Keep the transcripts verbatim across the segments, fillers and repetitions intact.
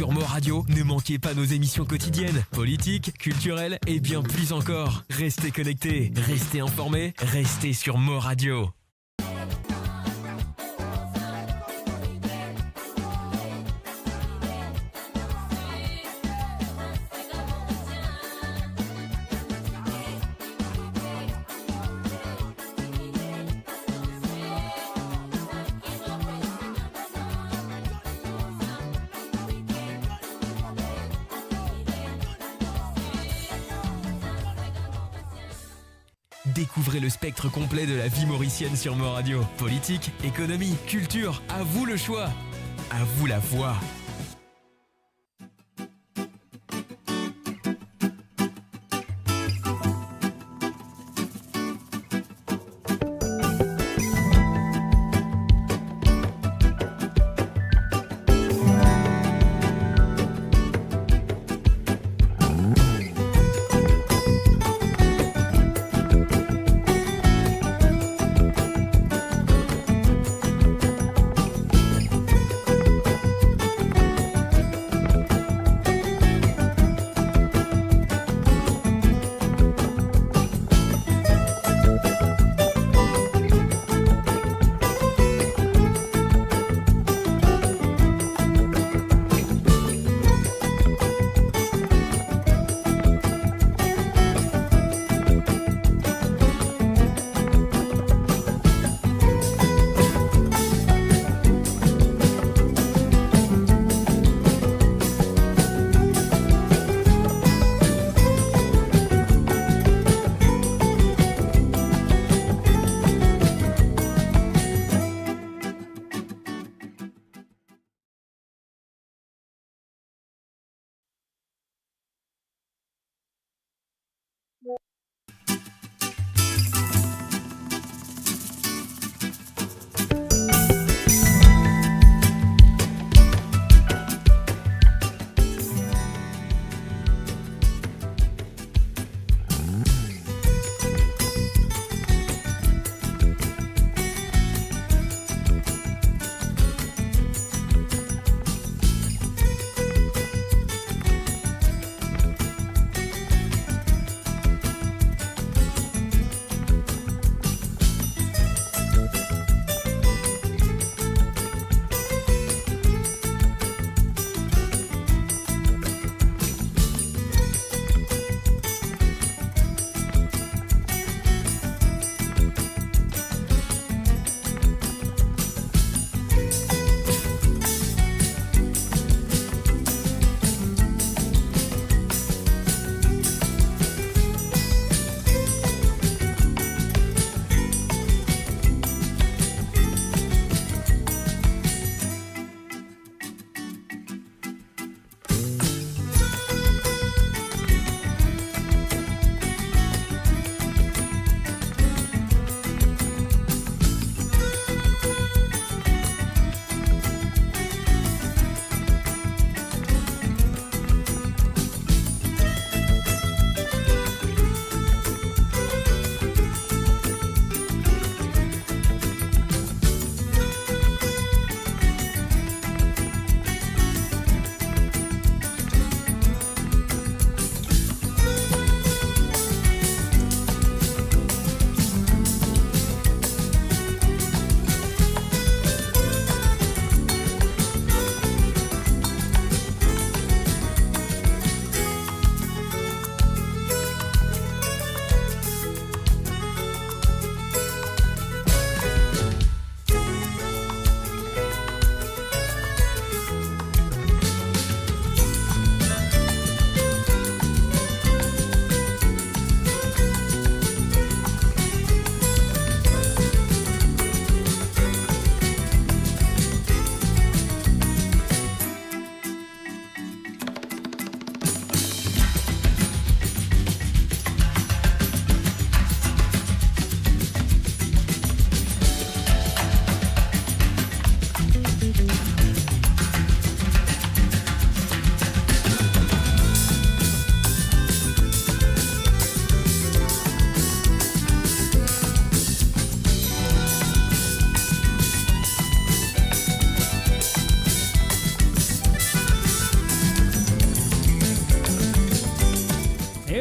Sur Mo Radio, ne manquez pas nos émissions quotidiennes, politiques, culturelles et bien plus encore. Restez connectés, restez informés, restez sur Mo Radio. Découvrez le spectre complet de la vie mauricienne sur Mo Radio. Politique, économie, culture, à vous le choix. À vous la voix.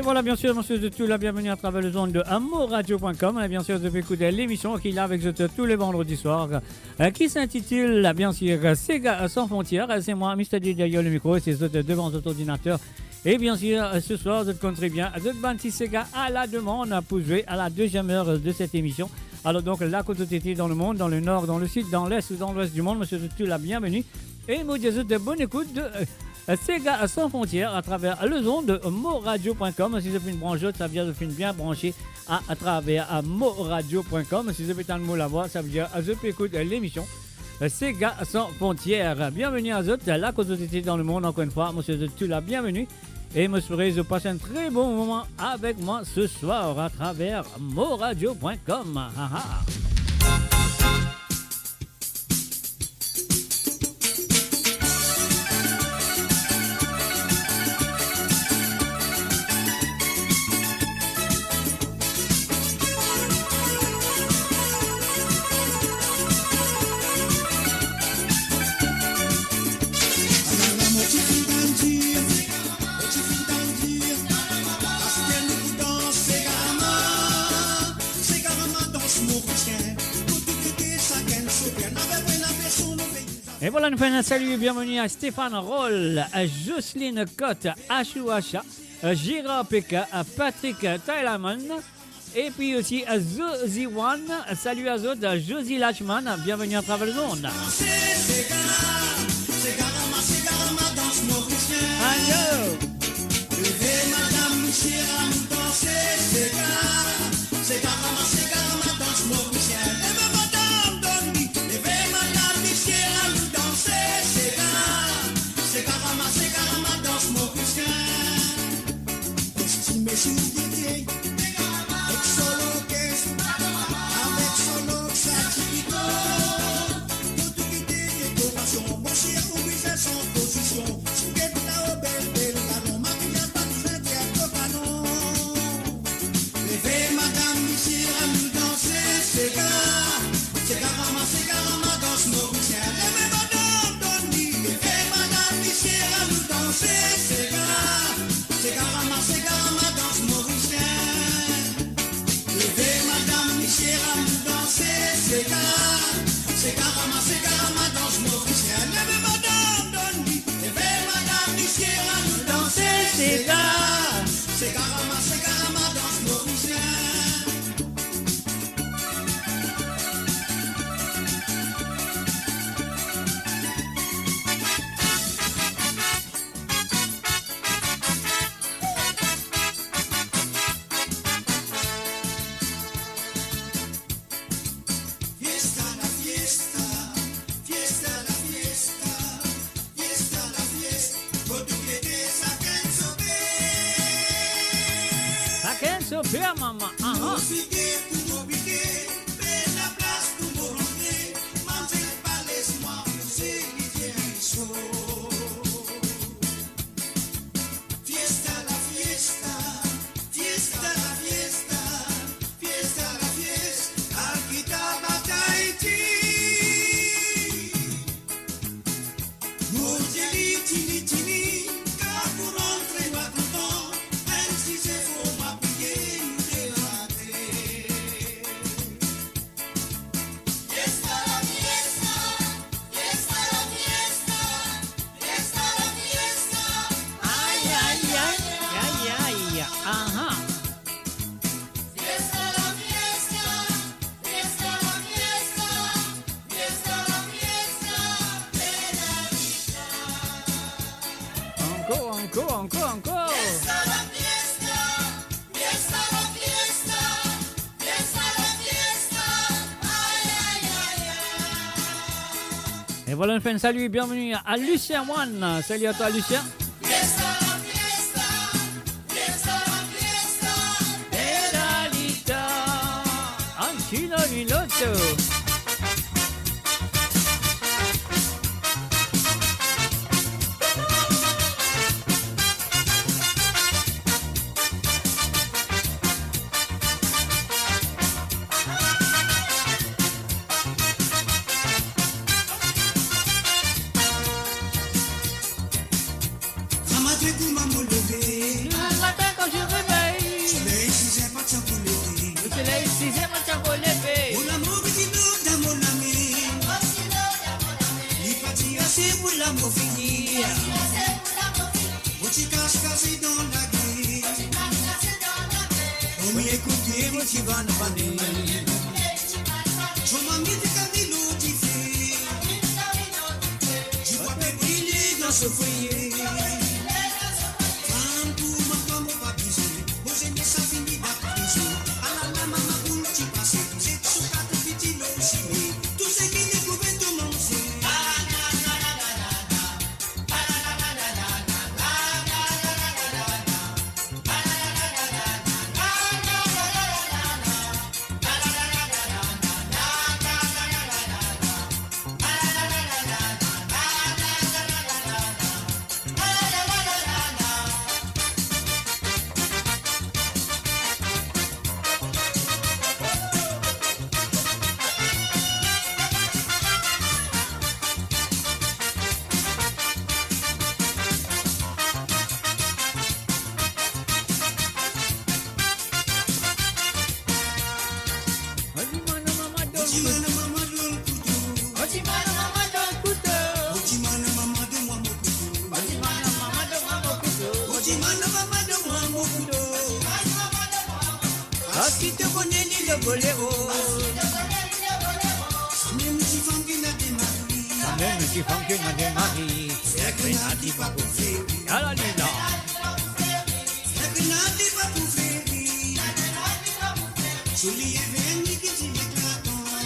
E vwala, biensir, mo swet zot tou la bienveni atraver lezond de mo radio point com. E biensir, zot pe ekout lemision ki la avek zot tou le vandredi swar, e, ki intitil, biensir, Sega Sans Frontières. E se mwa, Mister D deryer lemikro, e se zot devan zot ordinater. E biensir, se swar, zot konn tre bien, zot bann ti sega a la demann pou zwe a la deziem er de set emision. Alor donk, la kot zot ete dan lemond, dan lenor, dan lesid, dan les ou dan lwes dimond, mo swet zot tou la bienveni. E mo dir zot bonn ekout de, e, Sega Sans Frontières atraver lezond de mo radio point com. Si zot finn branch zot, savedir zot finn bien branse a, atraver, e, mo radio point com. Si zot pe tann mo lavwa, savedir, e, zot pe ekout, e, lemision, e, Sega Sans Frontières. Bienveni a zot, la kot zot ete dan lemond, ankor enn fwa, mo swet zot tou la bienveni. E mo espere zot pas enn tre bon moman avek mwa se swar atraver mo radio point com. Ha, ha. E vwala, nou fer enn sali, bienveni a Stéphane Roll, a Jocelyne Cotte, Ashou Asha, a Gérard Peka, a Patrick Tylerman, epi osi a Josie One. Sali a zot, a Josie Lachman, bienveni atraver lezond. Alo. Leve madam, misie, anou danse sega. Sega, rama, sega, rama, dans morisien. Leve madam, donn li. Leve madam, misie, anou danse sega. Sega, rama, sega, rama, dans morisien. Kostim e soulie, ek so lokes, avek so lok sa tipiko. Pou tou kite dekorasion, mosie oblize san pozision. Souliye pou lao bel, bel talon, makiyaz pa bizin tir kanon. Leve madam, misie, anou danse sega. Sega, rama, sega, rama, dans morisien. Leve madam, donn li. Leve madam, misie, anou danse sega. Sega, rama, sega, rama, dans morisien. Leve madam, misie, anou danse sega. Sega, rama, sega, rama, dans morisien. Leve madam, donn li. Leve madam, misie, anou danse sega. Sega, rama, sega, rama, dans morisien. Fiesta, la fiesta, fiesta, la fiesta, fiesta, la fiesta. Kot ou ete, sakenn so pe. Sakenn so pe, mama. Aha. Mizisien pou mo pike, pe laplas pou mo rantre, manze pa les mwa pou se li vien so. Fiesta, la fiesta, fiesta, la fiesta, fiesta, la fiesta, al kita bat Ayiti. Mo dir li tini, tini, kan pou rantre, mwa kontan, enn ti zefor, mwa priye, nou de rantre. Fiesta, la fiesta, fiesta, la fiesta, fiesta, la fiesta. Ay, ay, ay, ay, ay, aha. Fiesta, la fiesta, fiesta, la fiesta, fiesta, la fiesta, Pedalita. Ankor, ankor, ankor, ankor. Fiesta, la fiesta, fiesta, la fiesta. Fiesta, la fiesta. Ay, ay, ay, ay. E vwala, nou fer enn sali, bienveni a Lucien One. Sali a twa, Lucien. Fiesta, la fiesta. Fiesta, la fiesta. Pedalita. Antino Lilotto. Size mo ti avo leve. Mo lamour ti lor dan mo lame. Li pa ti ase pou lamour fini. Mo ti kas kas dan lage. Mo mie kout pie, mo ti vann vane. Mo mami ti kari lor dife. Dibwa pe brile dan so foye. Fam kouma twa mo pa bizin. Mo zenes sa fini dan prizon. Alala mama boul ti pase. Sek so kat piti lor sime. Tou seki li pou be to manze. Parski to kone li le bolero. Samem ti fam ki ena de mari. Samem ti fam ki ena de mari. Fer grenad li pa pou fer. Ala li la. Fer grenad li pa pou fer. Zoli eveni ki ti eklatan.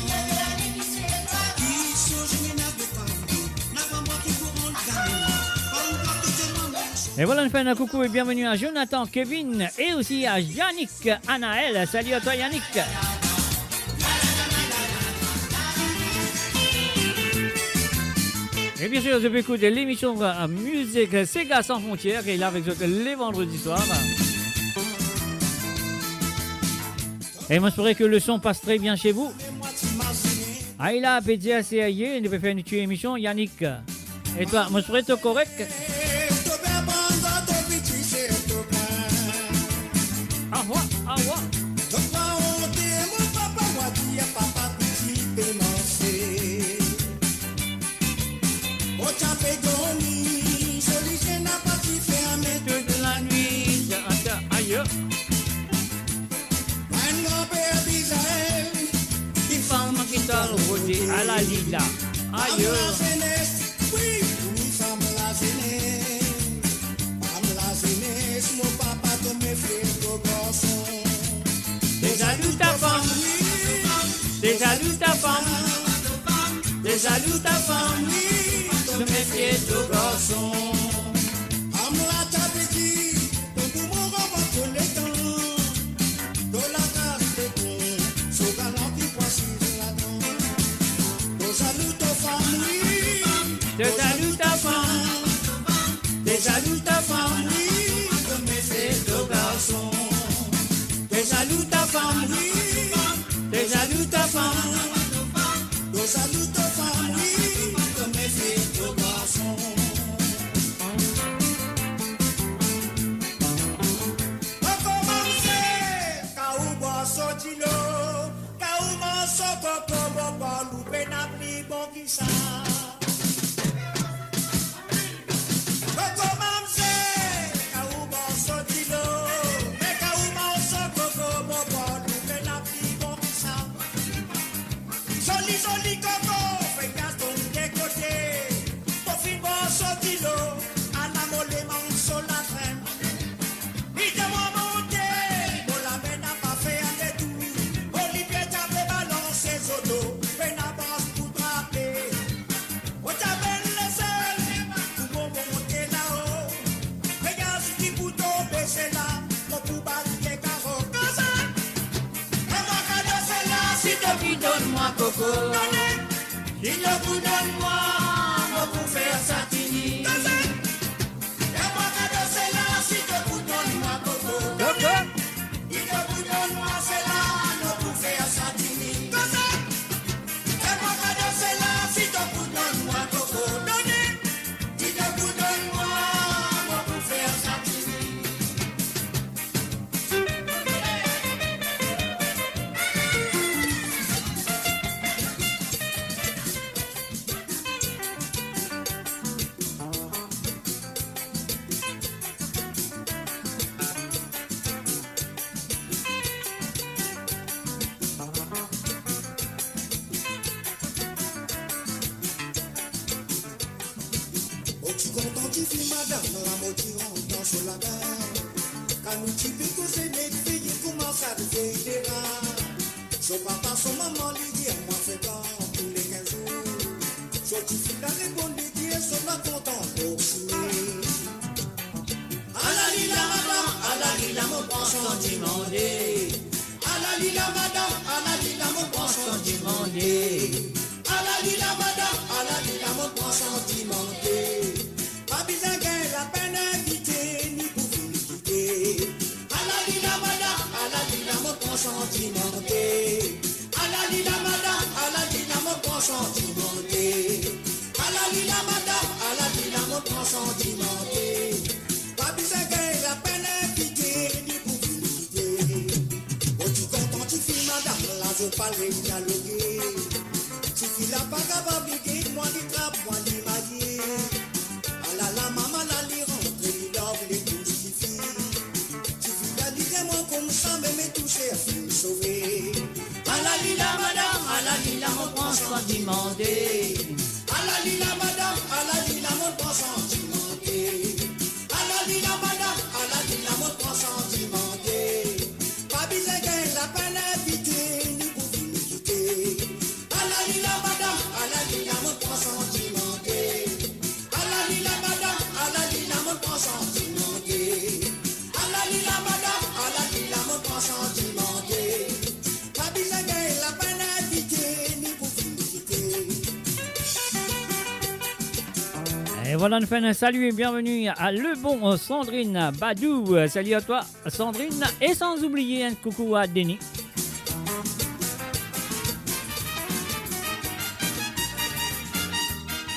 Ki sonz mena de pardon. Napa mwa ki pou rann dame. Pa ou pa kote mwa. Et voilà, nous faisons un coucou et bienvenue à Jonathan, Kevin et aussi à Yannick Anaël. Salut à toi, Yannick. Et bien sûr, je peux écouter l'émission, euh, Musique Sega Sans Frontières, et là avec vous tous les vendredis soirs. Et moi, j'espère que le son passe très bien chez vous. Aïe la, pe dir serye, nou pe fer nou ti emisyon, Yannick. E twa, mo swete to korek? Awa, awa. Ayo. Enn granper bizin, ki fam ki to al rote, ala li la. Ayo. Fam lazenes, wi, wi, fam lazenes. Fam lazenes, mo papa to mefie to garson. To zalou to fam, wi, to zalou to fam. To zalou to fam, wi, to mefie to garson. Fam la ti pe dir, to pou mo rann to letan. To lakaz letan, so galan ki pou asiz ladan. To zalou to fam, wi. To zalou to fam. To zalou to fam, wi. To mefie to garson. To zalou to fam, wi. To zalou to fam. To zalou to fam, wi. To mefie to garson. Koko manze, ka ou bwar so dilo, ka ou manz so koko, mo pa loupe, na pli bon ki sa. Koko manze, ka ou bwar so dilo, me ka ou manz so koko, mo pa loupe, na pli bon ki sa. Zoli, zoli koko, fek gason de kote. Mo finn bwar so dilo, ala mo le manz so lakrem. Li demann monte, mo lame napa fer detour. Mo lipie ti pe balanse so do, pena brans pou trape. Mo ti pe les li pou mo monte lao. Regar si ki pou tonbe, se la mo pou bat pie karo. Koze! E mwa kado sela, si to pou donn mwa koko. Done! Si to pou donn mwa, mo pou fer sa fini. Koze! E mwa kado sela, si to pou donn mwa koko. Koko. Si to pou donn mwa sela, mo pou fer sa fini. Koze! E mwa kado sela, si to pou donn mwa koko. Done! Si to pou donn mwa, mo pou fer sa fini. Ti pe koze met veye kouma sa veye dera. So papa, so mama, li dir mwa senkant tou le kinz zour. So tifi la reponn, li dir so la kontan pou sime. Ala li la madam, ala li la mo pran san dimande. Ala li la madam, ala li la mo pran san dimande. Ala li la madam, ala li la mo pran san dimande. Pa bizin gagn lapenn invite, ni pou vinn kite. Ala li la madam, ala li la mo pran san dimande. Ala li la madam, ala li la mo pran san dimande. Ala li la madam, ala li la mo pran san dimande. Pa bizin gagn lapenn invite, ni pou vinn kite. Mo ti kontan tifi madam la, zot pale dialoge. Tifi la pa kapav lege, mwa li trap, mwa li maye. Ala la mama la, li rantre, li lav, li tous tifi. Tifi la, li dir mwa koumsa, me, me tou ser finn sove. Ala li la madam, ala li la mo pran san dimande. Ala li la madam, ala li la mo pran san dimande. Ala li la madam, ala li la mo pran san dimande. Pa bizin gagn lapenn invite, ni pou vinn kite. Ala li la madam, ala li la mo pran san dimande. Ala li la madam, ala li la mo pran san dimande. Ala li la madam, ala li la mo pran san dimande. Pa bizin gagn lapenn invite, ni pou vinn kite. Et voilà, nous faisons un salut et bienvenue à Lebon, Sandrine Badou. Salut à toi, Sandrine. Et sans oublier un coucou à Denis.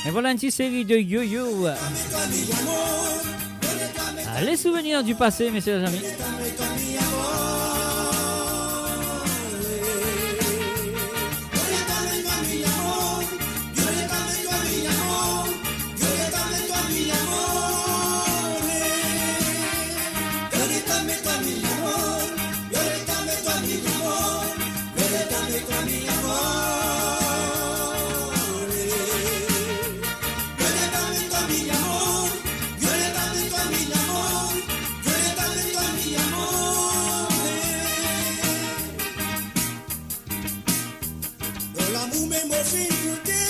Et voilà une petite série de yo-yo. Ah, les souvenirs du passé, messieurs les amis. Dan lamour, me mo finn goute,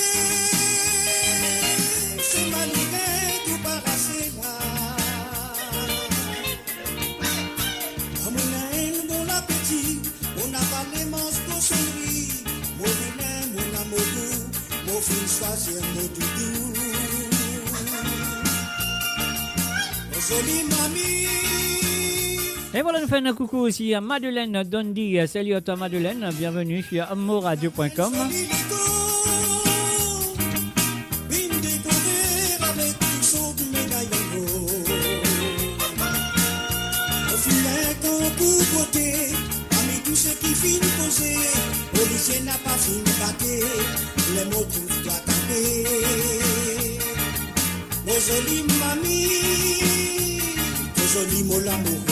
se malere tou parase la. Kan mo ena enn bon lapeti, mo napa le manz kosonri, mo vini, mo ena mo gou, mo finn swazir mo doudou. Mo zoli mami. Et voilà, nous faisons un coucou aussi à Madeleine Dondi. Salut à toi, Madeleine. Bienvenue sur moradio point com. Mo zoli mami, to zoli mo lamour.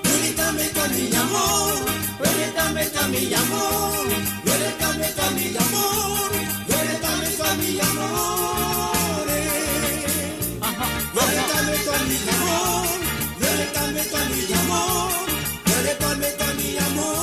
Yo le dame to mi amor, yo le dame to mi amor, yo le dame to mi amor, yo le dame to mi amor. Yo le dame to mi amor, yo le dame to mi amor, yo le dame to mi amor.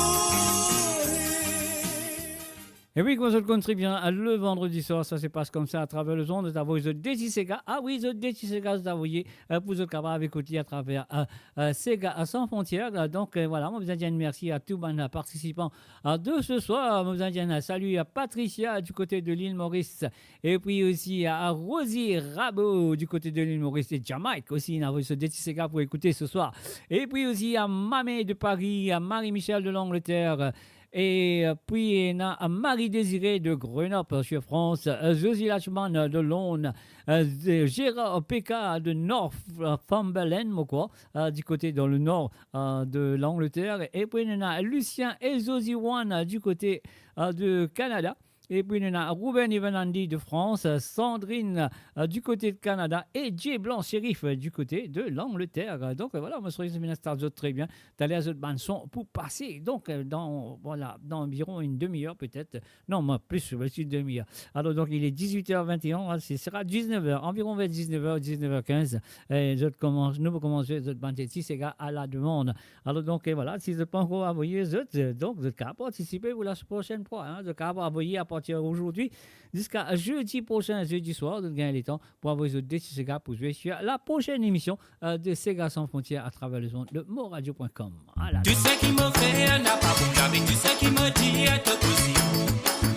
E wi, kouma zot konn tre bien, le vandredi swar, sa se pas koumsa atraver lezond, zot avoy zot de ti sega. Ah wi, zot de ti sega, zot avoye, euh, pou zot kapav ekout li atraver, euh, euh, Sega Sans Frontières. Euh, donk, euh, vwala, mo bizin dir mersi a tou bann partisipan, euh, de se swar. Mo bizin dir salut à Patricia du côté de l'île Maurice. Et puis aussi à Rosie Rabot du côté de l'île Maurice et Jamaïque aussi, inn avoy so de ti sega pou ekoute se swar. Et puis aussi à Mamé de Paris, à Marie-Michel de l'Angleterre, et puis ena Marie-Désirée de Grenoble sur France, euh, Josie Lachman de Londres, euh, Gérard Péka de Northumberland, mo krwar, euh, du côté dans le nord, euh, de l'Angleterre, et puis ena Lucien et Josie Wan, euh, du côté, euh, de Canada. Epi nou ena Ruben Evan Andy de Frans, Sandrine, euh, du kote de Kanada e Jay Blanc Sherif, euh, du kote de Langleter. Donk, euh, vwala, mo swete zot inn instal zot tre bien. Taler zot bann son pou pase. Donk, euh, dan, vwala, dan anviron enn demi-er petet. Non, mwin plis, osi demi-er. Alor, donk, il est dix-huit heures vingt et un, hein, ce sera dix-neuf heures, environ vers dix-neuf heures, dix-neuf heures quinze. E zot koumans, nou pou koumans zwe zot bann ti sega a la demann. Alor, donk, e vwala, si zot pa ankor avoy zot, euh, donk, zot kapav partisipe pou la prosenn fwa, hein. Zot kapav avoy a partir d'aujourd'hui ziska zedi prosin, zedi swar, zot gagn letan pou avoy zot de ti sega pou zwe sur la prosenn emision, euh, de Sega Sans Frontières à travers le monde de moradio point com. Vwala. Tou seki mo fer napa bon, lavi tou seki mo dir to koze.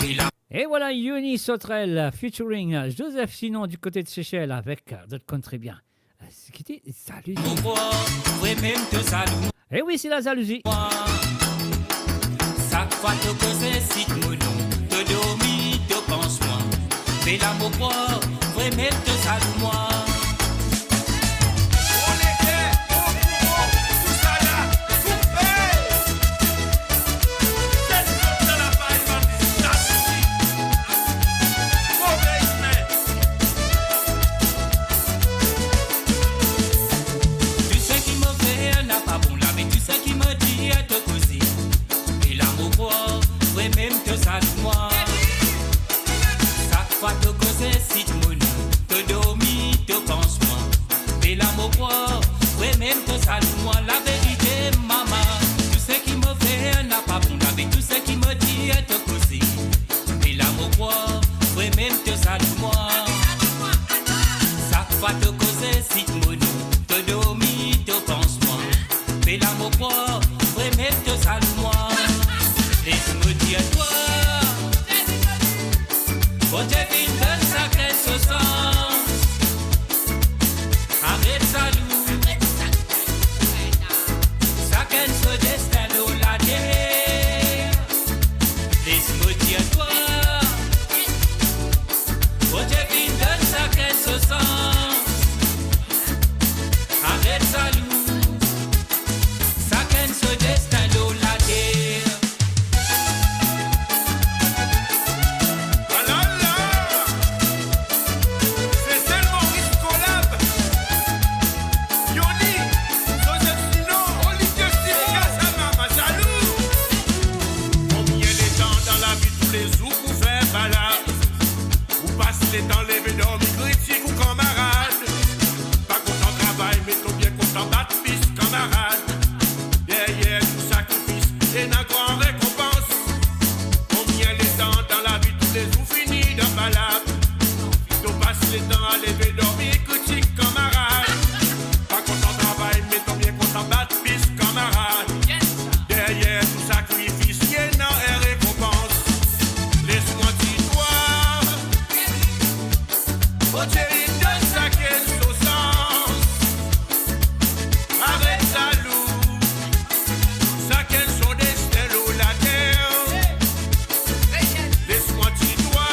E la E vwala, Yoni Sautrel featuring Joseph Sinon du kote de Sesel avek, euh, zot konn tre bien. Euh, se ki ti, Zalouzi. Mo krwar, vre mem to zalou. E wi, se la zalouzi. Sak fwa to koze, sit mo nom, to dormi, to pans mwa. Me la mo krwar, vre mem to zalou mwa. Tou seki mo fer napa bon, lavi tou seki mo dir to koze. E la mo krwar, vre mem to zalou mwa. Sak fwa to koze, sit mo nom, to dormi, to pans mwa. Me la mo krwar, vre mem to zalou mwa. Laverite, mama, tou seki mo fer napa bon, lavi tou seki mo dir to koze. Me la mo krwar, vre mem to zalou mwa. Sak fwa to koze, sit mo nom, to dormi, to pans mwa. Me la mo krwar, vre mem to zalou mwa. Les mo dir twa, Bondie finn donn sakenn so sans. Aret zalou. Sakenn so destin lor later. Les mo dir twa, Bondie finn donn sakenn so sans. Aret zalou. Sakenn so destin lor later. Alala! Sesel Moris Collab. Yoni, Joseph Sinon, Olivier Sirius, sa mama zalou. Konbien letan dan lavi toulezour pou fer balad? Ou pas letan leve dormi kritik ou kanmarad. Pa kontan travay, me to bien kontan bat pis kanmarad. Deryer tou sakrifis, ena gran rekonpans. Konbien letan dan lavi toulezour fini dan balad? To pas letan a leve dormi kritik kanmarad. Pa kontan travay, me to bien kontan bat pis kanmarad. Deryer tou sakrifis, ena enn rekonpans. Les mwa dir twa, Bondie inn donn sakenn so sans. Aret zalou. Sakenn so destin lor later. Les mwa dir twa,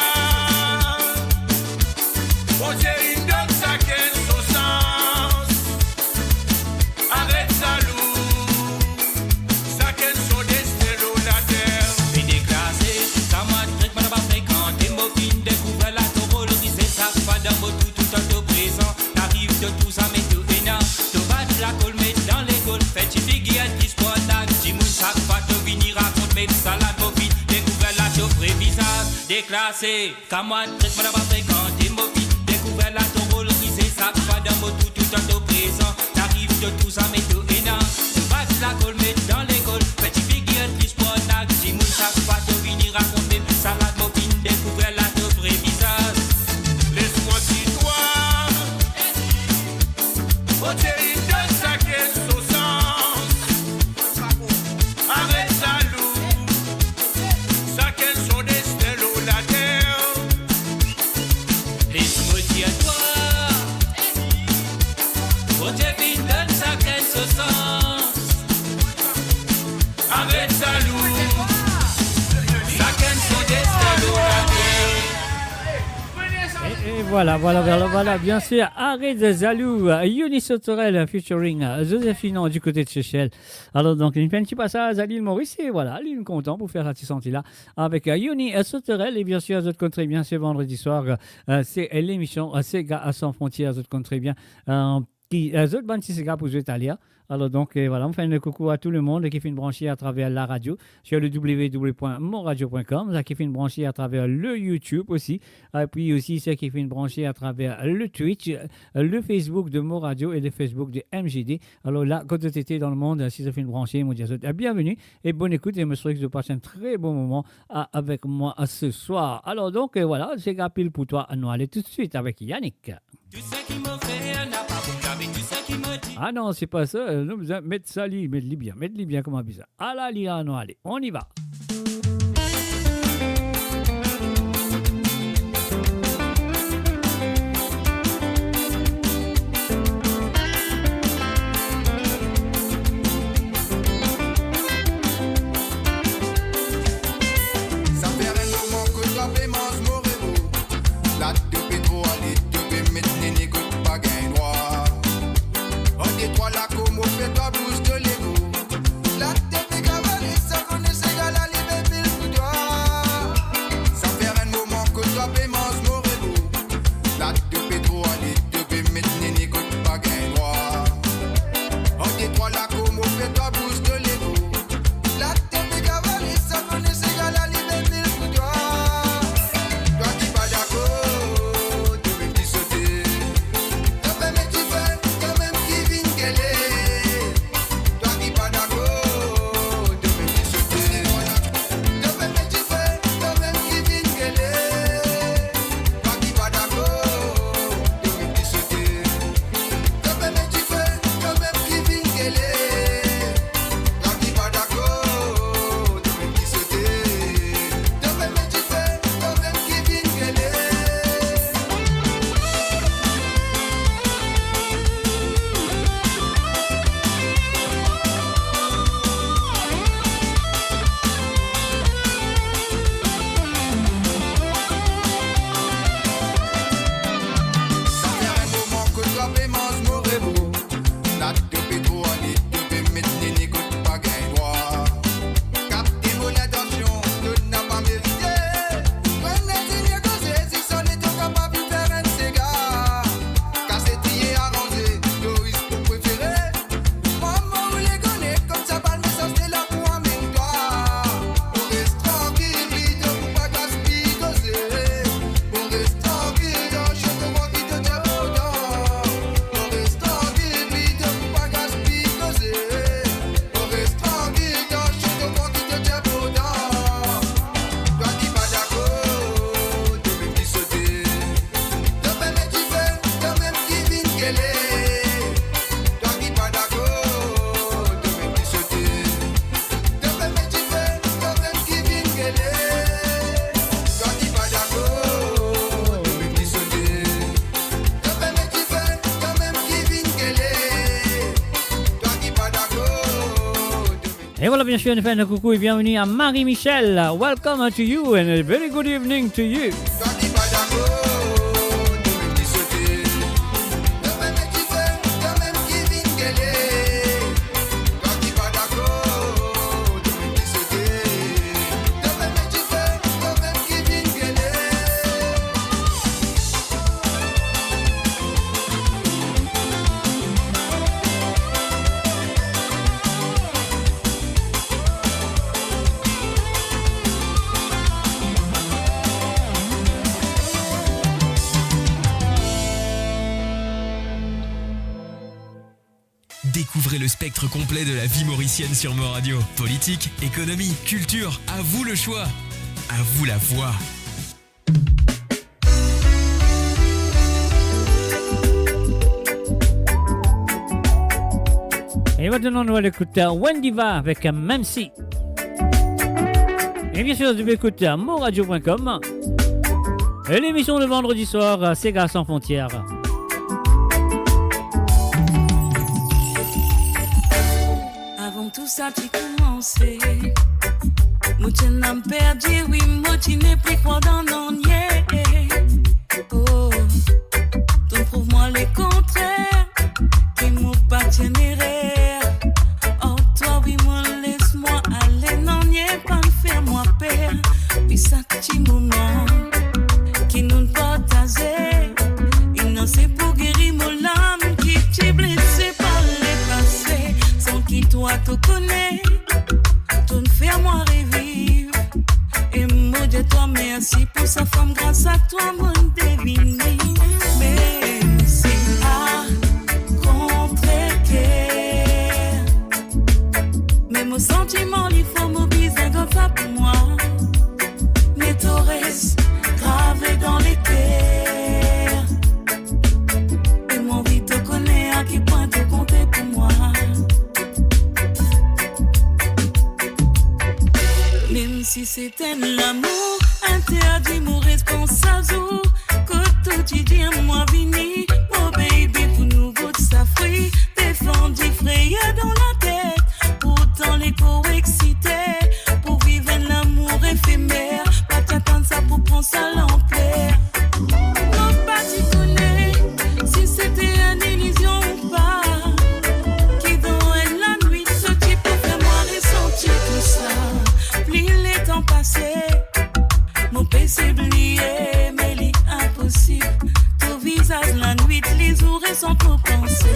Bondie inn donn sakenn so sans. Aret zalou. Sakenn so destin lor later. Finn deklase, kamwad trek, mo napa frekante, mo finn dekouver la to rol rize, sak fwa dan mo tou, toutan to prezan. Ariv to tou zame to ena, to bat lakol, met dan lekol, fer ti figir tris pou atak dimoun, sak fwa to vini rakont mem salad, mo finn dekouver la to vre vizaz. Deklase. Kamwad trek, mo napa frekante, mo finn dekouver la to rol rize, sak fwa dan mo tou, toutan to prezan. Ariv to tou zame to ena, to bat lakol, met dan lekol, fer ti figir tris pou atak dimoun, sak fwa to vini rakont mem salad, mo finn dekouver la to vre vizaz. Les mwa dir twa, Bondie inn donn sakenn so sans. Aret zalou. Sakenn so destin lor later. Les mo dir twa, Bondie finn donn sakenn so sans. Voilà, voilà, voilà, voilà, bien sûr. Arrête de jaloux, euh, Youni Sauterelle featuring, euh, Joseph Finon du côté de Seychelles. Alors donc, li finn fer enn ti pasaz a Lil Moris, e voilà, li kontan pou fer sa ti santi la avek, euh, Youni, euh, Sauterelle. E bien sûr, zot konn tre bien, se vandredi soir, euh, se lemision, euh, Sega Sans Frontières, zot konn tre bien. Euh, ki, euh, zot bann ti sega pou zwe taler. Alors donc, euh, voilà, on fait un coucou à tout le monde qui finn branché à travers la radio, sur le w w w point moradio point com, sa ki finn branché à travers le YouTube aussi, et puis aussi ceux qui finn branché à travers le Twitch, euh, le Facebook de Moradio et le Facebook de M G D. Alors la, kot zot ete dan lemond, euh, si zot finn branché, mo dir a zot, euh, bienvenue et bonne écoute, e mo swete zot pas un très bon moment, euh, avec moi, euh, ce soir. Alors donc, euh, voilà, sega pil pou twa, nou ale tout de suite avec Yannick. Tout ce qui me fait n'a pas pour jamais tout ce qui me dit. Ah non, c'est pas ça. Euh, nou bizin met sa li, met li bien, met li bien kouma bizin. Ala li la, nou ale, on y va. Sa fer enn moman kot twa pe manz mo rebo. La to pe tro ale, to pe met nene kot pa gagn drwa. Enn, de, trwa, la kouma fer twa bous to lego. La to pe kavale, sa kone sega la li pe pil pou twa. Sa fer enn moman kot twa pe manz mo rebo. La to pe tro ale, to pe met nene kot pa gagn drwa. Enn, de, trwa, la kouma fer twa bous to lego. La to pe kavale, sa kone sega la li pe pil pou twa. Twa ki pa dakor, to mem ki sote. To pe met dife, to mem ki vinn gele. Twa ki pa dakor, to mem ki sote. To pe met dife, to mem ki vinn gele. Twa ki pa dakor, to mem ki sote. To pe met dife, to mem ki vinn gele. Twa ki pa dakor, to mem ki sote. To pe met dife, to mem ki vinn gele. Sa fer enn moman kot twa pe manz mo rebo. La to pe tro ale, to pe met nene kot pa gagn drwa. Kapte mo lintansion, to napa merite. Pran enn zenn koze, si sa le to kapav fer enn sega. Kase tiye aranze, to ris pou prefere. Mama ou le kone, kouma sa bann mesanste la pou amenn twa. Ou res trankil, plito pou pa gaspiy koze. Ou res trankil, dan show to pran ki to ti inportan. Ou res trankil, plito pou pa gaspiy koze. Ou res trankil, dan show to pran ki to ti inportan. Twa ki pa dakor, to mem ki sote. To pe met dife, to mem ki vinn gele. Twa ki pa dakor, to mem ki sote. To pe met dife, to mem ki vinn gele. Twa ki pa dakor, to mem ki sote. To pe met dife, to mem ki vinn gele. Twa ki pa dakor, to mem... Et voilà, bien sûr, nous faisons un coucou et bienvenue à Marie-Michel. Welcome to you and a very good evening to you. Découvrez le spectre complet de la vie mauricienne sur Mo Radio. Politique, économie, culture, à vous le choix. À vous la voix. Et maintenant, nous allons écouter Wendiva avec Même si. Et bien sûr, vous écoutez moradio point com. Et l'émission de vendredi soir, Sega Sans Frontières. Avan tou sa ti koumanse, mo ti ena perdi, wi, mo ti nepli krwar dan nanye. Oh, Ki twa to kone, to'nn fer mwa reviv. E mo dir twa mersi pou sa fam, gras a twa mo'nn devini. Me si a kontreker, me mo santiman li for, mo bizin gard sa pou mwa. Me to res grave dan leker. E mo anvi to kone a ki pwin to konte pou mwa. Mem si se enn lamour interdi, mo res pans sa zour kot to ti dir mwa vini, mo baby, pou nou gout sa fri. Defann difreyer dan latet, pourtan lekor eksite, pou viv enn lamour efemer, pa ti atann sa pou pran sa lanpler. Mo pa ti kone si se ti enn ilizion ou pa, ki dan enn lanwit to ti pou fer mwa resanti tou sa. Pli letan pase, mo pe sey bliye, me li inposib. To vizaz lanwit, lezour res an to panse.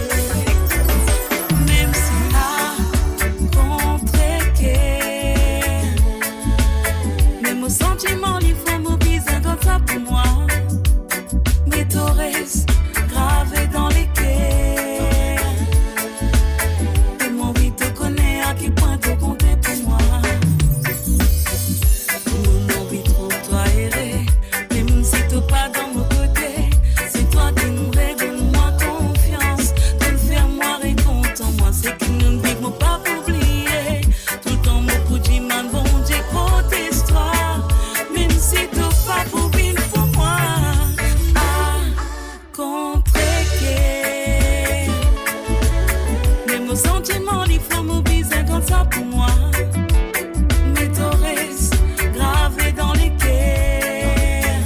Mem si a kontreker, me mo santiman li for, mo bizin gard sa pou mwa. Me to res grave dan leker. E mo anvi to kone a ki pwin to konte pou mwa. Mo anvi trouv twa ere, mem si to pa dan mo kote. Se twa ki nou redonn mwa konfians, to'nn fer mwa rekontan. Mwa seki nou'nn viv, mo pa pou bliye. Toultan mo pou dimann Bondie protez twa, mem si to pa pou vinn pou mwa. A kontreker, me mo santiman li for, mo bizin gard sa pou mwa. Me to res grave dan leker.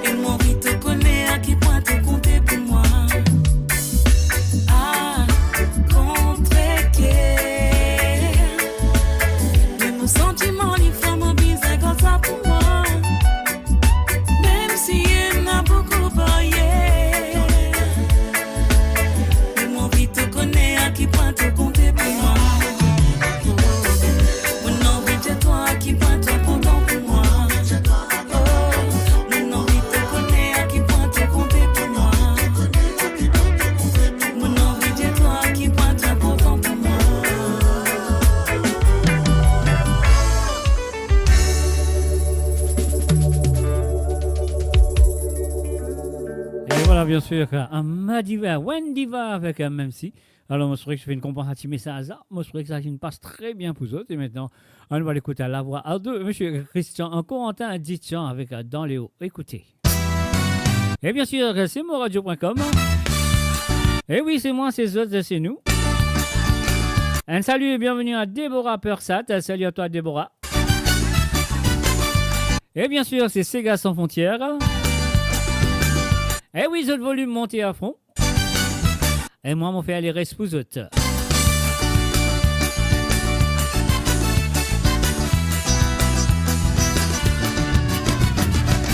E mo anvi to kone a ki pwin to konte pou mwa. A kontreker, me mo santiman li for, mo bizin gard sa pou mwa. Mem si ena boukou baryer, me mo anvi to kone a ki pwin to konte pou mwa. Mo anvi dir twa a ki pwin to inportan pou mwa. Oh, mo anvi to kone a ki pwin to konte pou mwa. Mo anvi dir twa a ki pwin to inportan pou mwa. E vwala, bien sir, Madiva, Wendiva avek, euh, M M C. Alor, mo swete ki zot finn konpran sa ti mesaz la. Mo swete ki sa finn pas tre bien pou zot. E aster, annou al ekout lavwa a de misie Christian, Corentin Dityan avek, euh, Dan Leo. Ekoute. E bien sir, se mo radio pwin com. E wi, se mwa, se zot, se nou. Enn sali e bienveni a Deborah Persat. Sali a twa, Deborah. E bien sir, se Sega San Frontières. E wi, zot volim monte a fon. E mwa, mo fer leres pou zot.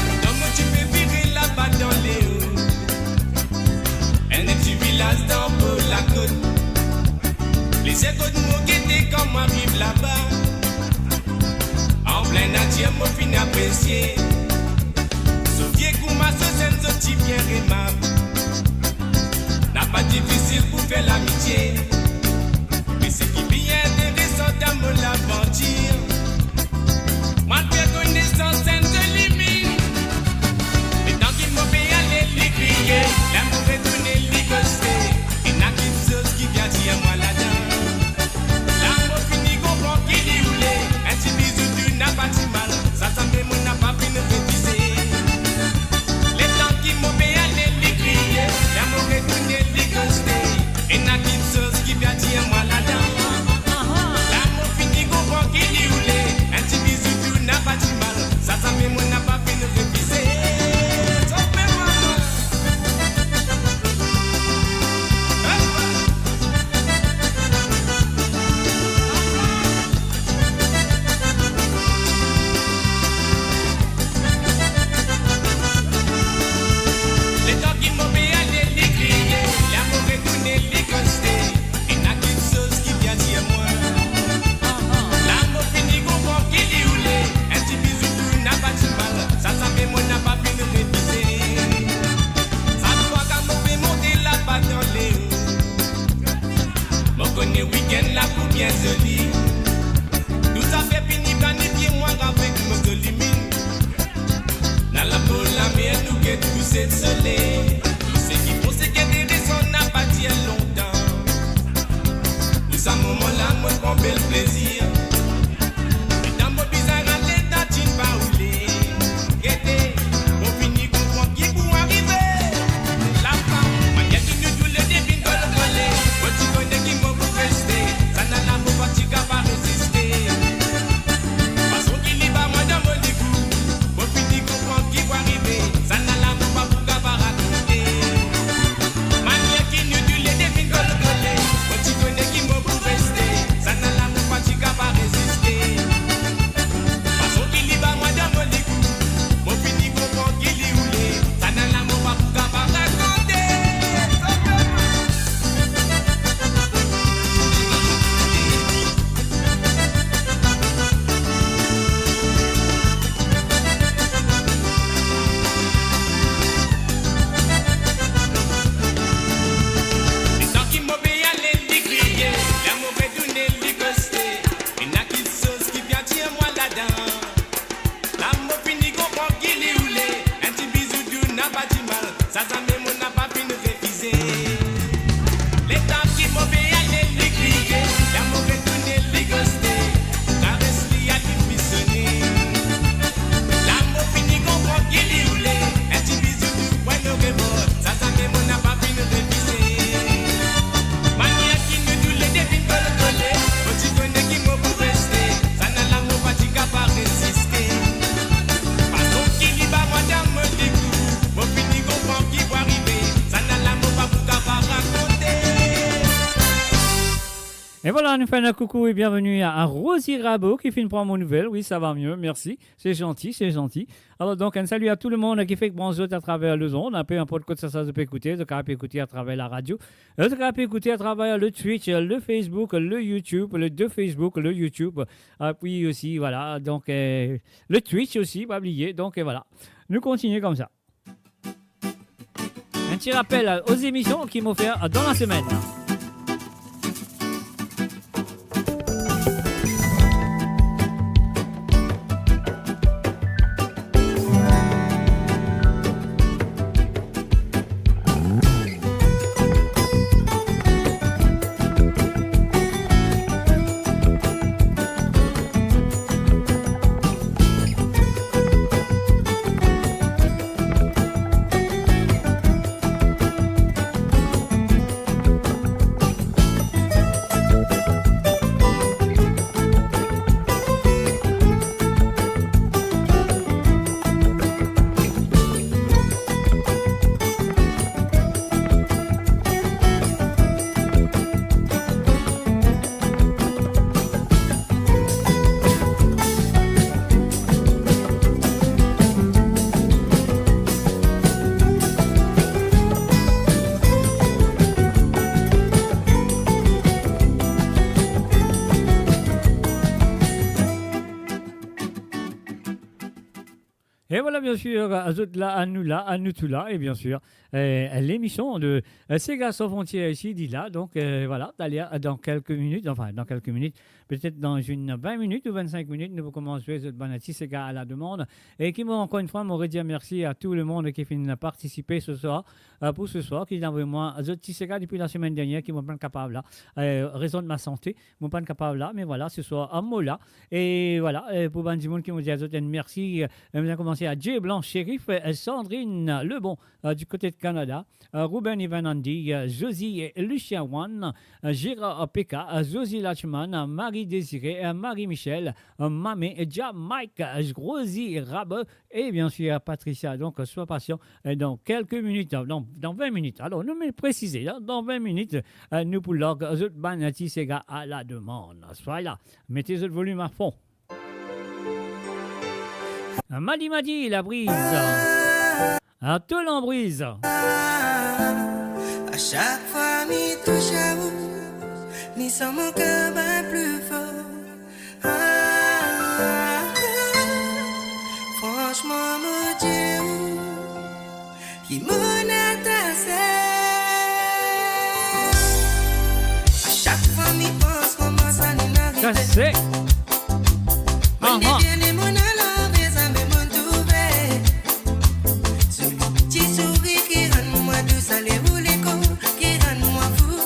Letan mo ti pe vire laba Dan Leo, enn ti vilaz dan bor lakot. Lizie kot mo gete kan mo ariv laba. Anplin natir mo finn apresie. So vie kouma so zenn, zot ti bien remab. Napa difisil pou fer lamitie. Me seki bien interesan dan mo lavantir, mo al fer konesans enn zoli minn. Letan ki mo pe ale, li kriye. Ler mo retourne, li koste. Ena kiksoz ki vinn atir mwa ladan. La mo fini konpran ki li oule. Enn ti bizou tou napa ti mal. Sa sanble mo napa finn refize. Letan ki mo pe ale, li kriye. Ler mo retourne, li koste. Ena kiksoz ki Kone wikenn la pou bien zoli. Tou zafer fini planifie, mwa avek mo zoli minn. Nou al labor lamer, nou get kouse soley. Tou seki bon, seki enteresan, napa dir lontan. Pou sa moman la, mo pran bel plezir. Letan mo bizin rale, tantinn pa oule. Gete, mo fini konpran ki pou arive. Lafam, manier ki nou toulede finn kolkole, mo ti kone ki mo pou reste. Sa nala mo pa ti kapav reziste. Fason ki li ba mwa dan mo ligou, mo fini konpran ki pou arive. Sa nala mo pa pou kapav rakonte. Manier ki nou toulede finn kolkole, mo ti kone ki mo pou reste. Sa nala mo pa ti kapav reziste. Fason ki li ba mwa dan mo ligou, mo fini konpran ki li oule. Sa nala mo pa pou kapav rakonte. Letan ki mo pe ale, li kriye, ler mo retounen, li koste. Ena kiksoz ki pe atir mwa ladan. La mo fini konpran ki li oule, enn ti bizou dou napa dimal, sa zame mo napa finn refize. Letan ki mo pe ale, li kriye, ler mo retounen, li koste. Kares li, al li frisone. La mo fini konpran ki li oule, enn ti bizou dou, pran nou revor, sa zame mo napa finn refize. Manier ki nou toulede finn kolkole, mo ti kone ki mo pou reste. Sa nala mo pa ti kapav reziste. Fason ki li ba mwa dan mo ligou, mo fini konpran ki pou arive. Sa nala mo pa pou kapav rakonte. E vwala, nou fer enn koukou e bienveni a, a Rosie Rabo ki finn pran mo nouvel. Wi, sa va mie, mersi. Se zanti, se zanti. Alor, donk, enn sali a tou lemonn ki fek branch zot atraver lezond, pe inport kot sa, sa zot pe ekoute, zot kapav ekoute atraver laradio, zot kapav ekoute atraver le Twitch, le Facebook, le YouTube, le de Facebook, le YouTube, epi osi, vwala, donk, eh, le Twitch osi, pa bliye, donk, eh, vwala. Nou kontinie koumsa. Enn ti rapel, eh, o zemision ki mo fer, eh, dan lasemenn. E vwala, biensir, zot la, nou la, nou tou la, e biensir, eh, lemision de, eh, Sega Sans Frontières isi, li la. Donk, eh, vwala, daler, eh, dan kelke minit, anfin, dan kelke minit, petet dan enn vin minit ou vinn-sink minit, nou pou koumans zwe zot bann ti sega a la demann. E ki mo, ankor enn fwa, mo redir mersi a tou lemonn ki finn partisipe se swar, eh, pou se swar, ki inn avoy mwa zot ti sega depi lasemenn dernier, ki mo pa'nn kapav la. Eh, rezon de ma sante, mo pa'nn kapav la, me vwala, se swar, ah, mo la. E vwala, eh, pou bann dimoun ki mo dir a zot enn mersi, eh, nou koumans a Jay Blanc, Sherif, eh, Sandrine Lebon, eh, di kote de Kanada, eh, Ruben Ivan Andy, eh, Josie, eh, Lucien Wan, eh, Gérard Peka, eh, Josie Lachman, eh, Marie Désirée, eh, Marie Michel, eh, Mame, eh, Ja Mike, eh, Rosie Rabot, e biensir, Patricia. Donk, swa pasian, eh, dan kelke minit, dan, dan vin minit. Alor, nou met presize, hein, dan vin minit, eh, nou pou larg zot bann ti sega a la demann. Swa la, met zot volim a fon. Madi Madi, La Brise. A to lanbriz. A sak fwa mi tous ou, mi santi mo ker bat pli for. Ah, fransman, mo dir ou, ki mo atase. A sak fwa Kase. Aha. Ti sourir ki rann mwa dous, ale ou lekor ki rann mwa fou.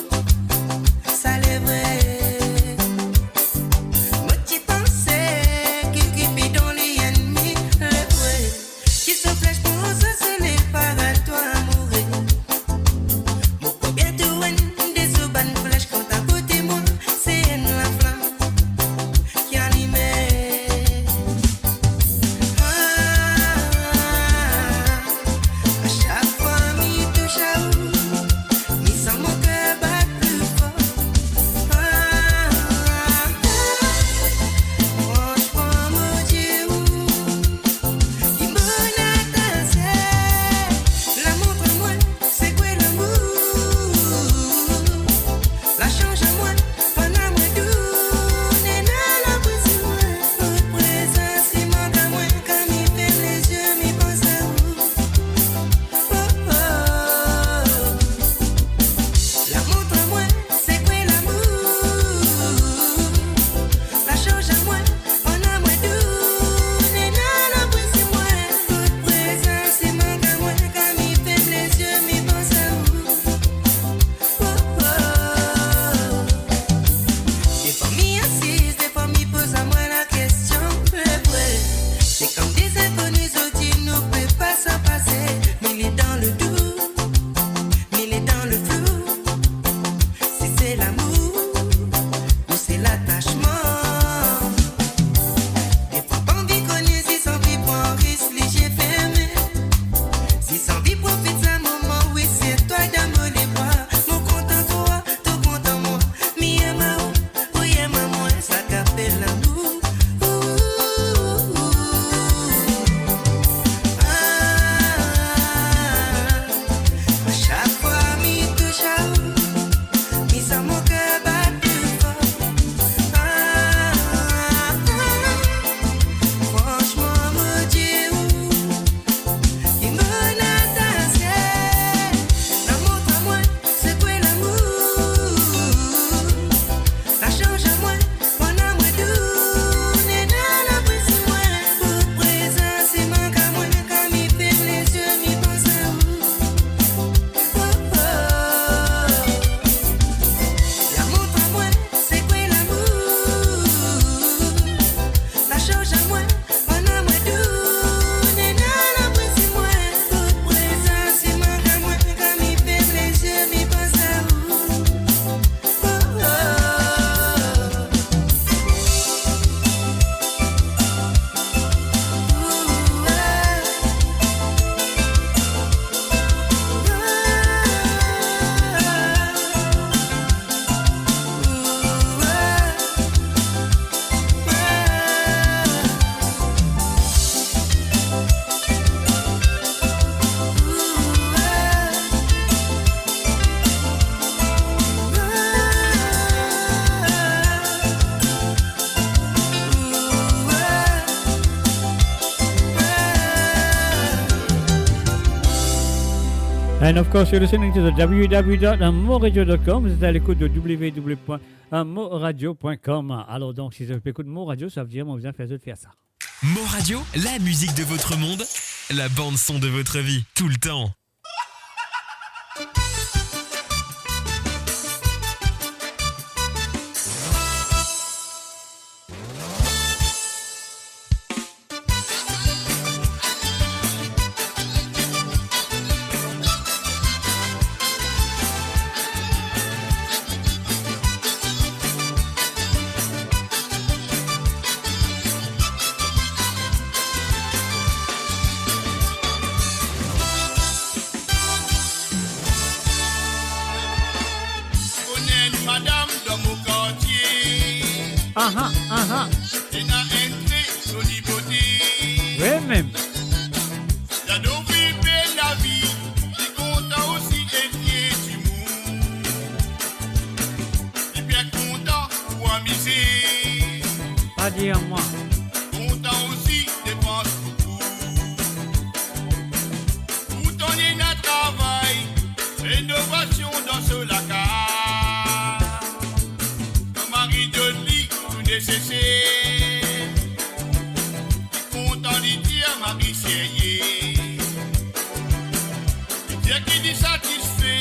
Sa le vre. Mo ti panse ki Cupidon li ennmi le vre. Ki so fles pran sa, se nepar a twa, amoure. Mo konbien tou enn de so bann fles kan ta kote mwa, se enn laflam ki alime. Ah, ah, ah. A sak fwa mi tous a ou, mi santi mo ker bat pli for. Ah, ah, ah. Fransman, mo dir ou, ki mo nataze, la mont mwa, se kwe lamour. La sanz mwa, pandan mwa doune, la pres mwa. Prezans ki mank a mwa, kan mi ferm lezie, mi pans a ou. Oh, oh. La mont mwa, se kwe lamour. La sanz mwa, pandan mwa doune, la pres mwa. Prezans ki mank a mwa, kan mi ferm lezie, mi pans a ou. Oh, oh. Defwa mi asiz, defwa mi poz a mwa lakestion, le vre. Se kom de zenkoni, zot dir nou pe pa sa pase. Mi le dan le dout, mi le dan le flou. Si se lamour ou se latasman. Defwa pa anvi kone, zis anvi pran risk, lizie ferme. Zis anvi profit sa moman, wi, se twa dan mo lebra. Mo kontan twa, to kontan mwa. Mi ema ou, ou ema mwa, sa ki apel lamour. Ooh, ooh, ooh, ooh. Ah, ah, ah. A sak fwa mi tous a ou, mi santi mo ker bat pli for. Ah, ah, ah. Fransman, mo dir ou, ki mo nataze, la mont mwa, se kwe lamour. La sanz mwa, pandan mwa doune, la pres mwa. Prezans ki mank a mwa, kan mi ferm lezie, mi pans a ou. Oh, oh. La mont mwa, se kwe lamour. La sanz mwa, pandan mwa doune, la pres mwa. Prezans ki mank a mwa, kan mi ferm lezie, mi pans a ou. Oh, oh. Ooh, ah. And of course, you're listening to the w w w dot moradio dot com. Vous êtes à l'écoute de w w w point moradio point com. Alors donc, si zot pe ekout Mo Radio, sa veut dire, mo bizin fer zot fer sa. Mo Radio, la musique de votre monde, la bande son de votre vie, tout le temps. Konn enn madam dan mo kartie. Aha, aha. Ena enn tre zoli bote. Wi, mem. Li ador viv bel lavi, li kontan osi enn pie dimoun. Li bien kontan pou amize. Pa dir mwa. Kontan osi depans boukou. Pourtan li ena travay, renovasion dan so lakaz. Kan mari donn li tou Nesesar. Li kontan, li dir mari serye. Li dir ki li satisfe,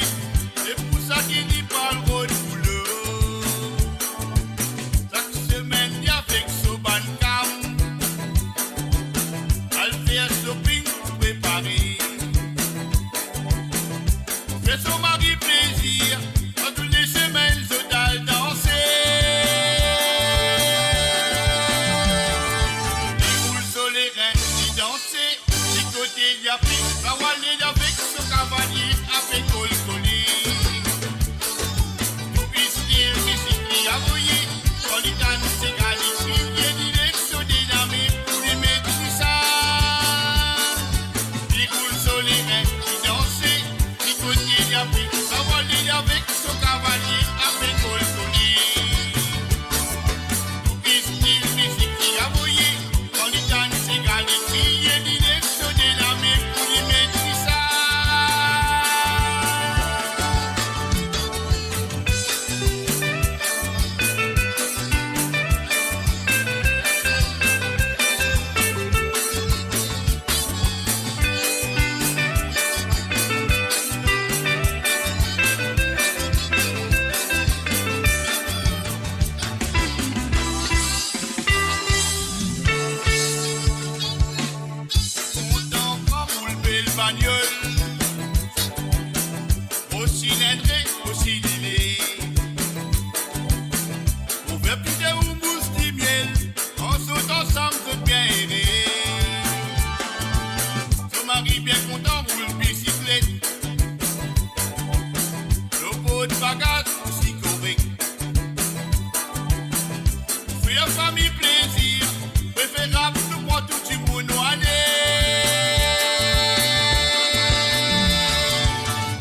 se pou sa ki li pa'l rod boulot. Sak semenn li avek so bann kam, al fer shopping pou prepare. Fer so mari plezir, kan tou le semenn zot al danse. Li roul so lerin, li danse, ki kote li ape, sa wale avek so kavalie, ape kolkole. Tou stil mizik li avoye, kan li tann sega li kriye, li lev so de lame pou li met li sa. Li roul so lerin, li danse, ki kote li ape, sa wale avek so kavalie, ape kolkole. Tou stil mizik li avoye, kan li tann sega li kriye, li lev so de lame pou li met li sa. Kontan kan roul bel bagnol, gro silindre, gro silile. Ouver pite ou bous dimiel, kan zot ansam zot bien ere. So mari bien kontan roul bisiklet, lor port bagaz osi korek. Fer fami plezir, preferab nou pran tou dimoun nou ale.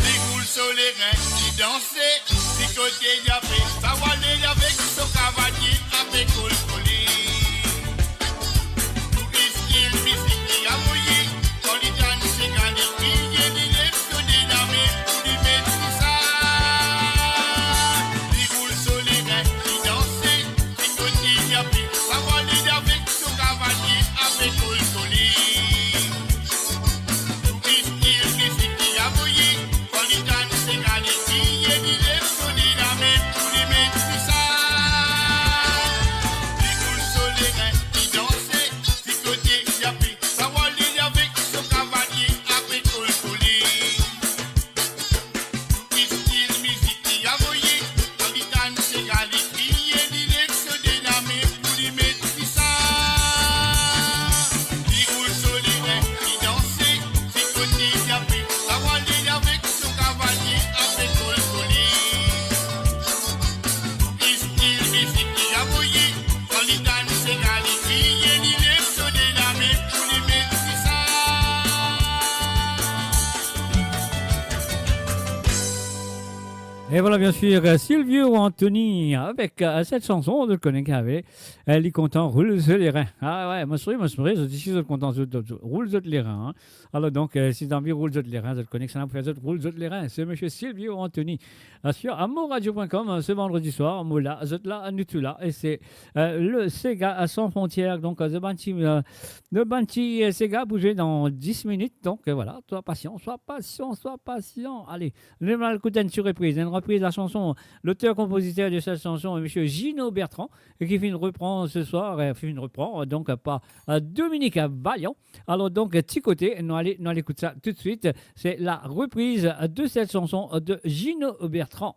Li roul so lerin, li danse, ki kote li ape, sa wale avek so kavalie, ape kolkole. Tou stil mizik li avoye, kan li tann sega li kriye, li lev so de lame pou li met li sa. Li roul so lerin, li danse, ki kote li ape, sa wale avek so kavalie, ape kolkole. Tou stil mizik li avoye, kan li tann sega li kriye, li lev so de lame pou li met li sa. Li roul so lerin, li danse, ki kote li ape, sa wale avek so kavalie, ape kolkole. Tou stil mizik li avoye, kan li tann sega li kriye, li lev so de lame pou li met li sa. Li roul so lerin, li danse, ki kote li ape, sa wale avek so kavalie, ape kolkole. Tou stil mizik li avoye, kan li tann sega li kriye, li lev so de lame pou li met li sa. Et voilà, bien sûr, euh, Silvio Anthony avec, euh, cette chanson, zot kone ki ave, euh, li kontan roul so lerin. Ah ouais, mo swir, mo swir, zot isi, zot kontan zot, zot, zot roul zot lerin, hein. Alors donc, euh, si zot anvi roul zot lerin, zot kone kisannla pou fer zot roul zot lerin. C'est monsieur Silvio Anthony, euh, sur amourradio point com, euh, ce vendredi soir, mo la, zot la, nou tou la, et c'est, euh, le Sega à Sans Frontières. Donc, euh, zot bann ti, euh, zot bann ti, euh, sega pou zwe dan dis minit. Donc, euh, voilà, sois patient, sois patient, sois patient. Allez, nou al ekout enn ti repriz, enn repriz la chanson, l'auteur-compositeur de cette chanson, monsieur Gino Bertrand, et qui vient reprendre ce soir, euh, vient reprendre, euh, donc, euh, par, euh, Dominique Valiant. Alors donc, ti kote, nou ale, nou al ekout sa tout de suite. C'est la reprise de cette chanson de Gino Bertrand.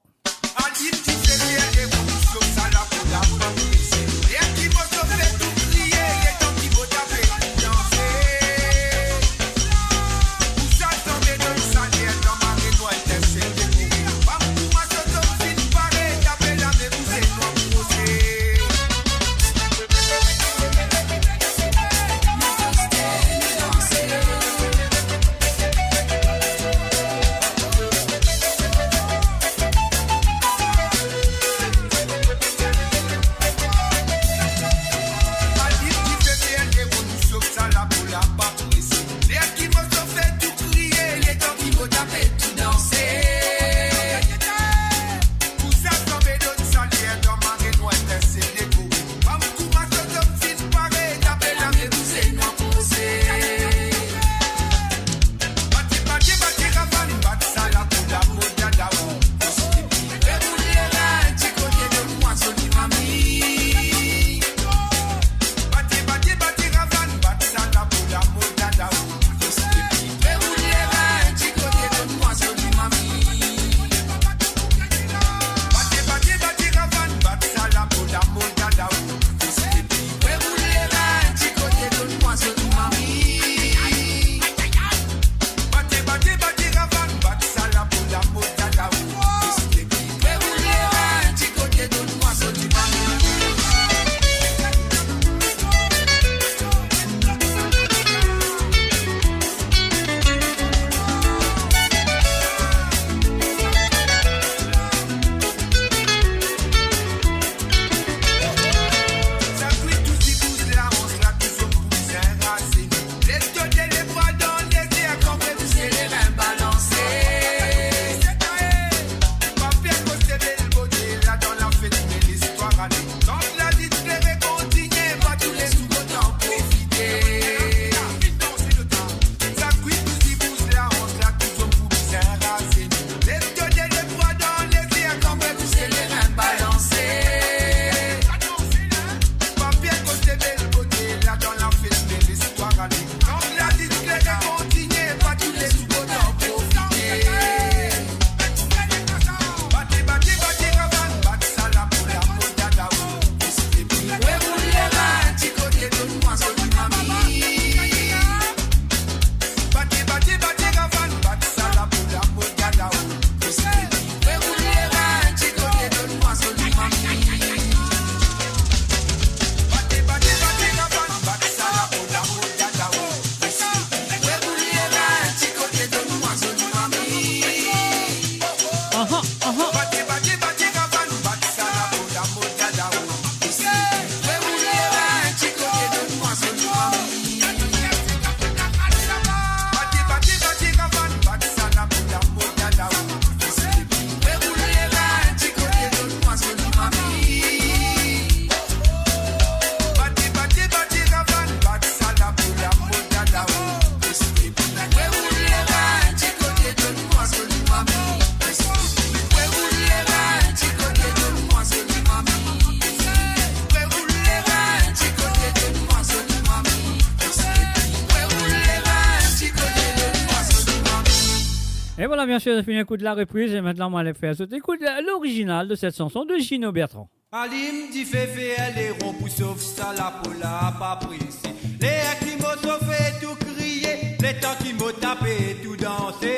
E vwala, bien sir, finn ekout la repriz, e aster mo ale fer zot ekout la, lorizinal de set sanson de Gino Bertrand. Alim dife, fer leron pou sof sa lapo la pa prese. Ler ki mo sofe tou kriye, letan ki mo tape tou danse.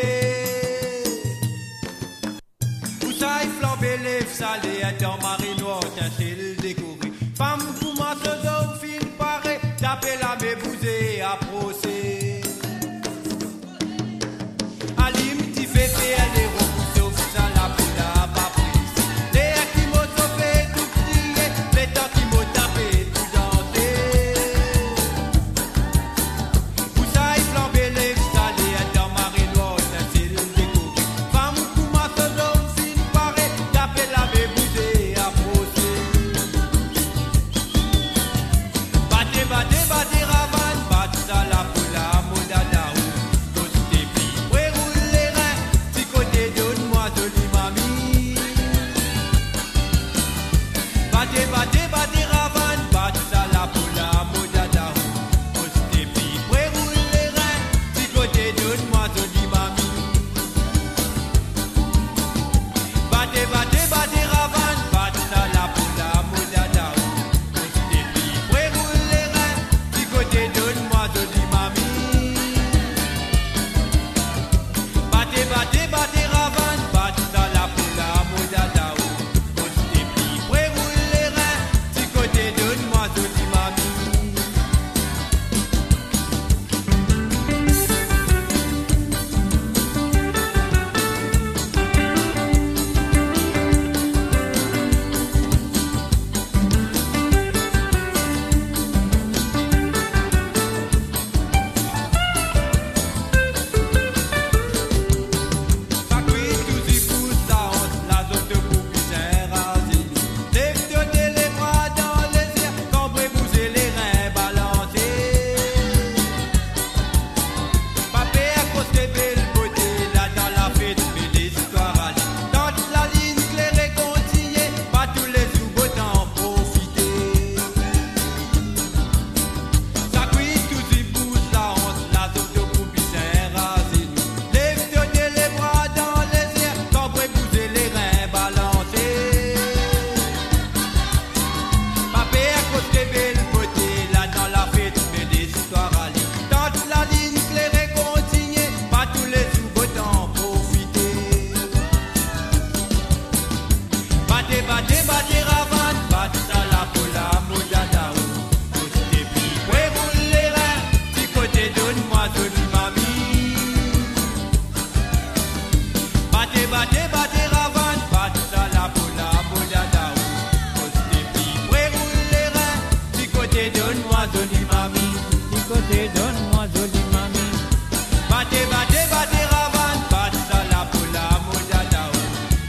Ou say flanbe, lev sa ler dan mare nwar, tinsel dekore. Fam kouma so zom finn pare, tape lame, bouze, aprose. Alim dife, fer leron pou sof sa lapo la pa prese. Ler ki mo sofe tou kriye, letan ki mo tape tou danse. Ou say flanbe, lev sa ler dan mare nwar, tinsel dekore. Fam kouma so zom finn pare, tape lame, bouze, aprose. Bate, bate, bate ravann, bat sa lapo la mo dada o. Koste pli pre, roul lerin, ti kote donn mwa zoli mami. Bate, bate, bate ravann, bat sa lapo la mo dada o. Koste pli pre, roul lerin, ti kote donn mwa zoli mami. Bate, bate, bate ravann, bat sa lapo la mo dada o. Koste pli pre, roul lerin, ti kote donn mwa zoli mami. Bate, bate, bate ravann, bat sa lapo la mo dada o. Koste pli pre, roul lerin, ti kote donn mwa zoli mami. Sa kwi touzour pou sa ant, la zot pou bizin raze. Lev to de lebra dan lezier, kanbre, bouze, lerin balanse. Pa per, koste bel bote, la dan lafet, me listwar ale. Tant lalinn klere kontigne, pa toulezour botan profite. Sa kwi touzour pou sa ant, la zot pou bizin raze. Lev to de lebra dan lezier, kanbre, bouze, lerin balanse. Pa per, koste bel bote, la dan lafet, me listwar ale. Tant lalinn klere kontigne, pa toulezour botan profite. Bate, bate, bate ravann, bat sa lapo la mo dada o. Koste pli pre, roul lerin, ti kote donn mwa zoli mami. Bate, bate, bate ravann, bat sa lapo la mo dada o. Koste pli pre, roul lerin, ti kote donn mwa zoli mami. Ti kote donn mwa zoli mami. Bate, bate, bate ravann, bat sa lapo la mo dada o.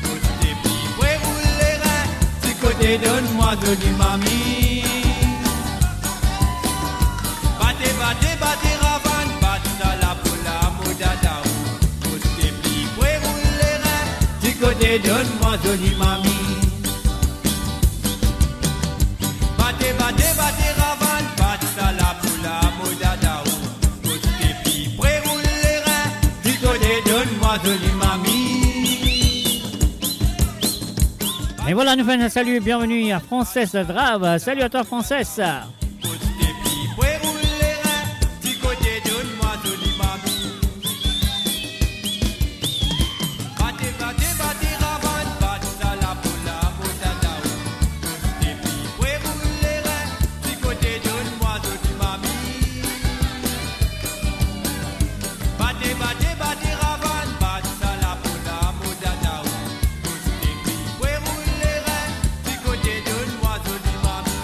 Koste pli pre, roul lerin, ti kote donn mwa zoli mami. Bate, bate, bate ravann, bat sa lapo la mo dada o. Koste pli pre, roul lerin, ti kote donn mwa zoli mami. Bate, bate, bate ravann, bat sa lapo la mo dada o. Koste pli pre, roul lerin, ti kote donn mwa zoli mami. E vwala, nou fer enn salut, bienvenue à Frances Drab. Salut à toi, Frances. Koste pli pre, roul lerin, ti kote donn mwa zoli mami. Bate, bate, bate ravann, bat sa lapo la mo dada o. Koste pli pre, roul lerin, ti kote donn mwa zoli mami. Bate, bate, bate ravann, bat sa lapo la mo dada o. Koste pli pre, roul lerin, ti kote donn mwa zoli mami.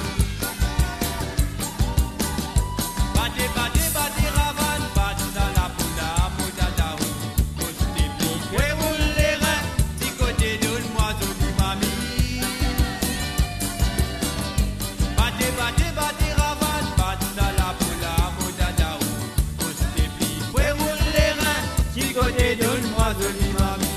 Bate, bate, bate ravann, bat sa lapo la mo dada o. Koste pli pre, roul lerin, ti kote donn mwa zoli mami. Bate, bate, bate ravann, bat sa lapo la mo dada o. Koste pli pre, roul lerin, ti kote donn mwa zoli mami.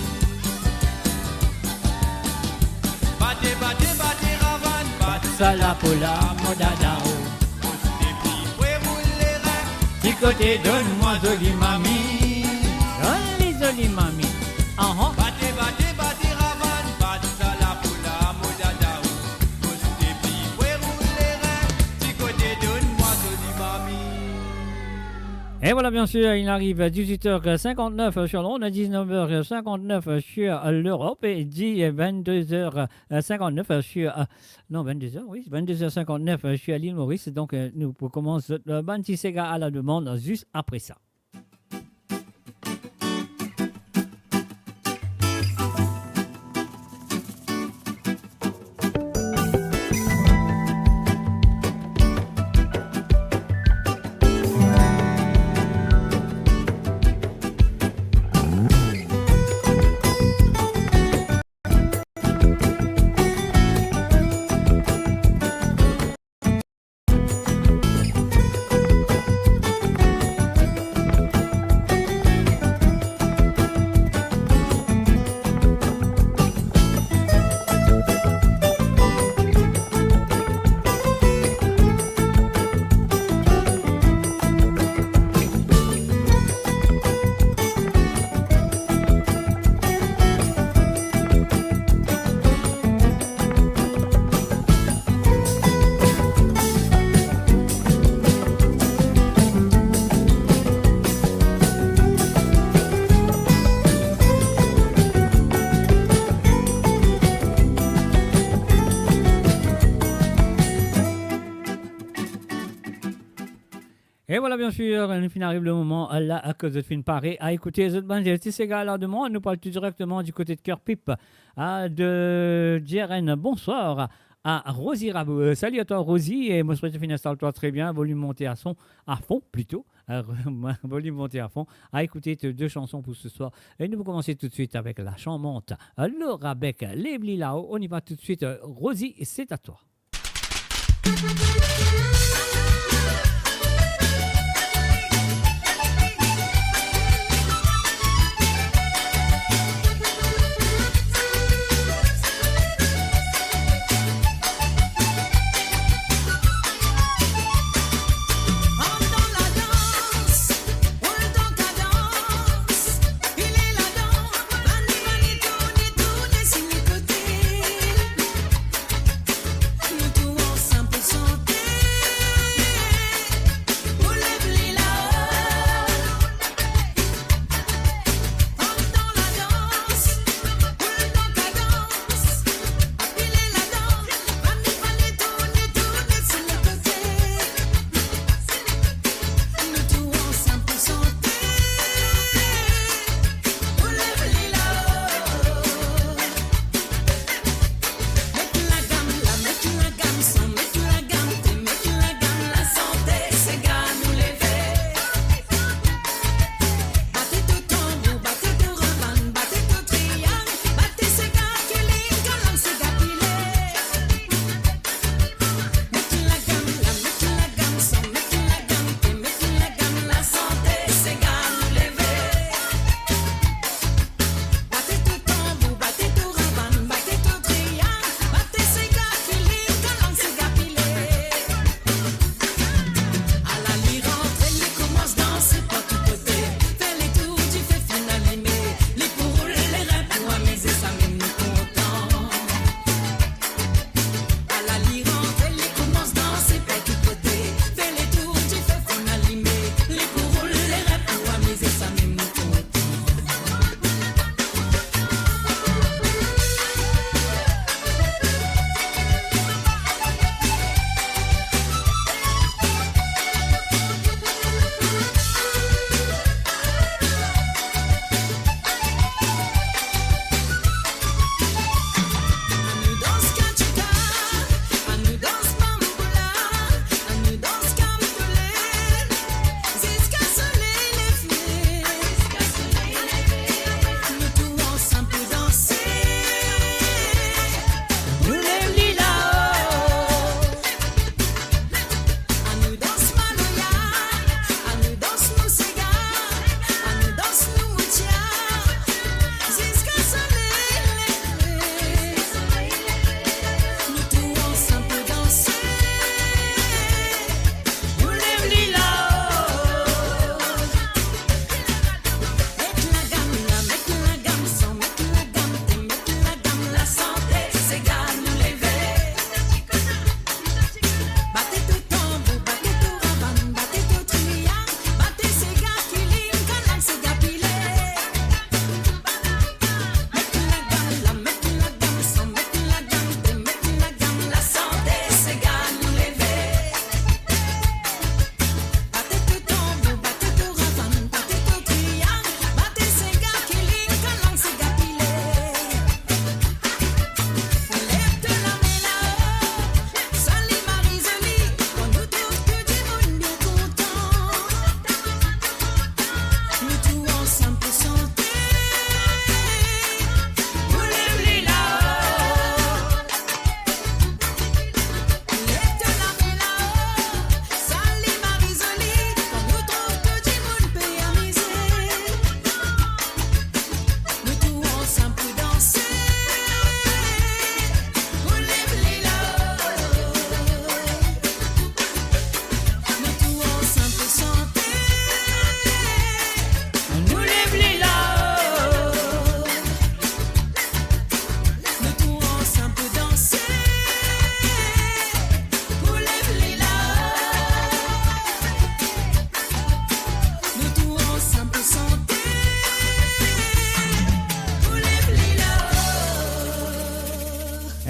Bate, bate, bate ravann, bat sa lapo la mo dada o. Koste pli pre, roul lerin, ti kote donn mwa zoli mami. Zoli, zoli mami. Et voilà, bien sûr, il arrive dix-huit heures cinquante-neuf sur l'onde, dix-neuf heures cinquante-neuf sur l'Europe et dix, vingt-deux heures cinquante-neuf sur, euh, non, vingt-deux heures, oui, vingt-deux heures cinquante-neuf sur l'île Maurice. Donc, euh, nou pou koumans, euh, bann ti sega à la demande juste après ça. E vwala, biensir, nou finn ariv le moman la, kot zot finn pare a ekoute zot bann ti sega la demann. Nou pral tou direkteman di kote de Cœur Pip, a, de Jeren. Bonswar a Rosie Rabou. Euh, salut à toi, Rosie. E mo swete finn instal twa tre bien. Volim monte a son, a fon plito. Euh, volim monte a fon. A ekoute tes deux chansons pour ce soir. E nou pou komanse toutswit avek la charmante Laura Beck, Lev li lao. On y va tout de suite. Euh, Rosie, c'est à toi.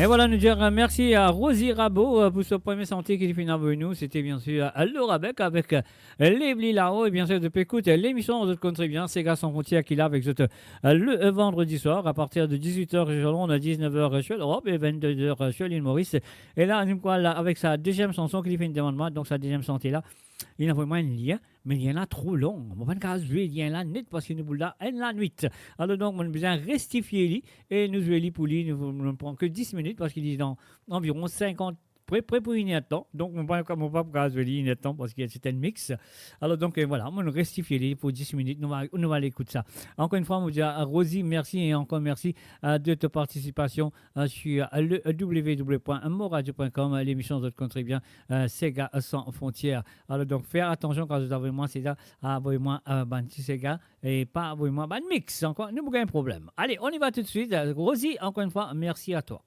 Vwala, nou dir, euh, mersi a Rosie Rabo, euh, pou so premie santi ki li finn avoy nou. Sete, bien sir, euh, Laura Beck avek, euh, Levli Lao. E bien sir, zot pe ekout, euh, lemision Zot Konn Tre Bien, Sega San Frontières ki la avek zot, euh, le, euh, vandredi swar, a partir de dizuit er sur Londres, diznef er sur Lerop e vennde er sur lil Moris. E la, nou pral avek sa deziem sanson ki li finn demann mwa, donk sa deziem santi la, li avoy mwa enn lien, me lien la tro long. Mo pa'nn kav zwe lien la net parski nou boul la enn lanwit. Alor donk, mo bizin restifie li e nou zwe li pou li. Nou, nou pran ke dis minit parski li dan anviron sinkant, pre, pre pou enn er tan. Donk, mo pa, mo pa pou kav zwe li enn er tan parski se enn mix. Alor donk, euh, vwala, mo restifie li pou dis minit. Nou va, nou va al ekout sa. Ankor enn fwa, mo dir a Rosie mersi e ankor mersi, euh, de ta partisipasion, euh, sur, euh, le w w w point moradio point com, euh, lemision Zot Konn Tre Bien, euh, Sega San Frontières. Alor donk, fer atansion kan zot avoy mwa sega, avoy mwa, euh, bann ti sega e pa avoy mwa bann mix ankor, nou pou gagn problem. Ale, on y va tout de suite. Euh, Rosie, ankor enn fwa, mersi a twa.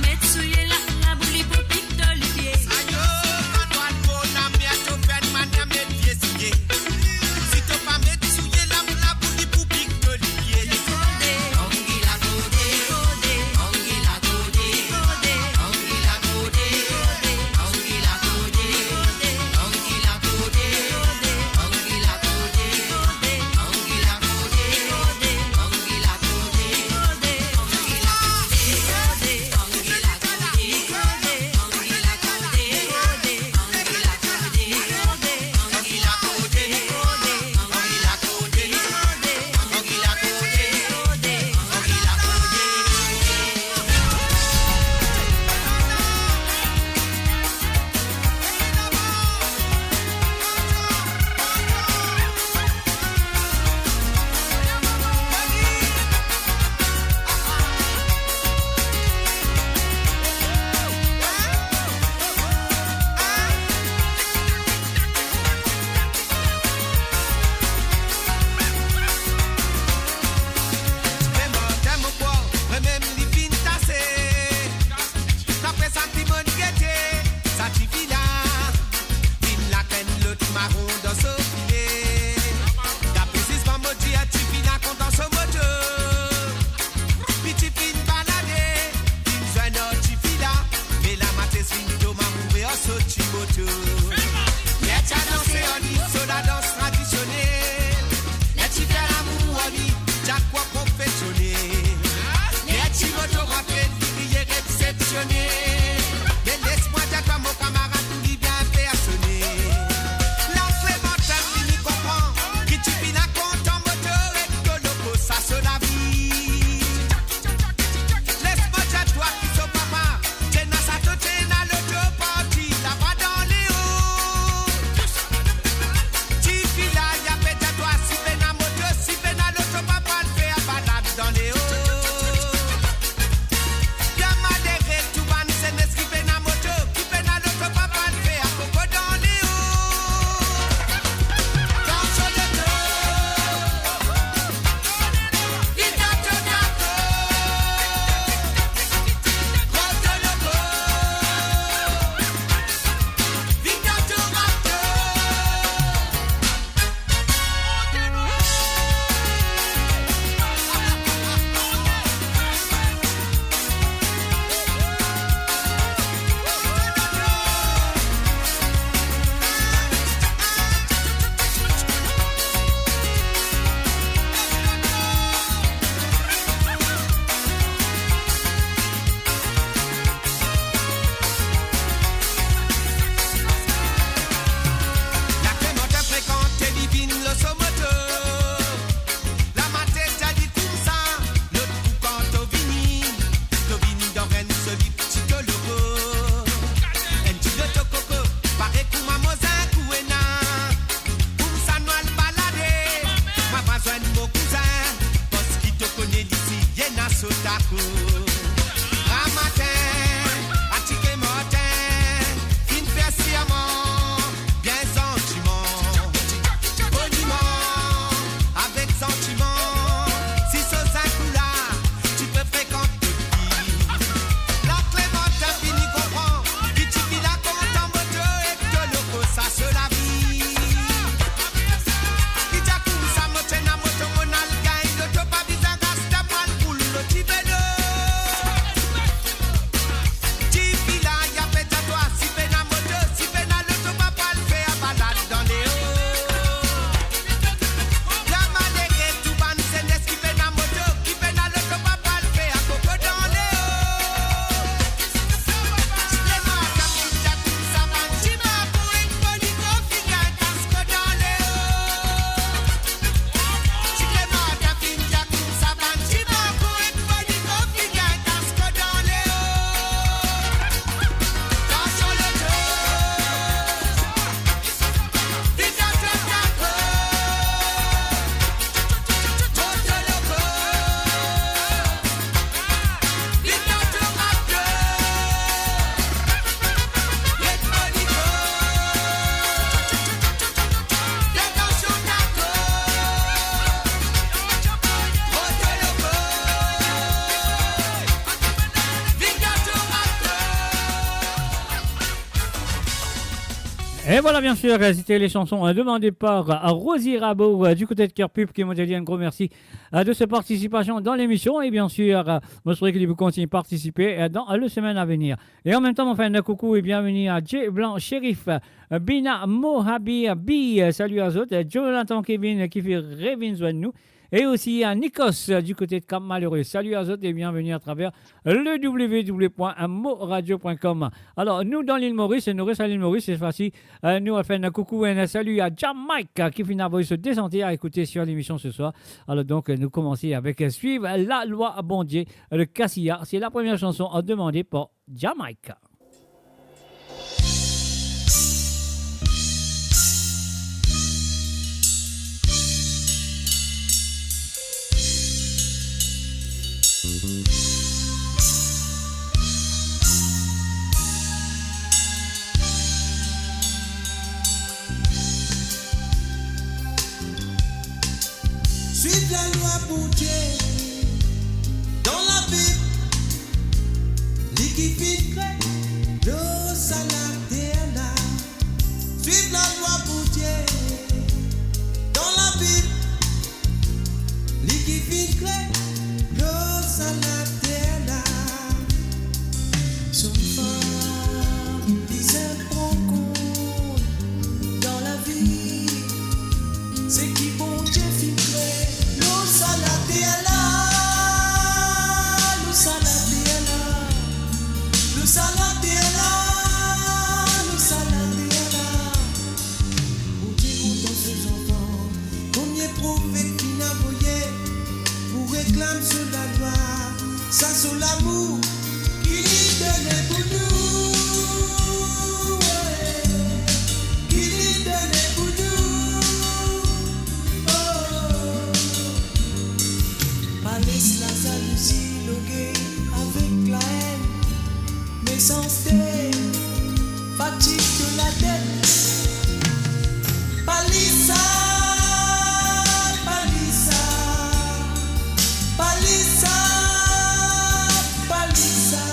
Met soulie la, labou li pou pik to lipie. Ayo, kan to al pran lamer, to fer enn manier met vie soulie. Si to pa met soulie la, labou li pou pik to lipie. Kode, anguila kode, kode, anguila kode, kode, anguila kode, kode, anguila kode, kode, anguila kode, kode, anguila kode, kode, anguila kode, kode, anguila kode, kode, anguila kode, kode. Me Martin, mo krwar, vremem li finn tase. Dapre sa ki mo'nn gete, sa tifi la finn lak enn lot maron dan so file. Dapre zizman mo dir, tifi la kontan so moto. Li ti finn balade, finn zwenn ar tifi la, me lamates finn tom amoure ar so ti moto. Ler ti al danse ar li so ladans tradisionel, ler ti fer lamour ar li, ti al krwar profesionel. Ler ti moto rantre, li kriye exepsionel. Me les mwa dir twa, mo kamarad, tou li bien personel. La Klemantin fini konpran ki tifi la kontan moto ek to loko, sa so lavi. Les mo dir twa ki so papa ti ena sato, ti ena loto, parti laba dan leo. Et voilà, bien sûr, euh, c'était les chansons, euh, demandées par, euh, Rosie Rabault, euh, du côté de Kerpip, ki mo dir li enn gro mersi, euh, de sa participasion dan lemision. E bien sir, euh, mo swete ki li pou kontign partisipe, euh, dan, euh, le semaine à venir. E an mem tan, mo fer enn koukou e bienveni a Jay Blanc, Sherif, euh, Bina, Mohabi, euh, Bi, euh, salut à zot, euh, Jonathan Kevin, euh, ki finn revinn zwenn nou. E osi a Nikos, euh, du côté de Cap Malheureux. Salut à zot e bienveni atraver le w w w point moradio point com. Alor, nou dan Lil Moris, nou res a Lil Moris, cette fois-ci, euh, nou al fer enn koukou, enn salut a Jamaïque, euh, ki finn avoy so de sante a ekoute sur lemision ce soir. Alor donk, euh, nou koumans avek, euh, Suiv lalwa Bondie, euh, de Cassia. Se la premie sanson, euh, demande par Jamaïque. Swiv lalwa Bondie dan Labib, li ki finn kre lor sa later la. Swiv lalwa Bondie dan Labib, li ki finn kre lor sa later la. Sa fam bizin pran kont dan lavi, seki Bondie finn kre lor sa later la, lor sa later la, lor sa later la, lor sa later la. Bondie kontan so zanfan, kouma profet finn avoye pou reklam so lalwa, sa so lamour ki li done pou nou, wi, ki li done pou nou. Oh. Pa les lazalouzi, lorgey avek laenn, mesanste, fatig de latet. Pa li sa, pa li sa, pa li sa, pa li sa.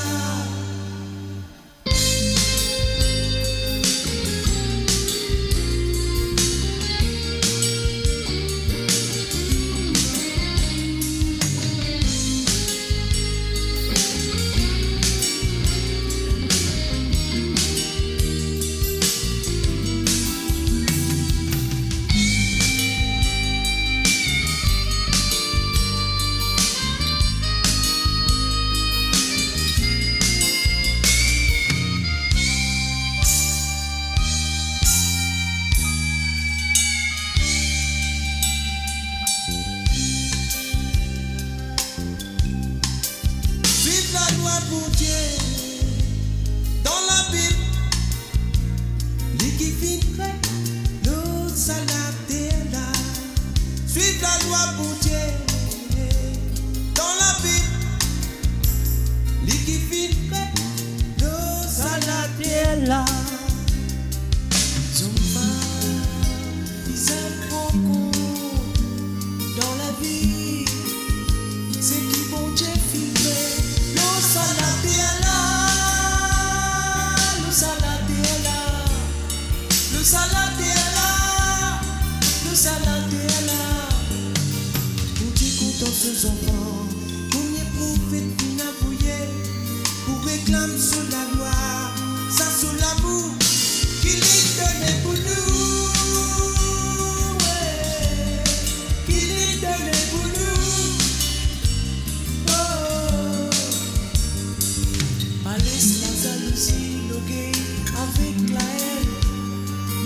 Swiv lalwa Bondie dan Labib, li ki finn kre lor sa later la. Swiv lalwa Bondie dan Labib, li ki finn kre lor sa later la. Zom fam bizin pran kont dan lavi, seki Bondie finn kre lor sa later la, lor sa later la, lor sa later la, lor sa later la. Bondie kontan so zanfan, kouma profet finn avoye pou reklam so lalwa, sa so lamour ki li done pou nou, wi, ki li done pou nou. Oh. Pa les lazalouzi, lorgey avek laenn,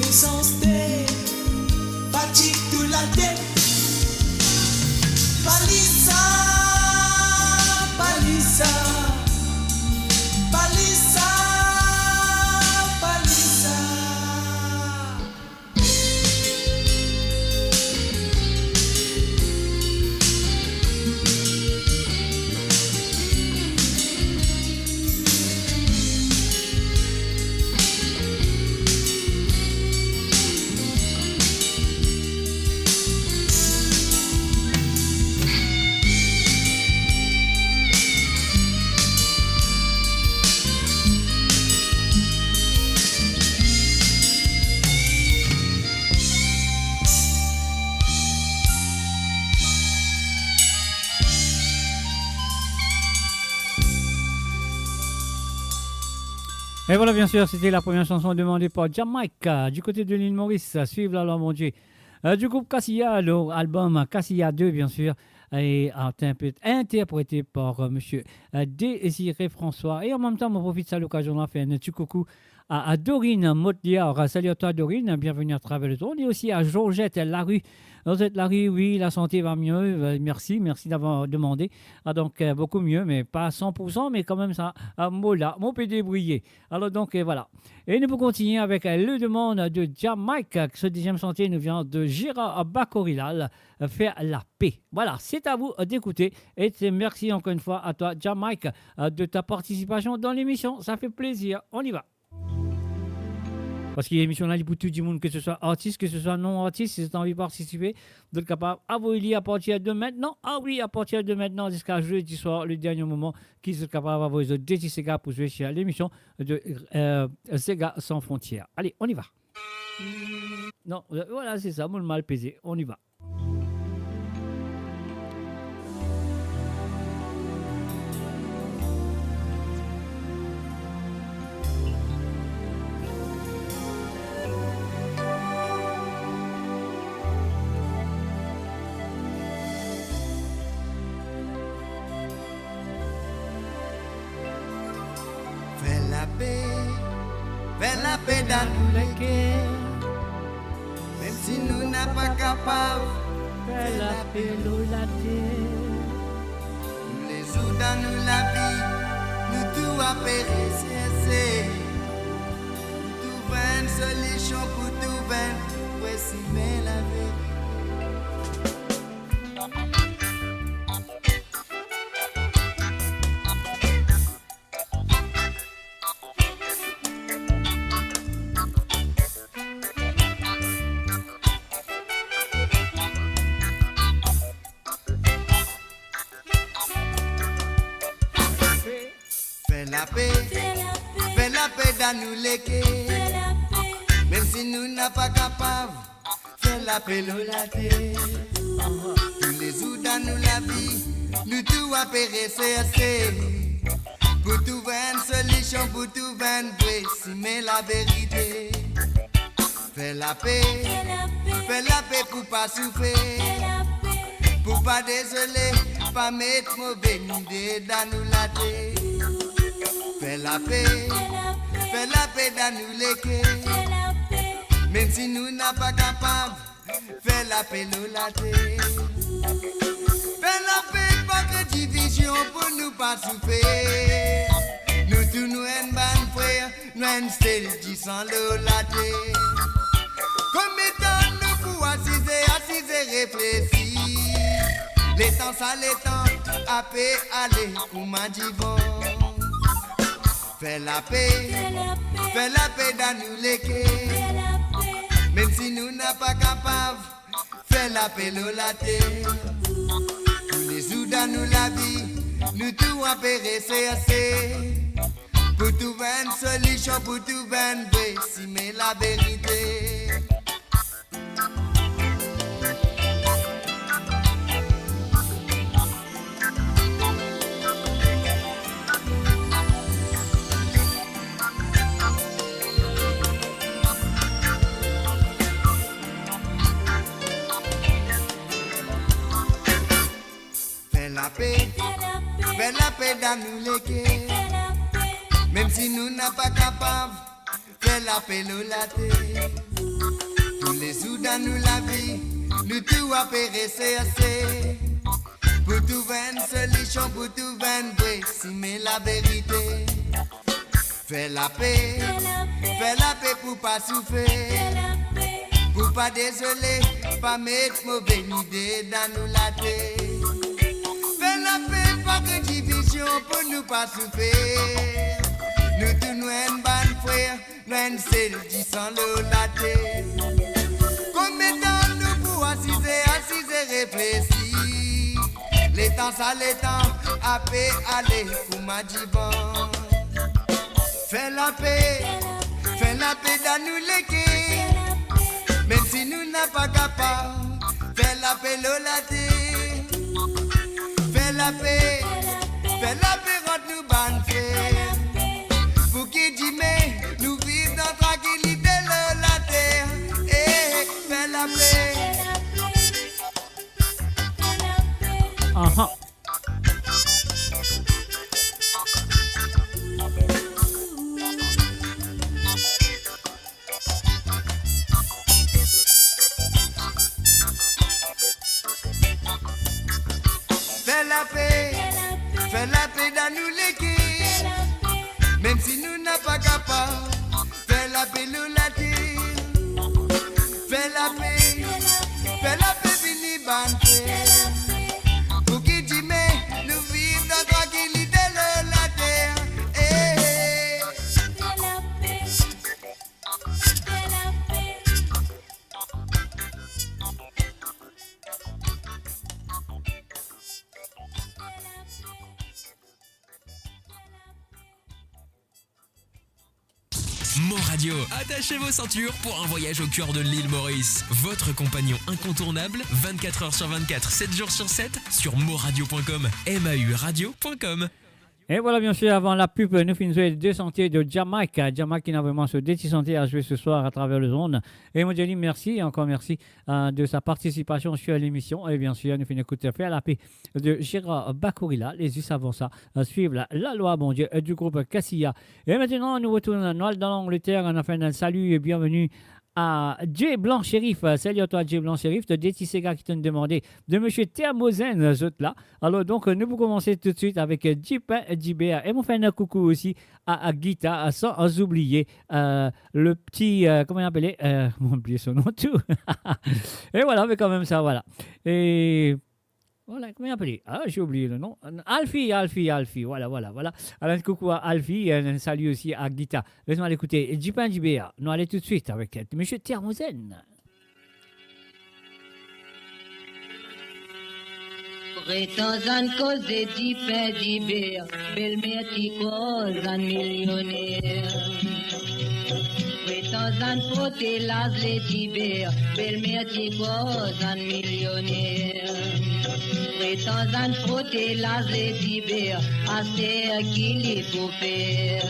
mesanste, fatig de latet. Pa li sa, pa li sa, pa li sa, pa li sa. Et voilà, bien sûr, c'était la première chanson demandée par Jamaica, du côté de l'île Maurice. Suiv lalwa Bondie. Euh, du groupe Cassia, leur album Cassia deux, bien sûr, et interpré-, interprété par, euh, monsieur, euh, Désiré François. Et en même temps, mo profit sa lokazion la fer enn ti koukou à, à Dorine Motliard. Salut à toi, Dorine. Bienvenue à travers le monde. Et aussi à Georgette Larue. Georgette Larue, oui, la santé va mieux. Euh, merci, merci d'avoir demandé. Ah, donc, euh, beaucoup mieux, mais pas à cent pour cent, mais quand même, sa, euh, mo la, mo pe debrouye. Alors, donc, euh, voilà. Et nous pouvons continuer avec, euh, le demande de Jamaica, que ce deuxième chantier nous vient de Gérard Bacorilal, euh, Faire la paix. Voilà, c'est à vous, euh, d'écouter. Et c'est, merci encore une fois à toi, Jamaica, euh, de ta participation dans l'émission. Ça fait plaisir. On y va. Parski lemision la, li pou tou dimoun, ke se swa artis, ke se swa non artis, si zot anvi partisipe, zot kapav avoy li apartir de mintnan. Ah wi, apartir de mintnan ziska zedi swar, le dernie moman, ki zot kapav avoy zot de ti sega pou zwe si lemision de, euh, Sega Sans Frontières. Allez, on y va. Non, euh, voilà, c'est ça, mo mal peze. On y va. Fer lape, fer lape dan nou leker. Mem si nou napa kapav fer lape lor later, toulezour dan nou lavi, nou tou a pe reserse pou trouv enn solision, pou trouv enn vre simin laverite. Fer lape, fer lape dan nou leker. Mem si nou napa kapav fer lape lor later, toulezour dan nou lavi, nou tou a pe reserse pou trouv enn solision, pou trouv enn vre simin laverite. Fer lape, fer lape pou pa soufer, pou pa dezole, pa met move lide dan nou latet. Fer lape, fer lape dan nou leker. Mem si nou napa kapav fer lape lor later. Fer lape, pa kre divizion pou nou pa soufer. Nou tou nou enn bann frer, nou enn sel disan lor later. Konbien tan nou pou asize, asize reflesi? Letan sa, letan ape ale kouma divan. Fer lape, fer lape dan nou leker. Mem si nou napa kapav fer lape lor later, toulezour dan nou lavi, nou tou a pe reserse pou trouv enn solision, pou trouv enn vre simin laverite. Fer lape, fer lape dan nou leker. Mem si nou napa kapav fer lape lor later, toulezour dan nou lavi, nou tou a pe reserse pou trouv enn solision, pou trouv enn vre simin laverite. Fer lape, fer lape pou pa soufer, pou pa dezole, pa met move lide dan nou latet. Fer lape, pa kre divizion pou nou pa soufer. Nou tou nou enn bann frer, nou enn sel disan lor later. Konbien tan nou pou asize, asize reflesi? Letan sa, letan ape ale kouma divan. Fer lape, fer lape dan nou leker. Mem si nou napa kapav fer lape lor later. Fer lape, fer lape ant nou bann frer. Pou ki dime Mem si nou napa kapav fer lape lor later, fer lape, fer lape vini bann frer. Pou ki dime nou viv dan trankilite lor later. Eh, eh. Mor Radio, attachez vos ceintures pour un voyage au cœur de l'île Maurice. Votre compagnon incontournable, vingt-quatre heures sur vingt-quatre, sept jours sur sept, sur moradio point com, M A U radio point com. E vwala, biensir, avan lapib, nou finn zwe de sante de Jamaica. Jamaica ki ena vreman so de ti sante a zwe se swar atraver lezond. E mo dir li mersi, ankor mersi, euh, de sa participasion sur lemision. E biensir, nou finn ekout Fer lape de Gérard Bakourila. E zis avan sa, euh, swiv la, La loi Bondie, euh, du group Cassia. E aster, nou retourn, nou al dan Langleter, nou fer enn sali e bienveni a Djeblan Cherif. Sali a twa, Djeblan Cherif. To de ti sega ki to'nn demande de misie Termozen, zot la. Alor, donk, nou pou koumanse toutswit avek, euh, Dipin Diber. E mo fer enn koukou osi a, a Gita, a, san, a, oubliye, euh, le pti, euh, kouma li apele, euh, mo oubliye so nom tou. E vwala, me kanmem sa, vwala. E vwala, kouma li apele? Ah, j'ai oublié le nom. Alfi, Alfi, Alfi, vwala, vwala, vwala. Alor, koukou a Alfi, e enn sali osi a Gita. Les nou al ekoute Dipin Diber. Nou ale toutswit avek, euh, misie Termozen. Pretan zann koze dipin diber, belmer ti krwar zann milioner. Pretan zann frote laz lediber, belmer ti krwar zann milioner. Pretan zann frote laz lediber, aster ki li pou fer?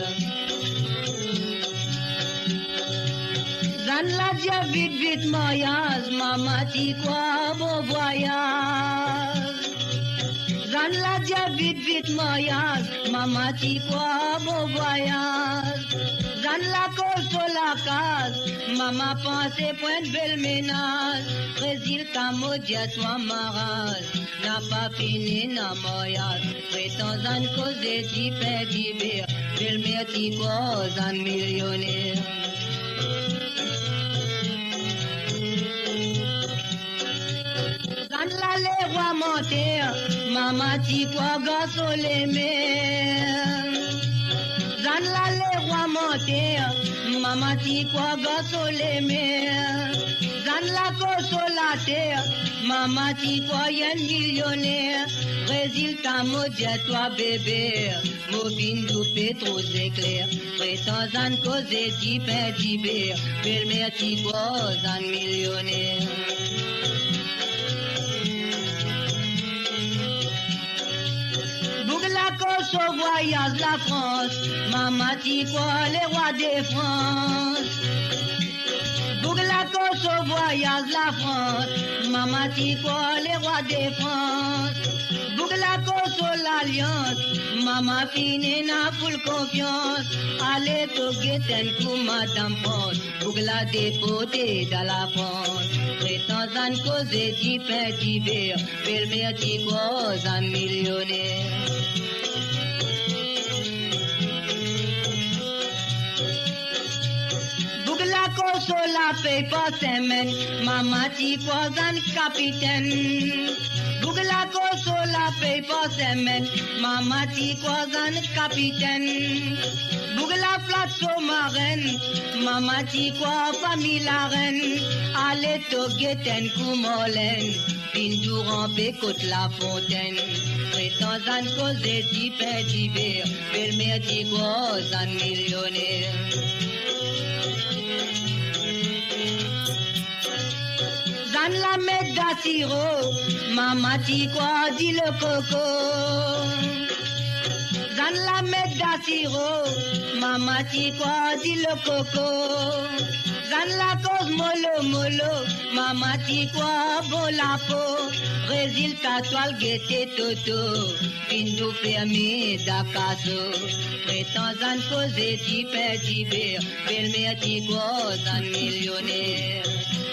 Zann la dir vit vit maryaz, mama ti krwar bon vwayaz. Zann la dir vit vit maryaz, mama ti krwar bon vwayaz. Zann la koz so lakaz, mama panse pou enn bel menaz. Rezilta mo dir twa maraz, napa finn ena maryaz. Pretan zann koze dipin diber, belmer ti krwar zann milioner. Zann la lerwa manter, mama ti krwar garson lemer. Zann la lerwa manter, mama ti krwar garson lemer. Zann la koz so later, mama ti krwar enn milioner. Rezilta mo dir twa bebe, mo finn doupe tro zekler. Pretan zann koze dipin diber, belmer ti krwar zann milioner. Boug la koz so vwayaz Lafrans, mama ti krwar lerwa de Frans. Boug la koz so vwayaz Lafrans, mama ti krwar lerwa de Frans. Boug la koz so lalians, mama finn ena full konfians. Ale to get enn kou madam Frans, boug la deporte dan Lafrans. Pretan zann koze dipin diber, belmer ti krwar zann milioner. Boug la koz so lapey par semenn, mama ti krwar zann kapitenn. Boug la koz so lapey par semenn, mama ti krwar zann kapitenn. Boug la flat so marenn, mama ti krwar fami larenn. Ale to get enn kou Marlenn, Pindour anpe kot Lafontenn. Pretan zann koze dipin diber, belmer ti krwar zann milioner. Zann la met dasiro, mama ti krwar dilo koko. Zann la met dasiro, mama ti krwar dilo koko. Zann la koz molo molo, mama ti krwar bon lapo. Rezilta to al gete toto, Pindour ferme dakaso. Pretan zann koze dipin diber, belmer ti krwar zann milioner.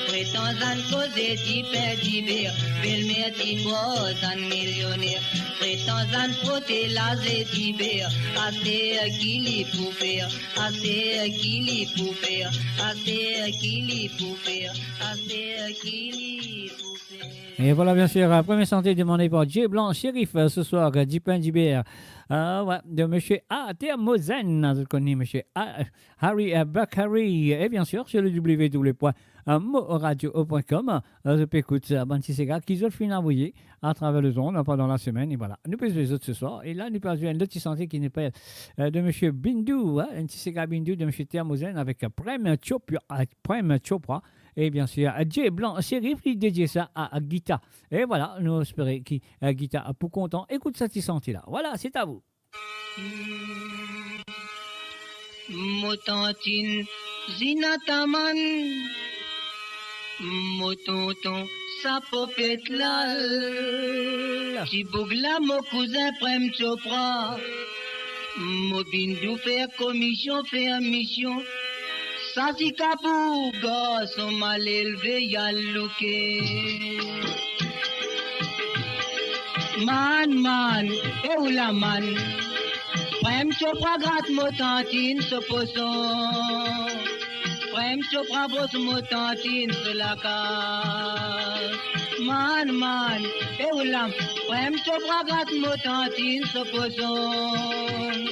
Pretan zann koze dipin diber, belmer ti krwar zann milioner. Pretan zann frote laz lediber, fer, aster ki li pou fer, aster ki li pou fer, aster ki li pou fer, aster ki li pou fer. Et voilà, bien sûr, euh, première santé demandée par Jay Blanc, Shérif, euh, ce soir, euh, Dipin Diber. Euh, ouais, de monsieur A. Termozen, zot konn li, monsieur A. Harry, euh, Bakary, et bien sûr, sur le w w w point moradio point com, euh, zot pe ekout, euh, bann ti sega ki zot finn avoye atraver lezond pandan lasemenn, et voilà. Nou pe zwe zot ce soir, et la, nou pe zwe enn lot ti santé ki nou pe, euh, de monsieur Bindou, hein, enn ti sega Bindou de monsieur Termozen avec, euh, Prem Chopra, euh, Prem Chopra, et bien sûr, euh, Jay Blanc, Shérif, li dedie sa a, a Gita. Et voilà, nou espere ki, euh, Gita pou kontan ekout sa ti santé la. Voilà, c'est à vous. Mo tantinn Zina Taman, mo tonton Sapopet Lal, ti boug la mo kouzin Prem Chopra, mo Bindou fer komision, fer mision, sa ti ka pou garson mal elve, al louke. Man, man, e oula man. Prem Chopra grat mo tantinn so poson. Prem Chopra bros mo tantinn so lakas. Man, man, e oula. Prem Chopra grat mo tantinn so poson.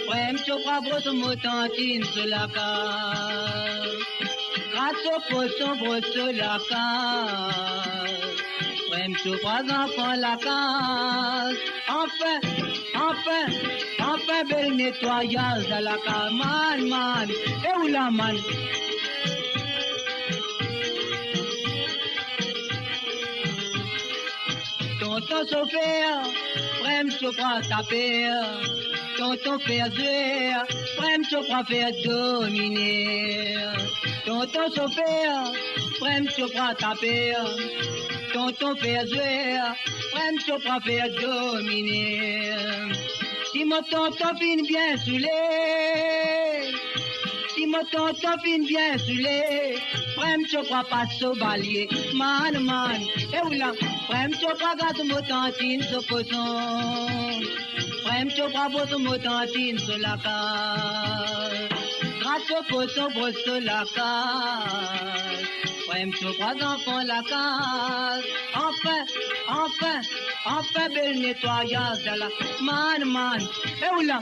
Prem Chopra bros mo tantinn so lakas. Grat so poson, bros so lakas. Prem Chopra zanfan lakas. Anfin, anfin, anfin bel netwayaz dan lakas. Man, man, e oula man. Tonton sofer, Prem Chopra taper. Tonton fer zwer, Prem Chopra fer dominer. Tonton sofer, Prem Chopra taper. Tonton fer zwer, Prem Chopra fer dominer. Si mo tonton finn bien soule, si mo tonton finn bien soule, Prem Chopra pas so balie. Man, man, e oula, Prem Chopra grat mo tantinn so poson. Prem Chopra bros mo tantinn so lakas. Grat so poson, bros so lakas. Prem Chopra zanfan lakas. Anfin, anfin, anfin bel netwayaz dan la. Man, man, e oula.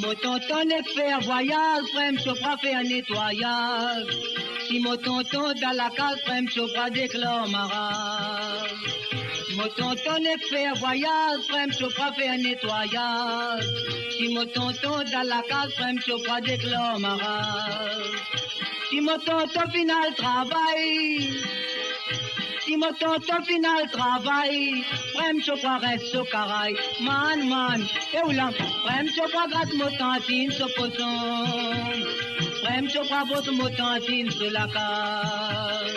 Mo tonton nek fer vwayaz, Prem Chopra fer netwayaz. Si mo tonton dan lakaz, Prem Chopra deklar maraz. Mo tonton nek fer vwayaz, Prem Chopra fer netwayaz. Si mo tonton dan lakaz, Prem Chopra deklar maraz. Si mo tonton finn al travay, si mo tonton finn al travay, Prem Chopra res so karay. Man, man, e oula, Prem Chopra grat mo tantinn so poson. Prem Chopra bros mo tantinn so lakas.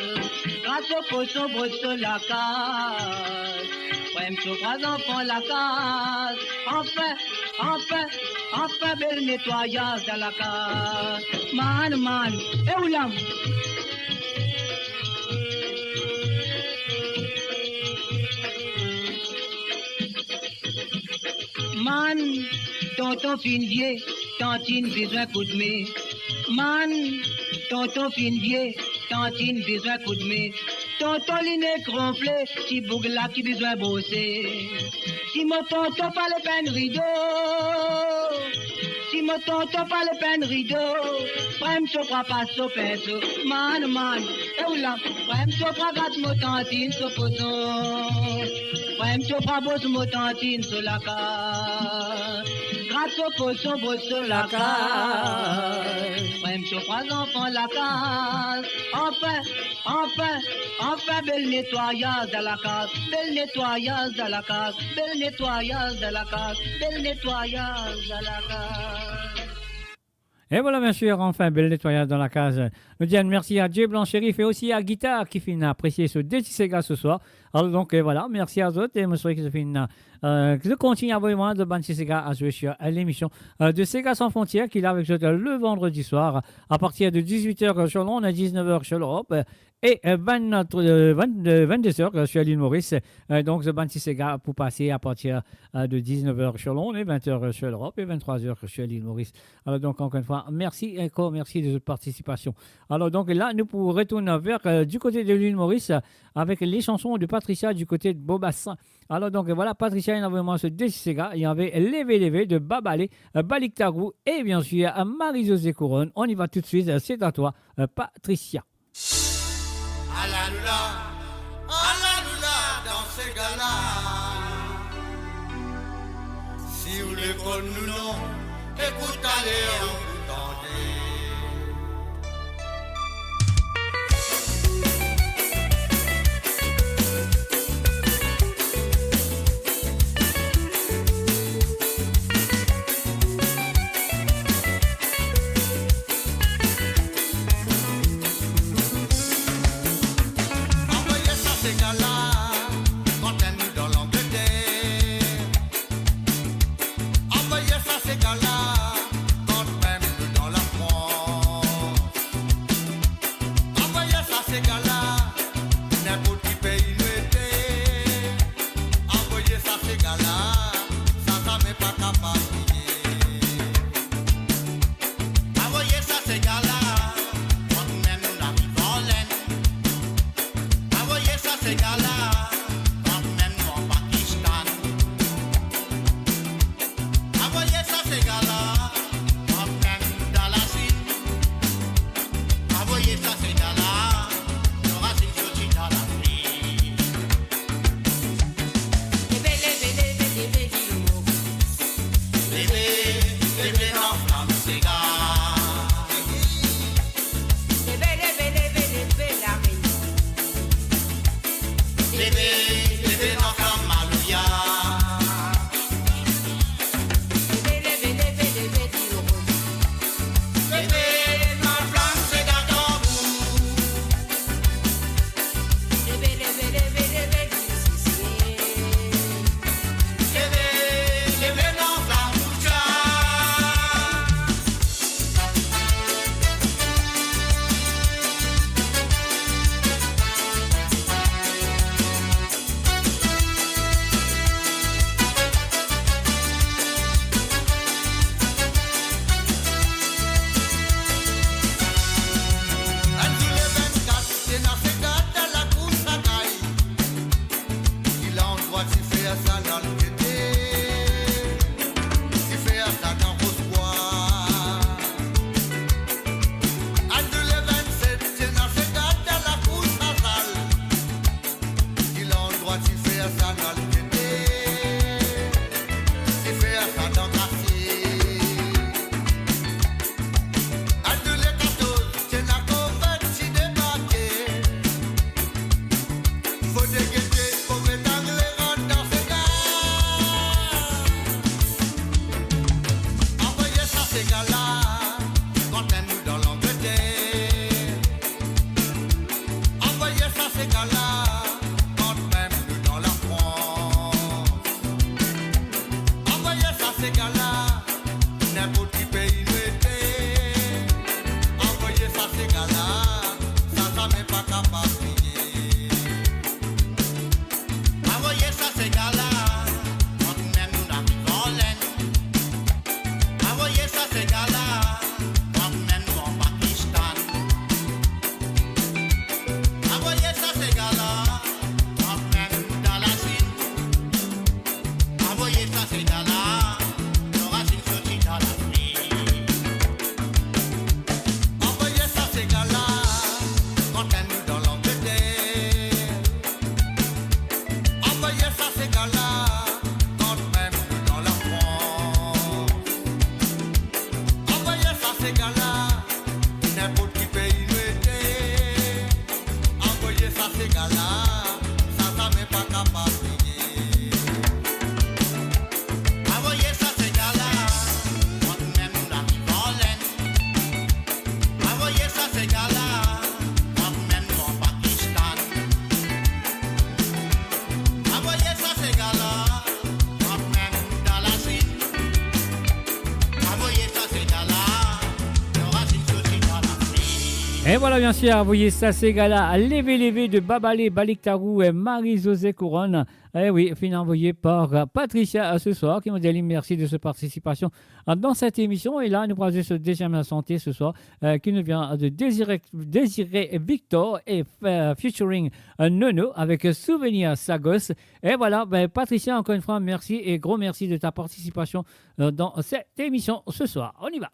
Grat so poson, bros so lakas. Prem Chopra zanfan lakas. Anfin, anfin, anfin bel netwayaz dan lakaz. Man, man, e oula. Man, tonton finn vie, tantinn bizin koudme. Man, tonton finn vie, tantinn bizin koudme. Tonton li nek ronfle, ti boug la ki bizin brose. Si mo tonton pa le pinn rido, si mo tonton pa le pinn rido, Prem Chopra pas so pinso. Man, man, e oula, Prem Chopra grat mo tantinn so poson. Prem Chopra bros mo tantinn so lakas. Grat so poson, bros so lakas. Prem Chopra zanfan lakas. Anfin, anfin, anfin bel netwayaz dan lakaz. Bel netwayaz dan lakaz. Bel netwayaz dan lakaz. Bel netwayaz dan lakaz. Et voilà, bien sûr, enfin, bel netwayaz dan lakaz. Nou dir mersi a Jay Blanc Shérif e osi a Guitar ki finn apresie so de ti sega ce soir. Alor, donk, euh, vwala, mersi a zot e mo swete ki zot finn, euh, ki zot kontign avoy mwa zot bann ti sega a zwe sir, euh, lemision, euh, de Sega Sans Frontières ki la avek zot, euh, le vandredi swar, a partir de dizuit er, euh, sir Lond, diznef er sir Lerop, euh, e, euh, vinn-, euh, vinn-, euh, vennde er, euh, sir lil Moris. Euh, donk, zot bann ti sega pou pase a partir, euh, de diznef er sir Lond e vent er, euh, sir Lerop e venntrwa er, euh, sir lil Moris. Alor, donk, ankor enn fwa, mersi ankor, mersi de zot partisipasion. Alor, donk, la, nou pou retourn ver, euh, di kote de lil Moris, euh, avek le sanson de Patricia di kote de Bobassin. Alor, donk, vwala, Patricia, inn avoy mwa so de ti sega, inn avoy Leve Leve de Babale, euh, Balik Tagrou, e biensir, euh, Marie-Josée Couronne. On y va tout de suite, euh, c'est à toi, euh, Patricia. Alaloula, alaloula, dan sega la. Si ou le konn nou non, ekout ale, ou pou tande. Avoy sa sega la, kan mem nou dan Langleter. Avoy sa sega la, kan mem nou dan Lafrans. Avoy sa sega la, ninport ki pei nou ete. Avoy sa sega la, sa zame pa kapav bliye. Avoy sa sega la, kan mem nou ariv an Lenn. Avoy sa sega la, kan mem nou an Pakistan. Avoy sa sega la, kan mem nou dan Lasinn. Avoy sa sega la, nou rasinn sorti dan Lafrik. Leve, leve, leve, leve, lil Moris. Leve, leve, dan flam sega. Leve, leve, leve, leve, La Rényon. Leve, leve, dan flam maloya. Leve, leve, leve, leve, lil Moris. Leve, dan flam sega tanbou. Leve, leve, leve, leve, lil Sese. Leve, leve, dan flam boutya. Enn zour le vennkat, ti ena sega dan lakour Sakay. Ki landrwa ti fer sa, nou al gete. Ti fer sa dan Ros Bwa. Enn zour le vennset, ti ena sega dan lakour Sazal. Ki landrwa ti fer sa, nou al gete. Ti fer sa dan Grasie. Enn zour le katorz, ti ena korvet ti debarke. Fode gete, fode get angle rann dan sega. Et voilà, bien sûr, envoyé sa, ces gars-là, Leve Leve de Babale Baliktarou et Marie-Josée Couronne. Eh oui, fini envoyé par, euh, Patricia, euh, ce soir, qui nous dit merci de sa participation, euh, dans cette émission. Et là, nous prenons ce deuxième chantier ce soir, euh, qui nous vient de Désiré, Désiré Victor et, euh, featuring, euh, Nono avec, euh, Souvenir Sagos. Et voilà, ben, Patricia, encore une fois, merci et gros merci de ta participation, euh, dans cette émission ce soir. On y va.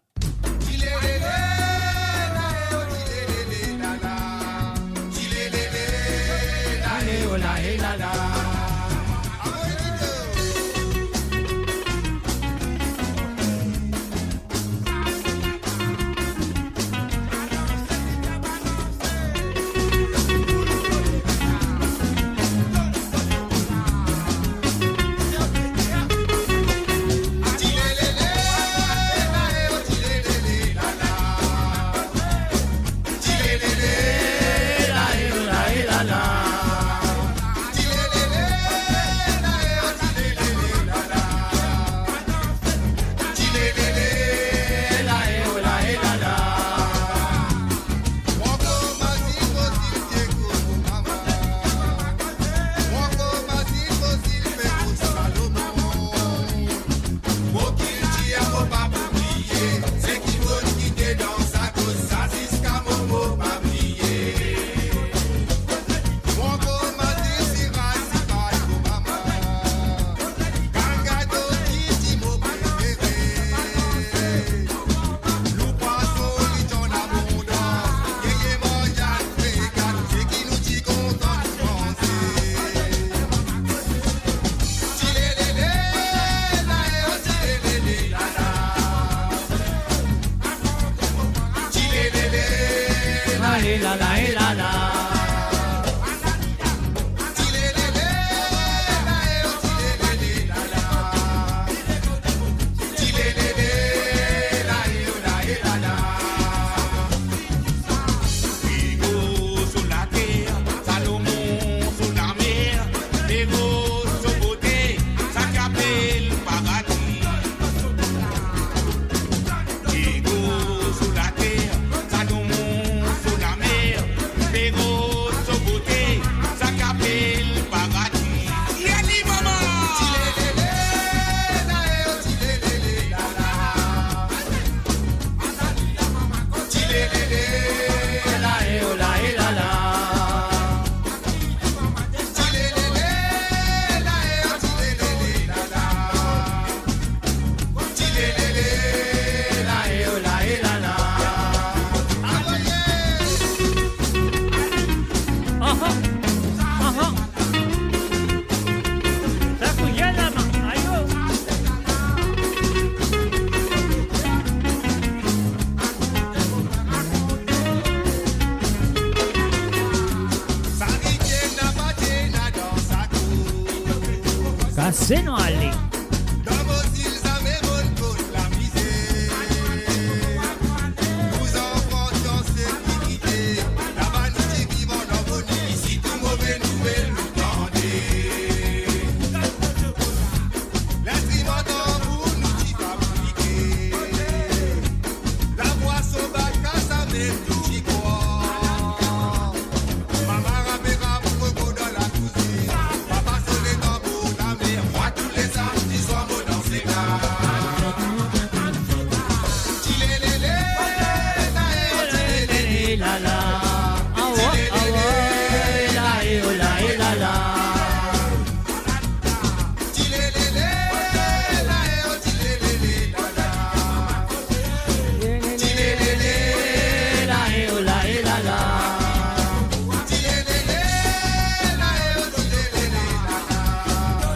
Kase nou ale.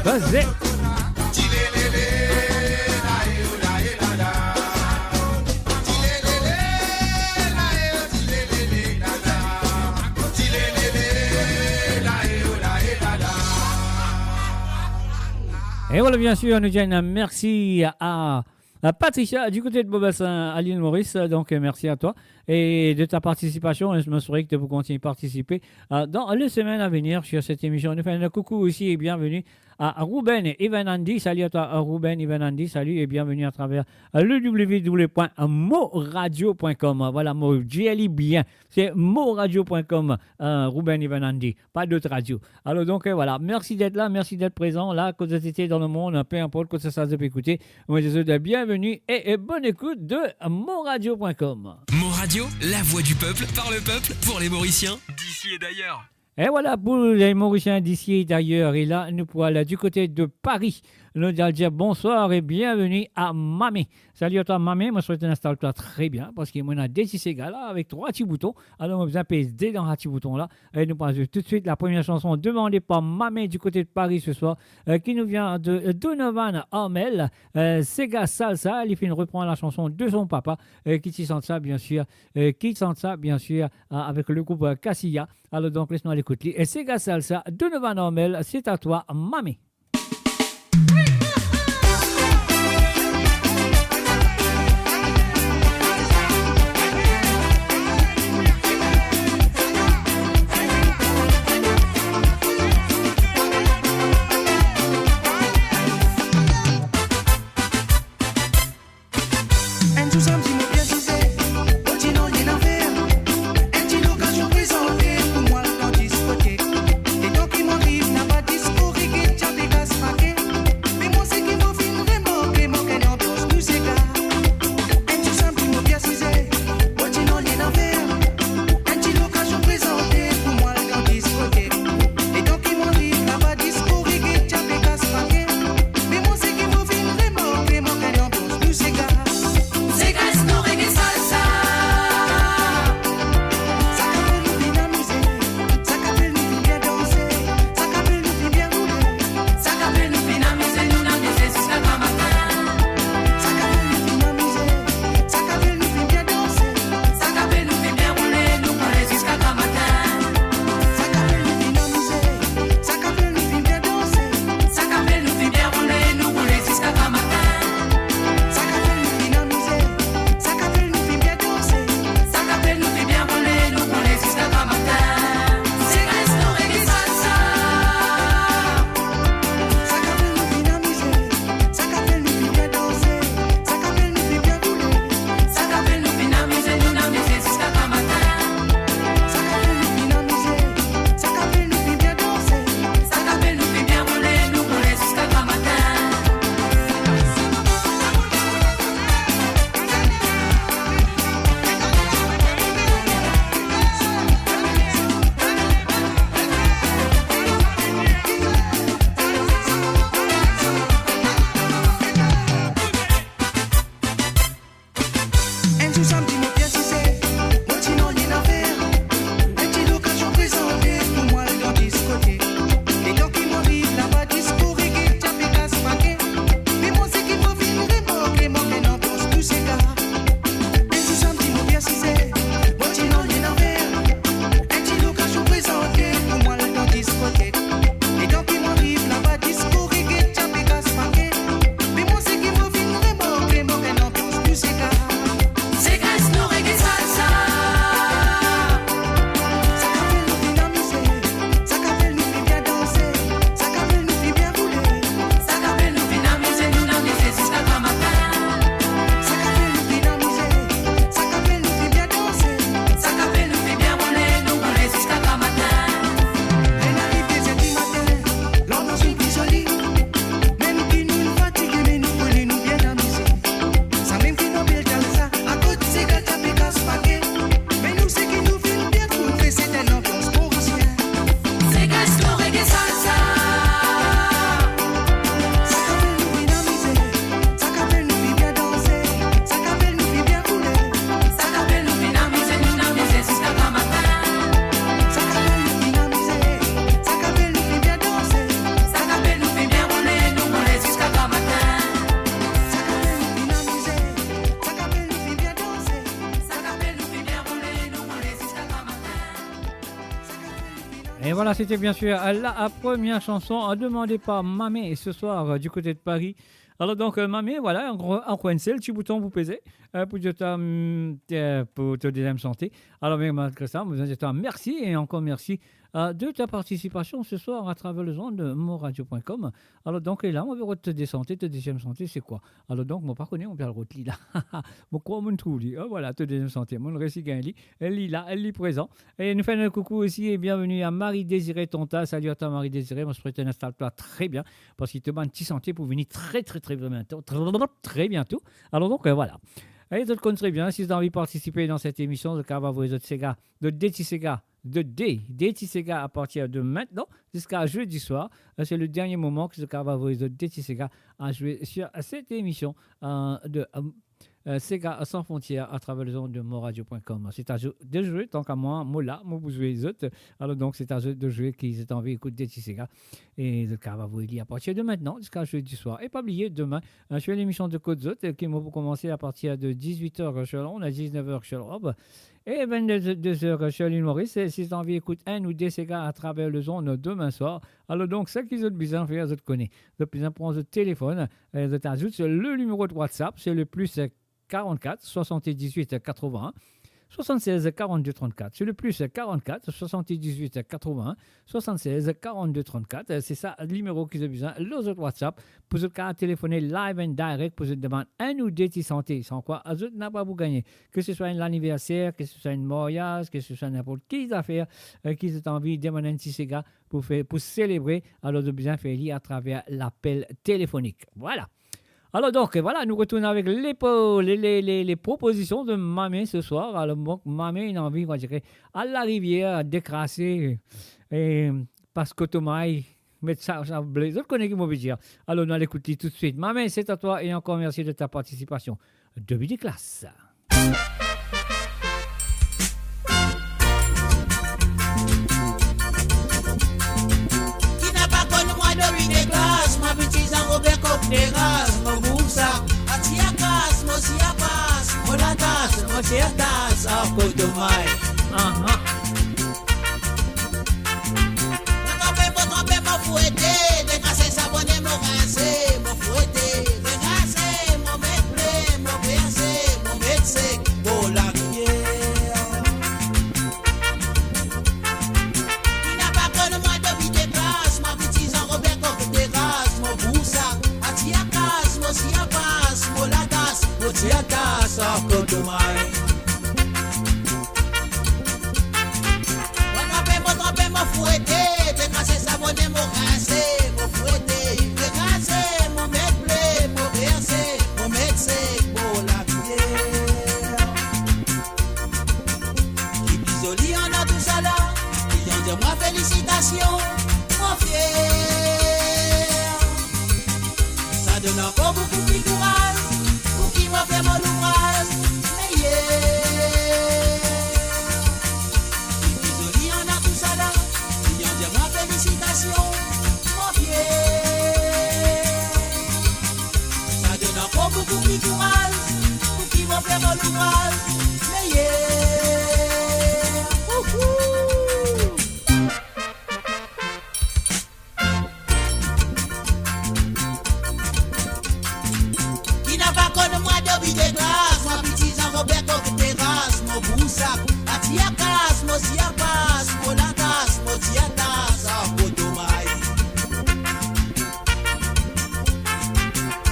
Baze. Et voilà, bien sûr, nous disons merci à, à Patricia du côté de Beaubassin, à l'île Maurice. Donc, euh, merci à toi et de ta participation. Et je me souhaite que vous continuez de participer, euh, dans les semaines à venir sur cette émission. Nous faisons un coucou aussi et bienvenue à Ruben Ivanandi. Salut à toi, euh, Ruben Ivanandi. Salut et bienvenue à travers, euh, le w w w point moradio point com. Voilà, mo, dir li bien. C'est moradio point com, euh, Ruben Ivanandi. Pas d'autre radio. Alors donc, euh, voilà, merci d'être là, merci d'être présent là, kot zot ete dan lemonn, peu importe kot sa zot pe ekoute. Mo dir zot bienvenue et, et bonne écoute de moradio point com. Mon Radio, la voix du peuple, par le peuple, pour les Mauriciens, d'ici et d'ailleurs. Et voilà pour les Mauriciens d'ici et d'ailleurs. Et là, nou pou al du côté de Paris. Nou pou al dir bonsoir et bienvenue à Mamé. Salut à toi, Mamé. Mo swet ou instal twa tre bien, parski mo ena de ti sega la avek trwa ti bouton. Alor, mo bizin pez de dan sa ti bouton la. E nou pou al zwe tout de suite la première chanson demandée par Mamé du côté de Paris ce soir, euh, qui nous vient de, euh, Donovan Armel, euh, Sega Salsa. Li finn repran la chanson de son papa, euh, ki ti sant sa, bien sûr, euh, ki ti sant sa, bien sûr, euh, avec le groupe, euh, Casilla. Alors donc, laisse-nous aller écouter. Et Sega Salsa, Donovan Armel, c'est à toi, Mamé. Enn zour samdi mo bien size, mo ti nanye nanye fer. Enn ti lokazion prezante pou mwa dan diskotek. Letan ki mo ariv laba disko, rege ti pe kas make. Me mwa seki mo finn remarke, mo enn anbians nou sega. Enn zour samdi mo bien size, mo ti nanye nanye fer. Enn ti lokazion prezante pou mwa dan diskotek. Letan ki mo ariv laba disko, rege ti pe kas make. Me mwa seki mo finn remarke, mo enn anbians nou sega. Sega, sino, reggae, salsa. Sa kapel nou finn amize, sa kapel nou finn bien danse, sa kapel nou finn bien roule. Sa kapel nou finn amize, nou amize ziska gramatin. Sa kapel nou finn amize, sa kapel nou finn bien danse, sa kapel nou finn bien roule, nou roule ziska gramatin. Sa kapel nou finn amize, sa kapel nou finn bien danse, sa kapel nou finn bien roule, nou roule ziska gramatin. Sa kapel nou finn amize, sa kapel nou finn bien danse, sa kapel nou finn bien roule, nou roule ziska gramatin. Sega, sino, reggae, salsa. Sa kapel nou finn amize, sa kapel nou finn bien danse, sa kapel nou finn bien roule. Sa kapel nou finn amize, nou amize ziska gramatin. Sa kapel nou finn amize, sa kapel nou finn bien danse, sa kapel nou finn bien roule, nou roule ziska gramatin. Enn zour samdi mo bien size, mo ti nanye nanye fer. Enn ti lokazion prezante pou mwa dan diskotek. Letan ki mo ariv laba disko, rege ti pe kas make. Me mwa seki mo finn remarke, mo enn anbians nou sega. Enn zour samdi mo bien size, mo ti nanye nanye fer. Enn ti lokazion prezante pou mwa dan diskotek. Letan ki mo ariv laba disko, rege ti pe kas make. Me mwa seki mo finn remarke, mo enn anbians nou sega. Sega, sino, reggae, salsa. Sa kapel nou finn amize, sa kapel nou finn bien danse, sa kapel nou finn bien roule. Sa kapel nou finn amize, nou amize ziska gramatin. Sa kapel nou finn amize, sa kapel nou finn bien danse, sa kapel nou finn bien roule, nou roule ziska gramatin. Ler nou ariv de zer di matin, lanbians inn pli zoli. Mem ki nou fatige, me nou roule, nou bien amize. Samem ki nou bel salsa, akoz sega ti pe kas make. Me nou seki nou finn bien trouve, se enn anbians morisien. Sega, sino, reggae, salsa. Sa kapel nou finn amize, sa kapel nou finn bien danse, sa kapel nou finn bien roule. Sa kapel nou finn amize, nou amize ziska gramatin. Sa kapel nou finn amize, sa kapel nou finn bien danse, sa kapel nou finn bien roule, nou roule ziska gramatin. Sa kapel nou finn amize, sa kapel nou finn bien danse, sa kapel nou finn bien roule, nou roule ziska gramatin. Sa kapel nou finn amize. Et voilà, c'était bien sûr, euh, la, la première chanson, euh, demandée par Mamé ce soir, euh, du côté de Paris. Alors donc, euh, Mamé, voilà, ankor, ankor enn sel ti bouton pou peze, euh, pou dir twa, hum, euh, pou to dezyem sante. Alors, mais malgré ça, mo dir twa mersi e ankor mersi, euh, de ta participation ce soir à travers les ondes de monradio point com. Alors donc, et là, on va rod to de sante, to deziem sante, c'est quoi? Alors donc, mo pa kone, mo pe al rod li la. Mo krwar mo trouv li. Ah, voilà, to deziem sante. Mo resi gagn li. Li la, li prezan. E nou fer enn koukou osi e bienvenue à Marie Désirée Tonta. Salut à toi, Marie Désirée. Mo swete to instal twa tre bien, parski to bann ti sante pou vini tre, tre, tre biento. Tre, tre biento. Alors donc, euh, voilà. E zot konn tre bien, si zot anvi partisipe dan set emision, zot kapav avoy zot sega, zot de ti sega, zot de, de ti sega à partir de maintenant jusqu'à jeudi soir. Euh, c'est le dernier moment que zot kapav avoy zot de ti sega à jouer sur cette émission, euh, de, euh, euh, Sega Sans Frontières à travers les ondes de monradio point com. C'est à zot de jouer, tant qu'à moi, mo la, mo pou zwe zot. Alors donc, c'est à zot de jouer, ki zot anvi ekout de ti sega. E zot kapav avoy li à partir de maintenant jusqu'à jeudi soir. E pa bliye, demin, euh, sur l'émission de Kot Zot, euh, ki mo pou komanse à partir de dix-huit heures sur l'onde, à dix-neuf heures sur l'onde, e vennde-de-, deux heures sur l'île Maurice. E si zot anvi ekout enn ou de sega à travers les ondes demin soir, alors donc, seki zot bizin fer, zot kone. Zot bizin pran zot telefonn, euh, zot azout le nimero de WhatsApp, c'est le plus, euh, quarante-quatre soixante-dix-huit quatre-vingts soixante-seize quarante-deux trente-quatre. C'est le plus quarante-quatre soixante-dix-huit quatre-vingts soixante-seize quarante-deux trente-quatre. Se sa nimero ki zot bizin lor zot WhatsApp pou zot kapav telefone live and direct pou zot demann enn ou de ti sante, san kwa zot napa pou gagne. Ke se swa enn laniverser, ke se swa enn maryaz, ke se swa ninport ki zafer, euh, ki zot anvi demann enn ti sega pou fer, pou selebre, alors zot bizin fer li à travers l'appel téléphonique. Voilà. Alors donc, voilà, nou retourn avek les po-, les, les, les, les propositions de Mame ce soir. Alors, donc, Mame, ena anvi, on dirait, al larivier, dekrase, e pas kotomay, met sa, sa ble. Zot kone ki mo pe dir. Alors, nou al ekout li tout de suite. Mame, c'est à toi et encore merci de ta participation. Dobi de klas. Ki napa konn mwa dobi de klas, mwa piti Zan Rober kok de ras, mo boum sa, ati akas, mo si apas, mo latas, mo ti atas, ar kotomay. Aha. Mo tranpe, mo tranpe, mo fwete, dekrase, sabone, mo rinse, mo fwete, dekrase, mo met ble, mo perse, mo met sek, mo larivier. Ki napa konn mwa dobi de klas, mwa piti Zan Rober kok de ras, mo boum sa, ati akas, mo si apas, mo latas, mo ti atas, ar kotomay. Mo tranpe, mo tranpe, mo fwete, dekrase, sabone, mo rinse, mo fwete, dekrase, mo met ble, mo perse, mo met sek, mo larivier. Ki pli zoli andan tousala, ki dir mwa felisitasion, mo fier. Sa donn ankor boukou pli kouraz, pou ki mo fer mo louvraz meyer. Ki pli zoli andan tousala, ki dir mwa felisitasion, mo fier. Sa donn ankor boukou pli kouraz, pou ki mo fer mo louvraz meyer. Ouhou! Ki napa konn mwa dobi de klas, mwa piti Zan Rober kok de ras, mo boum sa, ati akas, mo si apas, mo latas, mo ti atas, ar kotomay.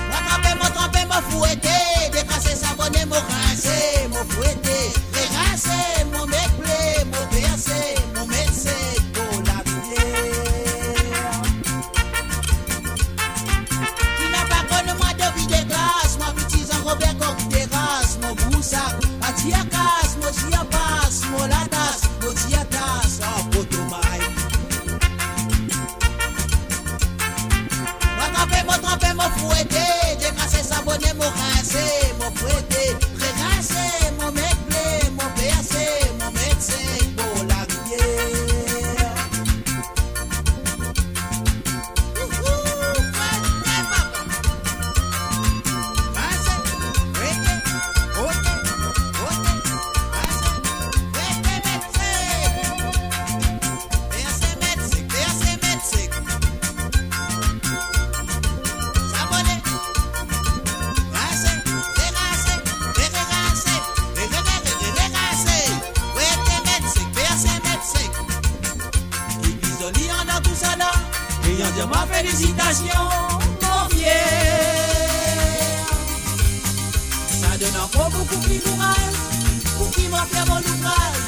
Mo tranpe, mo tranpe, mo fwete, dekrase, sabone, mo rinse, mo fwete, dekrase, mo met ble, mo perse, mo met sek, mo larivier. Ki napa konn mwa dobi de klas, mwa piti Zan Rober kok de ras, mo boum sa, ati akas, mo si apas, mo latas, mo ti atas, ar kotomay. Mo tranpe, mo tranpe, mo fwete, dekrase, sabone, mo rinse, mo fwete, dekrase, mo met ble, mo perse, mo met sek, mo larivier. Ouhou, fwete, papa. Rinse, fwete, fwete, fwete, rinse, fwete, met sek. Perse, met sek, perse, met sek. Sabone, Félicitations, mon fier. Ça donne encore beaucoup plus courage pour qui va faire mon ouvrage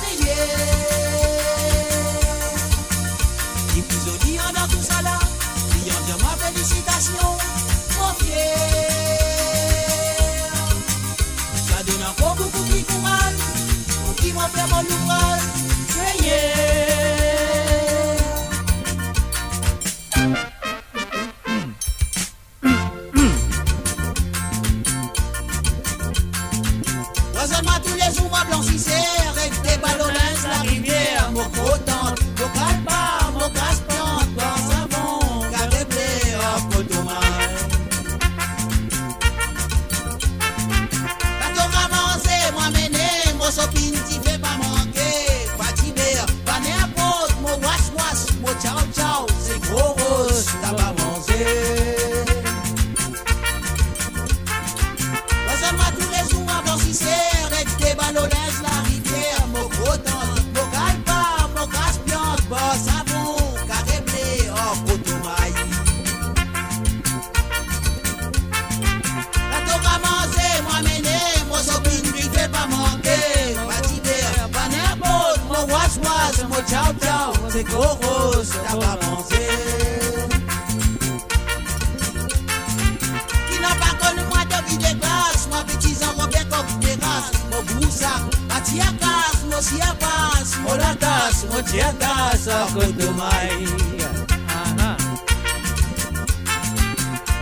meilleur. Ki pli zoli andan tou sa la, li anvi dir mwa felisitasyon, mon fier. Sa donn ankor boukou pli kouraz pou ki mwa fer mo louvraz, Segner. Mwa zwenn mwa toulezour, mwa blansiser, ek de balo linz larivier, mo frotant, mo kalpa, mo kras plant, dan savon, gade ble, ar koton may. Kan to ramanse, mwa mene, mo sopin dife pa manke, pa diber, pa ninport, mo was was, mo tyaw tyaw, se gro ros, taba manze. Mwa zwenn mwa toulezour, mwa blansiser, ek de balo linz larivier, mo frotant, mo kalpa, mo kras plant, dan savon, gade ble, ar koton may. Kan to ramanse, mwa mene, mo sopin dife pa manke, pa diber, pa ninport, mo was was, mo tyaw tyaw, se gro ros, taba manze. Ki napa konn mwa depi de klas, mwa piti zanrobe kok deras, mo bousa, atiakas, mo siapas, mo latas, mo tiatas, ar koton may. Aha.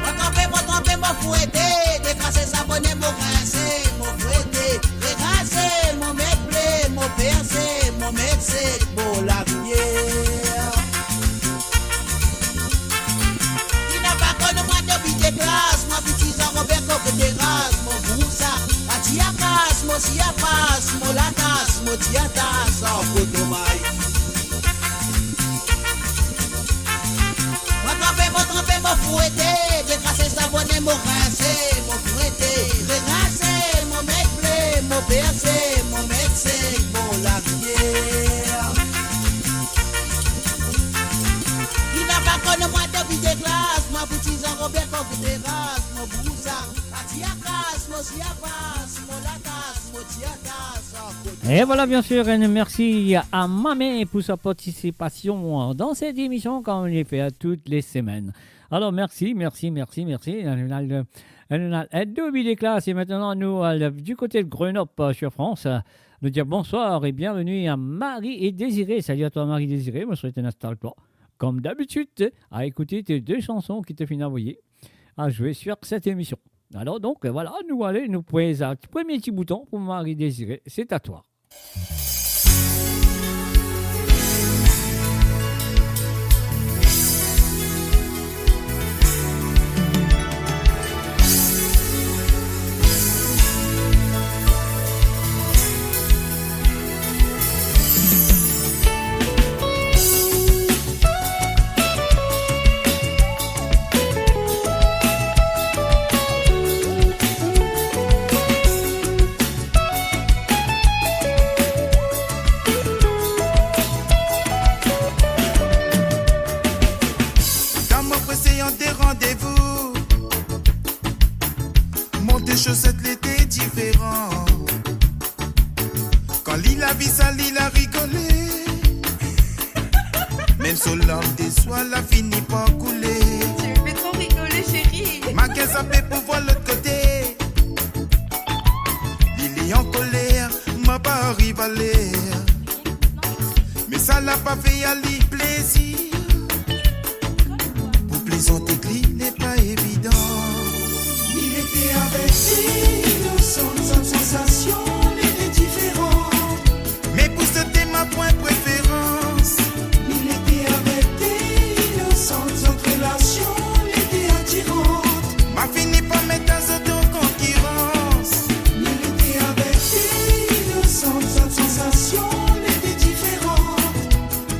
Mo tranpe, mo tranpe, mo fwete, dekrase savone, mo rinse, mo fwete, regrase, mo met ble, mo perse, mo met sek, mo larivier. Ki napa konn mwa depi de klas, mwa piti zanrobe kok deras, mo bousa, atiakas, mo siapas, mo latas, mo tiatas, ar koton may. Mo tranpe, mo tranpe, mo fwete, dekrase savone, mo rinse, mo fwete, regrase, mo met ble, mo perse, mo met sek, mo larivier. Ki napa konn mwa depi de klas, mwa piti zanrobe kok deras, mo bousa, atiakas, mo siapas, mo latas, mo tiatas, ar koton may. Et voilà, bien sûr, un merci à Mamé pour sa participation dans cette émission, comme on le fait toutes les semaines. Alors, merci, merci, merci, merci. Nou al, nou al, nou al, eh, depi de klas, et maintenant, nou, euh, du côté de Grenoble, euh, sur France, euh, nous dire bonsoir et bienvenue à Marie et Désiré. Salut à toi, Marie Désiré. Mo swete ou instal twa, comme d'habitude, à écouter tes deux chansons ki to finn avoye à jouer sur cette émission. Alors donc, euh, voilà, nou ale, nou pez premie ti bouton pour Marie Désiré. C'est à toi. Kan mo prese ant de randevou, mo de shoset li ete diferan. Kan li la vi sa, li la rigole. Mem so larm de swa la fini par koule. Tu me fais trop rigoler, chérie. Ma ker zape pou vwar lot kote. Li, li ankoler, ma pa ariv aler. Me sa la pa fer li plezir. Pou plezant ek li, li pa evidan. Li ete avek de inosan, zot sansasion ete diferan. Me pou zot, to mwa pwin preferans. Li ete avek de inosan, zot relasion ete atiran. Ma fini par met zot an konkirans. Li ete avek de inosan, zot sansasion ete diferan.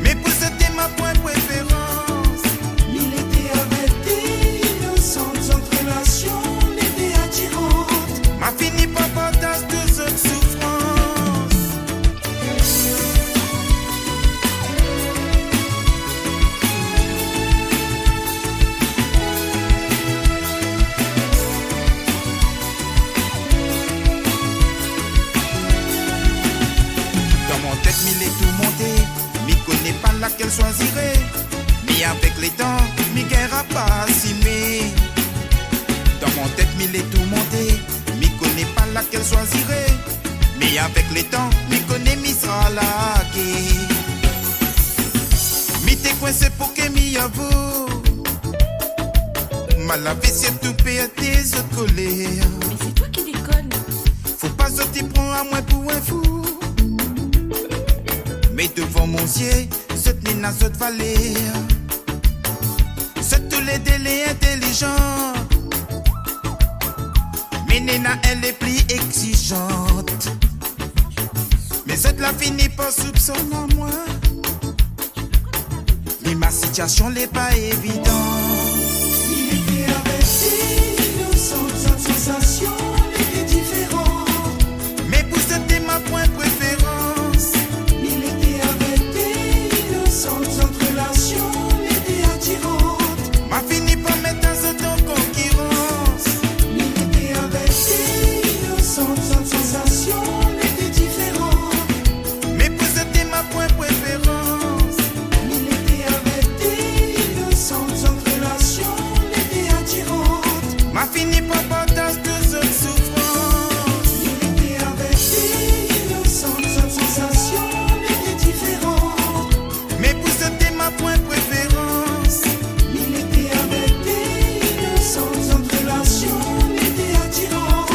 Me pou zot, to mwa pwin Swazire, me avek letan, mi kone mi sra lage. Mi te kwinse pou ke mi avou. Malavi sirtou pe ete zot koler. Mais c'est toi qui déconnes. Fo pa zot ti pran a mwa pou enn fou. Me devan mo zie, zot ena zot valer. Zot toulede le intelizan. Me ena enn le pli exizan. Me zot la fini par soupsonn mwa. Me ma sitiasion le pa evidan. Li ete avek de inosan, sa sansasion ete diferan. Me pou zot, ma pwin preferans. Li ete avek de inosan, zot relasion ete atiran. Ma fini par met zot an konkirans. Li ete avek de inosan, zot sansasion ete diferan. Me pou zot, ma pwin preferans. Li ete avek de inosan, zot relasion ete atiran. Ma fini par partaz tou zot soufrans. Li ete avek de inosan, zot sansasion ete diferan. Me pou zot, ma pwin preferans. Li ete avek de inosan, zot relasion ete atiran.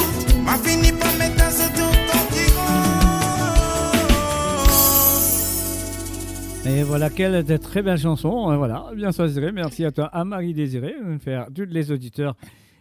Ma fini par met zot an konkirans. Et voilà, quelle très belle chanson. Et voilà, bien choisi. Merci à toi, à Marie Désirée, de nous faire, tous les auditeurs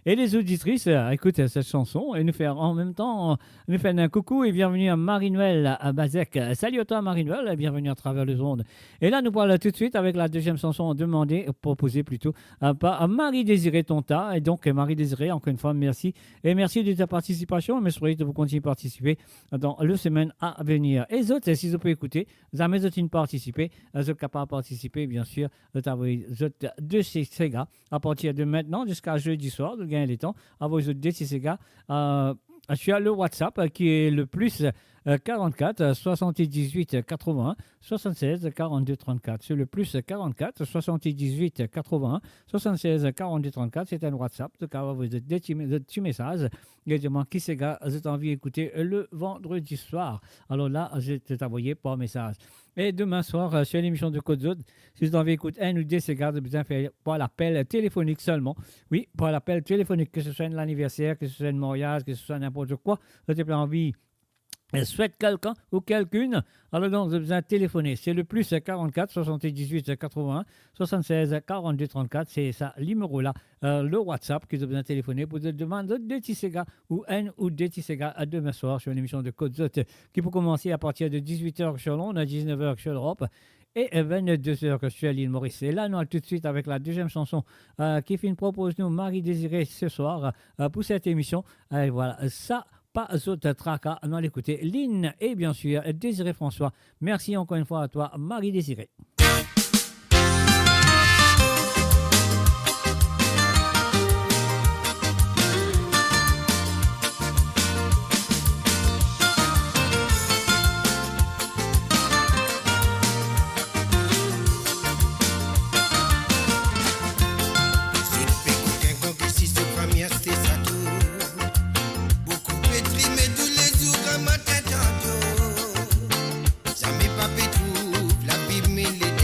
et les auditrices, euh, écouter cette chanson et nous faire en même temps, nous faire un coucou et bienvenue à Marie-Noël à Bazec. Salut à toi, Marie-Noël, et bienvenue à travers les ondes. Et là, nous voilà tout de suite avec la deuxième chanson demandée, proposée plutôt, euh, par Marie Désirée Tonta. Et donc, euh, Marie Désirée, encore une fois, merci. Et merci de ta participation. Me swete pou kontign partisipe dan le semaine à venir. E zot, si zot pe ekoute, zame zot inn partisipe, zot kapav partisipe, bien sûr, zot avoy zot de se-, sega à partir de maintenant jusqu'à jeudi soir, zot gagn letan, avoy zot de ti sega, euh, sur le WhatsApp, euh, qui est le plus, euh, quarante-quatre, euh, soixante-dix-huit, quatre-vingts, soixante-seize, quarante-deux, trente-quatre. C'est le plus quarante-quatre, soixante-dix-huit, quatre-vingts, soixante-seize, quarante-deux, trente-quatre. C'est un WhatsApp. Donc, avoy zot de ti, de ti mesaz. Li demann ki sega zot anvi ekoute le vandredi soir. Alors là, zot avoy par mesaz. Et demain soir, euh, sur l'émission de Kot Zot, si zot anvi ekout enn ou de sega, zot bizin fer par lapel telefonik selman. Wi, par lapel telefonik, ke se swa enn laniverser, ke se swa enn maryaz, ke se swa ninport kwa, zot pe anvi, euh, swet kelkenn ou kelkinn, alors donc, zot bizin telefone. C'est le plus quarante-quatre soixante-dix-huit quatre-vingts soixante-seize quarante-deux trente-quatre, se sa nimero la, euh, le WhatsApp ki zot bizin telefone pou zot demann zot de ti sega ou enn ou de ti sega, euh, demain soir sur l'émission de Kot Zot, ki pou komanse à partir de dix-huit heures sur Londres, à dix-neuf heures sur l'Europe et, euh, vingt-deux heures sur l'île Maurice. Et là, nou al tout de suite avec la deuxième chanson, euh, ki finn propoz nou Marie Désirée ce soir, euh, pour cette émission. Et voilà, sa pa zot traka, nou al ekoute Lynn et bien sûr Désiré François. Merci encore une fois à toi, Marie Désirée. Zot pe kout enn gran gisi, zot fami aste sa tou. Boukou pe trime toulezour, gramatin tanto. Zame pa pe trouv lapli, me le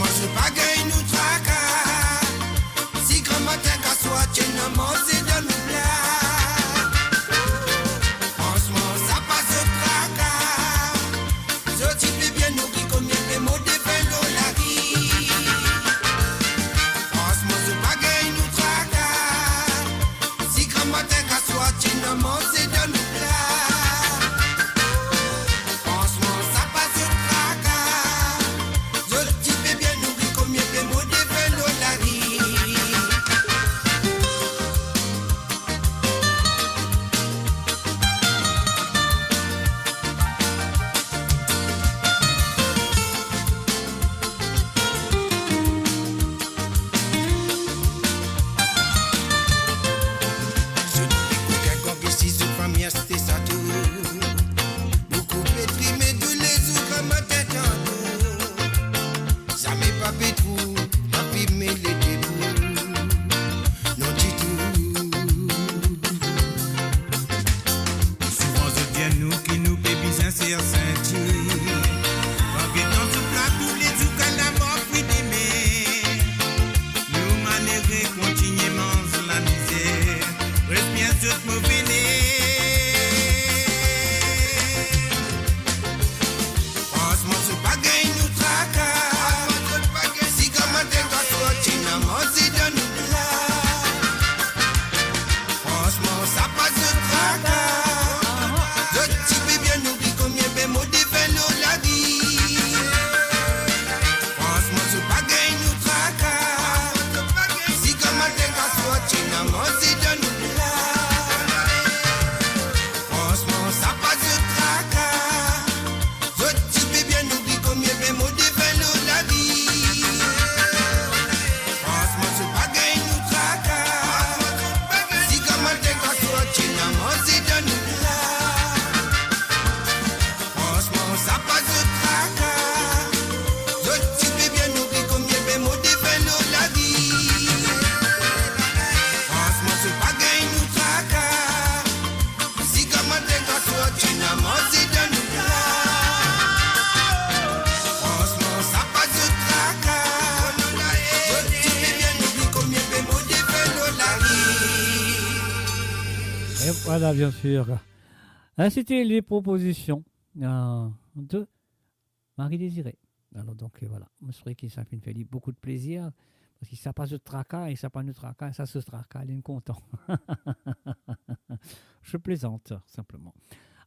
Fransman, zot pa gagn nou traka. Si gramatin ka swar ti ena manze dan nou pla. Fransman, sa pa zot traka. Zot ti pe bien nouri koumie pe mor defin lor lari. Fransman, zot pa gagn nou traka. Si gramatin ka swar ti ena manze dan nou pla. Fransman, sa pa zot traka. Zot ti pe bien nouri koumie pe mor defin lor lari. Zot pe kokin kan gesi zot fami aste sa tou. Boukou pe trime toulezour gramatin tanto. Zame pa pe trou, pa pe mele debou. Non ditou. Souvan zot dir nou ki nou pe bizin ser sintir. Kan get dan zot pla toulezour, kan lamor fri demer. Nou malere kontinie manz lamizer. Res bien zot move ler. Fransman, zot pa gagn nou traka. Si gramatin ka swar ti ena manze dan nou pla. Fransman, sa pa zot traka. Zot ti pe bien nouri koumie pe mor defin lor lari. Fransman, zot pa gagn nou traka. Si gramatin ka swar ti ena manze dan nou pla. Fransman, sa pa zot traka. Zot ti pe bien nouri koumie pe mor defin lor lari. Fransman, zot pa gagn nou traka. Si gramatin ka swar ti ena manze dan nou pla. Fransman, sa pa zot traka. Zot ti pe bien nouri koumie pe mor defin lor lari. Fransman, zot pa gagn nou traka. Si gramatin ka swar ti ena manze dan nou pla. Fransman, sa pa zot traka. Zot ti pe bien nouri koumie pe mor defin lor lari. Et voilà, bien sûr. Hein, c'était les propositions, euh, de Marie Désirée. Alors donc, euh, voilà. Mo swete ki sa finn fer li boukou de plezir, parski sa pa zot traka e sa pa nou traka, sa zot traka, li kontan. Je plaisante, simplement.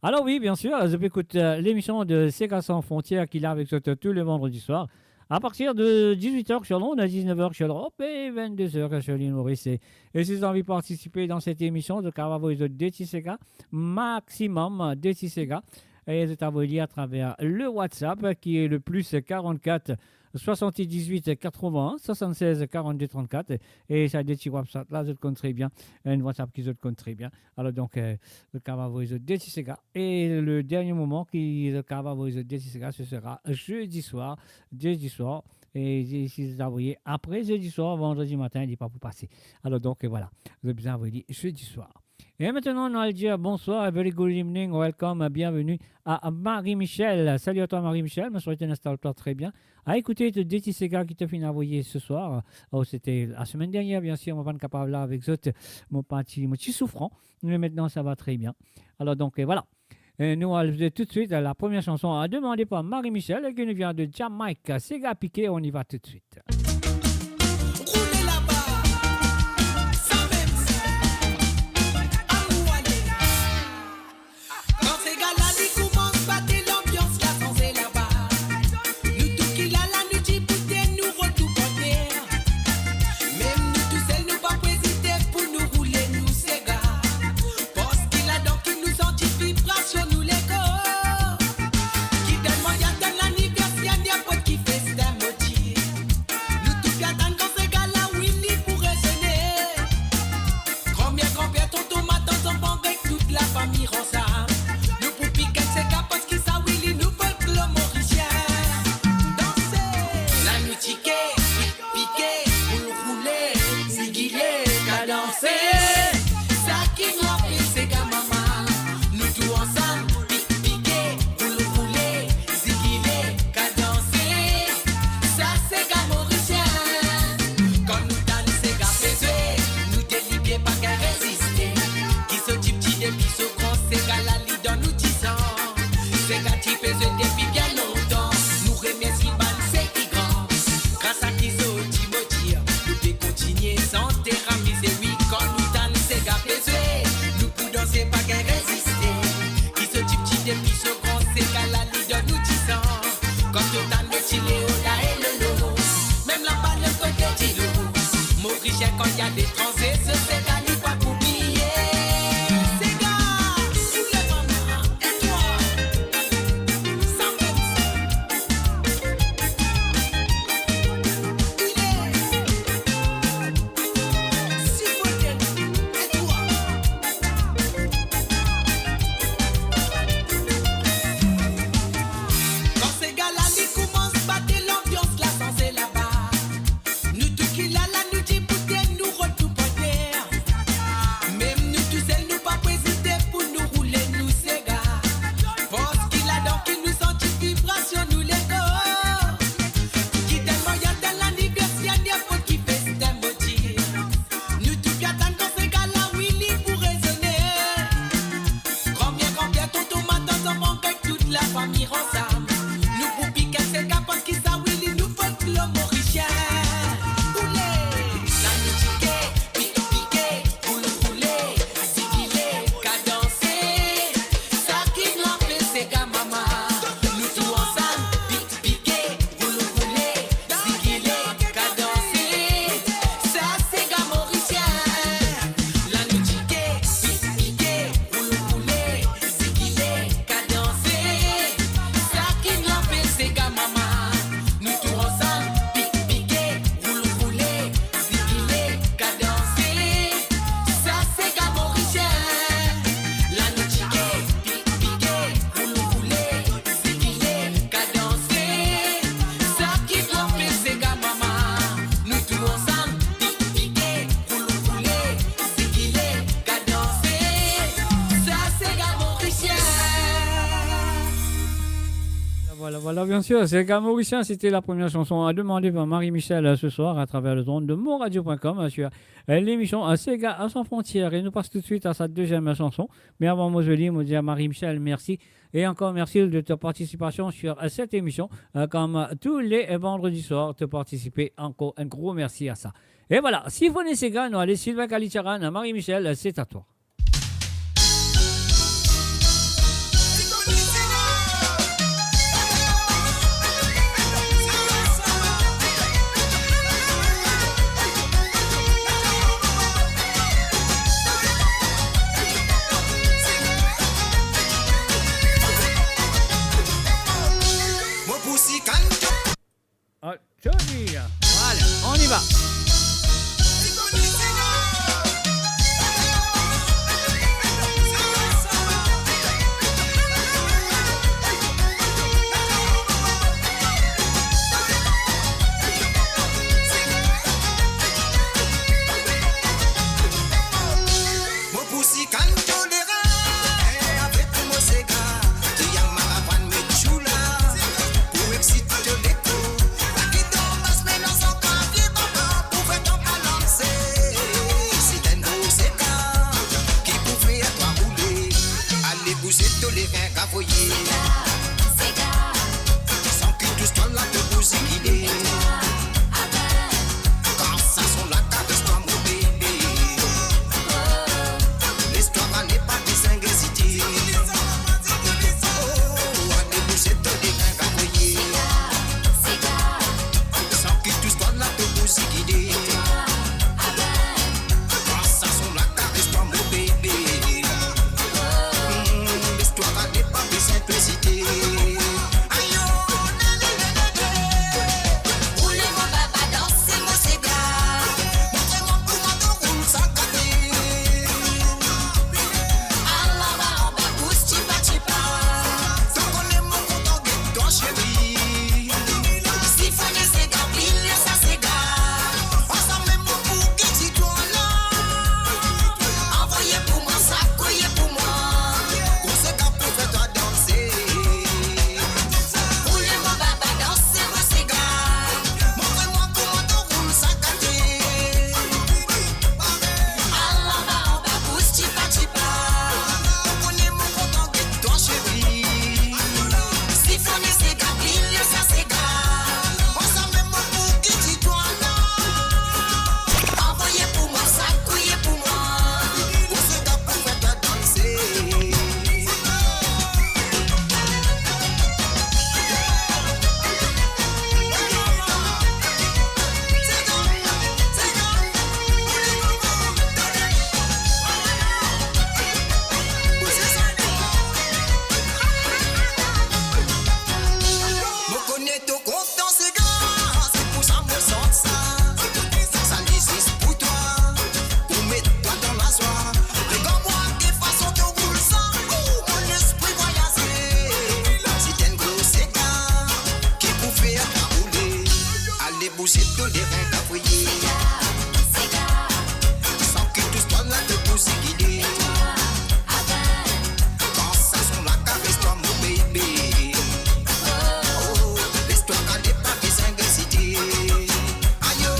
Alors oui, bien sûr, zot pe ekout, euh, l'émission de Sega Sans Frontières ki la avek zot tou le vandredi soir. À partir de dix-huit heures sur l'onde, à dix-neuf heures sur l'Europe et vingt-deux heures sur l'île Maurice. Et, et si zot anvi partisipe dan set emision, zot kapav avoy zot de ti sega, maximum de ti sega. E zot avoy li atraver le WhatsApp, ki est le plus quarante-quatre soixante-dix-huit quatre-vingts soixante-seize quarante-deux trente-quatre. E sa de ti WhatsApp la, zot konn tre bien. Enn WhatsApp ki zot konn tre bien. Alors donc, euh, zot kapav avoy zot de ti sega. E le dernier moment ki zot kapav avoy zot de ti sega, ce sera jeudi soir. Jeudi soir. E si, si zot avoy apre jeudi soir, vandredi matin, li pa pou pase. Alors donc, euh, voilà. Zot bizin avoy li jeudi soir. E aster, nou al dir bonswar, a very good evening, welcome, bienvenue à Marie-Michel. Salut à toi, Marie-Michel. Mo swete to instal twa tre bien. A ekoute to de ti sega ki to finn avoye ce soir. Oh, c'était la semaine dernière, bien sûr. Mo pa'nn kapav la avek zot. Mo pa ti, mo ti soufran. Mais maintenant, ça va très bien. Alors donc, euh, voilà. Euh, nou al toutswit la première chanson demandée par Marie-Michel, qui nous vient de Jamaïque. Sega Piqué, on y va tout de suite. Roule laba, sa mem sa. Amour ale. Kan sega la li koumans bate, lanbians la sanze laba. Nou tou ki la la, nou diboute, nou rod nou kote. Mem nou tousel, nou pa pou ezite pou nou roule nou sega. Parski ladan ki nou santi vibrasion nou lekor. Ki telman li atann laniverser, ninport ki festin modi. Kan li aletranze, se sega li pa pou bliye. Sega, ou le mama, e twa? Sa koumsa. Ou le. Sipote, e twa? Kan sega la li koumans bat, lanbians la sanze laba. Nou tou ki la la, nou dibout e nou rod nou panter. Mem nou tousel, nou pa pou ezite pou nou roule nou sega. Parski ladan ki nou santi vibrasion nou lekor. Ki telman inn atann laniverser, ninport ki festin mo dir. Nou tou pe atann kan sega la, wi, li pou rezone. Gran-mer, gran-per, tonton, matant, zanfan, kek tout lafami ansam. Nou pou pike sega parski sa, wi, li nou folklor morisien. Ou le. La nou tike, pik, pike, roul, roule, zigile, kadanse. Sa ki nou apel sega mama. Nou tou ansam, pik, pike, roul, roule, zigile, kadanse. Sa sega morisien. La nou tike, pik, pike, roul, roule, zigile, kadanse. Sa ki nou apel sega mama. Nou tou ansam, pik, pike, roul, roule, zigile, kadanse. Sa sega morisien. La nou tike, pik, pike, roul, roule, zigile, kadanse. Sa ki nou apel sega mama. Nou tou ansam, pik, pike, roul, roule, zigile, kadanse. Sa sega morisien. Voilà, voilà, bien sûr, sega morisien, c'était la première chanson à demander par Marie-Michel, euh, ce soir à travers les ondes de mon radio point com, euh, sur, euh, l'émission, euh, Sega sans frontières. Et nous passons tout de suite à sa deuxième chanson. Mais avant, moi, je dis, moi, je dis à Marie-Michel, merci. Et encore merci de ta participation sur, euh, cette émission, euh, comme, euh, tous les, euh, vendredis soirs, de participer. Encore un gros merci à ça. Et voilà, Symphony Sega, nou ale Sylvain Kalitcharan, Marie-Michel, c'est à toi. Ah, joli. Voilà, on y va. Pou zet to lerin kavriye. Sa ki tous twa la to pou zigile. Kan sa son la kares twa, mon bebe. Oh, les twa gale, pa bizin ezite. Ayo,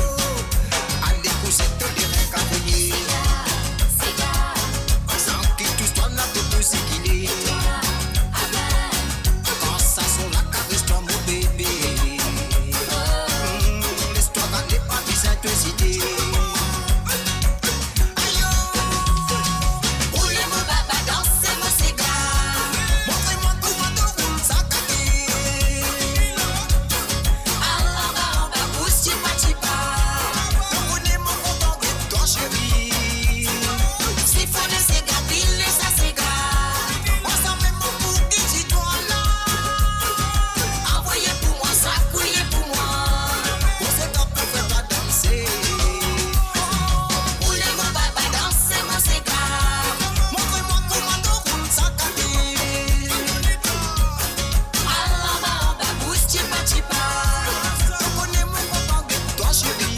ale pou zet to lerin kavriye. Sa ki tous twa la to pou zigile. Kan sa son la kares twa, mon bebe. Mm, les twa gale, pa bizin to ezite. Ayo! Boule mo baba, danse mo sega. Montre mwa kouma to roul sa kate. Al anba, anba, bous tipa tipa. To kone mo kontan get twa, seri. Sifone sega, pile sa sega. Ansanm mo pou ki ti twa la. Anvoye pou mwa, sakouye pou mwa. Mo sega pou fer twa danse. Boule mo baba, danse mo sega. Montre mwa kouma to roul sa kate. Al anba, anba, bous tipa tipa. To kone mo kontan get twa, seri.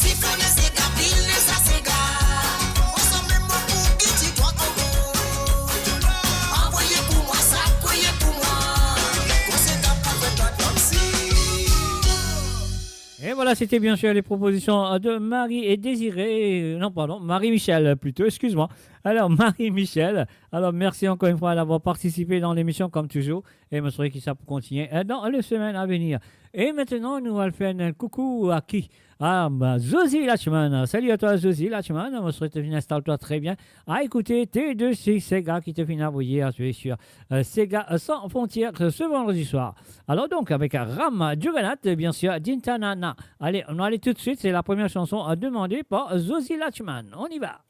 Sifone sega, pile sa sega. Ansanm mo pou ki ti twa Kongo. Anvoye pou mwa, sakouye pou mwa. Mo sega pou fer twa danse. Et voilà, c'était bien sûr les propositions de Marie et Désiré, euh, non, pardon, Marie-Michel, euh, plutôt, excuse-moi. Alors, Marie-Michel, alors merci encore une fois d'avoir participé dans l'émission, comme toujours. Et je souhaite que ça peut continuer, euh, dans les semaines à venir. Et maintenant, nous allons faire un coucou à qui ? Ah, bah, Zozi Lachman. Salut à toi, Zozi Lachman. Je souhaite que tu installes-toi très bien. À écouter T deux C Sega qui te fait envoyer à jouer sur, euh, Sega Sans Frontières, euh, ce vendredi soir. Alors donc, avec Ram Juggernaut, bien sûr, Dintanana. Allez, on va aller tout de suite. C'est la première chanson, euh, demandée par Zozi Lachman. On y va.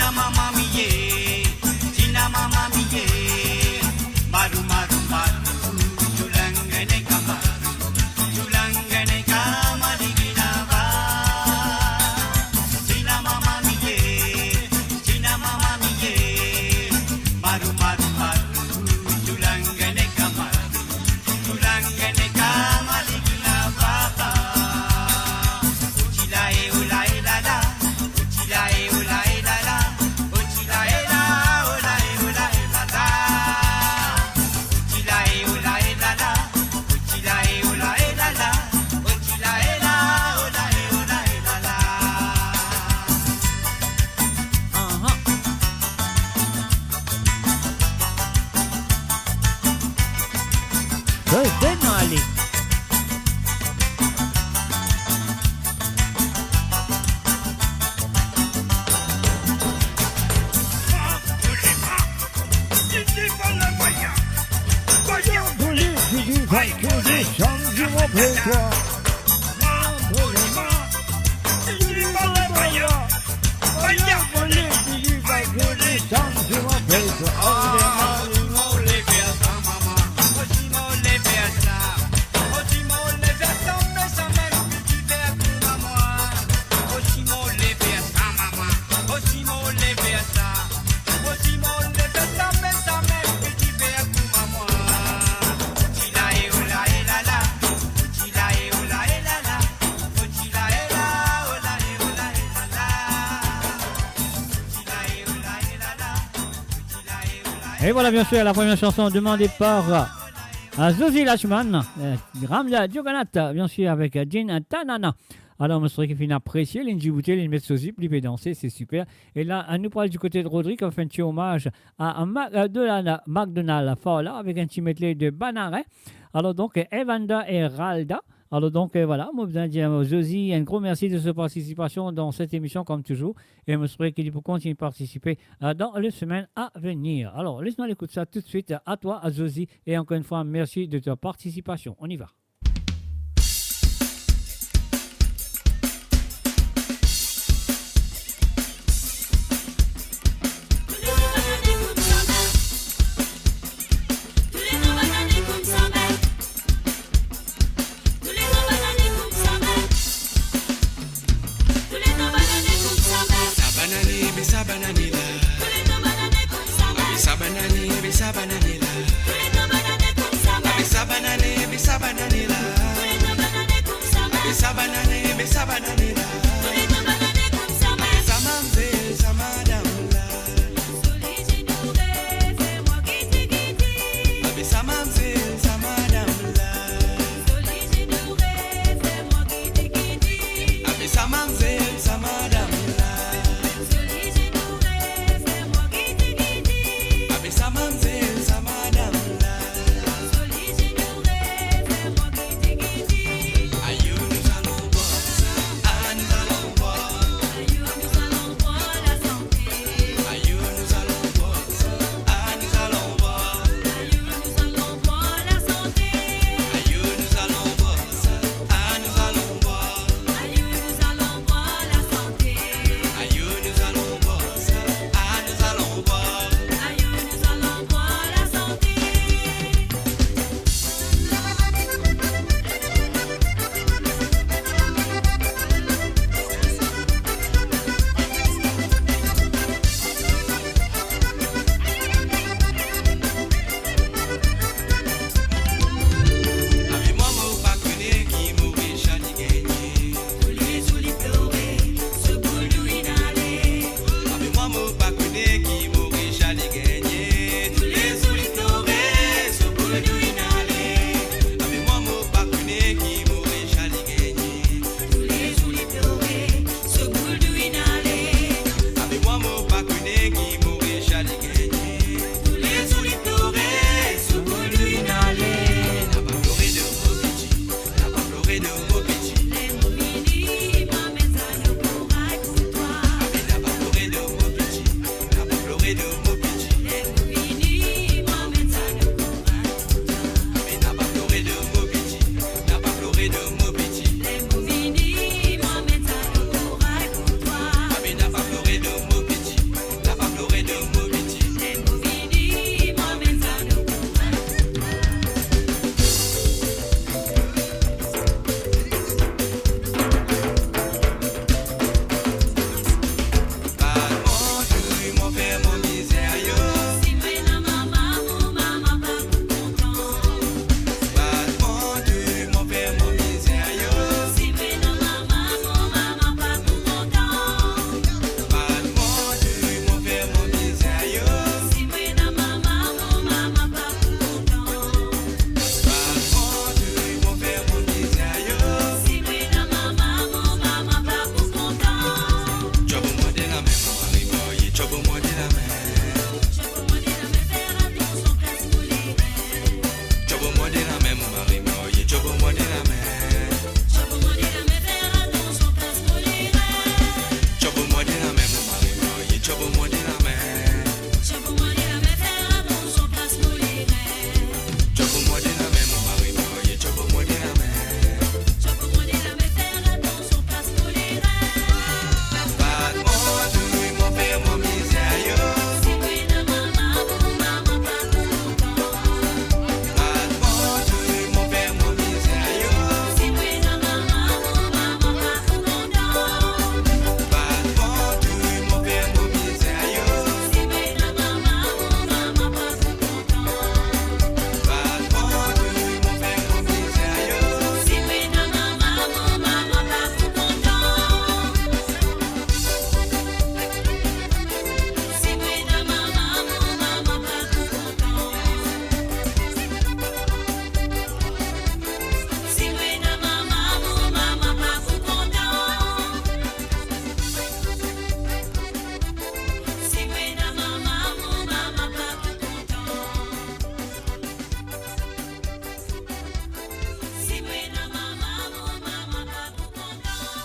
Tina mama mie, Tina mama mie, maru, maru, maru, tulangane kamaru, tulangane kamaligina ba. Tina mama mie, Tina mama mie, maru, maru, maru, tulangane kamaru. Aha. Hey, donn ale. Et voilà, bien sûr, la première chanson demandée par, euh, Zozi Lachman, euh, Ramya Dioganat, bien sûr, avec, euh, Jean Tanana. Alors, mo swete ki finn apresie, linn diboute, linn met so zip, li pe danse, c'est super. Et là, euh, nou pou al du côté de Rodrigue, on fait un petit hommage à, à Mac-, euh, de la, la, McDonald Fowler avec un petit medley de Banarin. Alors donc, euh, Evander et Ralda. Alors donc, euh, voilà, mo bizin dir, euh, Zozi, un gros merci de sa participation dans cette émission, comme toujours. Et mo swete ki li pou kontign partisipe, euh, dans les semaines à venir. Alors, les nou al ekout sa tout de suite. À toi, à Zozi, et encore une fois, merci de ta participation. On y va. Sa banane, be sa banane la. Be sa banane, be sa banane la. Be sa banane, be sa banane la. Be sa banane, be sa banane la. Be sa mamzel, sa madam la. Be sa mamzel, sa madam la. Be sa mamzel, sa madam la. Be sa mamzel, sa madam la. Ayo, nou allons voir ça. Ah, nou allons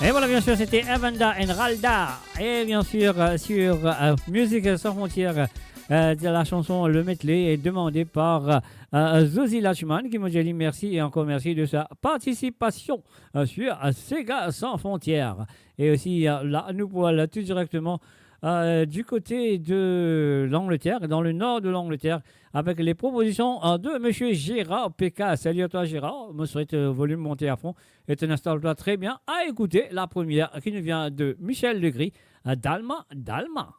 Et voilà, bien sûr, c'était Evander and Ralda. Et bien sûr, euh, sur euh, Musique Sans Frontières, euh, de la chanson Le Medley est demandé par euh, euh, Zozi Lachuman, qui me dit merci et encore merci de sa participation euh, sur euh, Sega Sans Frontières. Et aussi, euh, là, nous voilà tout directement euh, du côté de l'Angleterre, dans le nord de l'Angleterre, avec les propositions euh, de monsieur Gérard P K. Salut à toi, Gérard. Je souhaite euh, volume monter à fond et tu installes-toi très bien à écouter la première qui nous vient de Michel Legris, euh, Dalma, Dalma.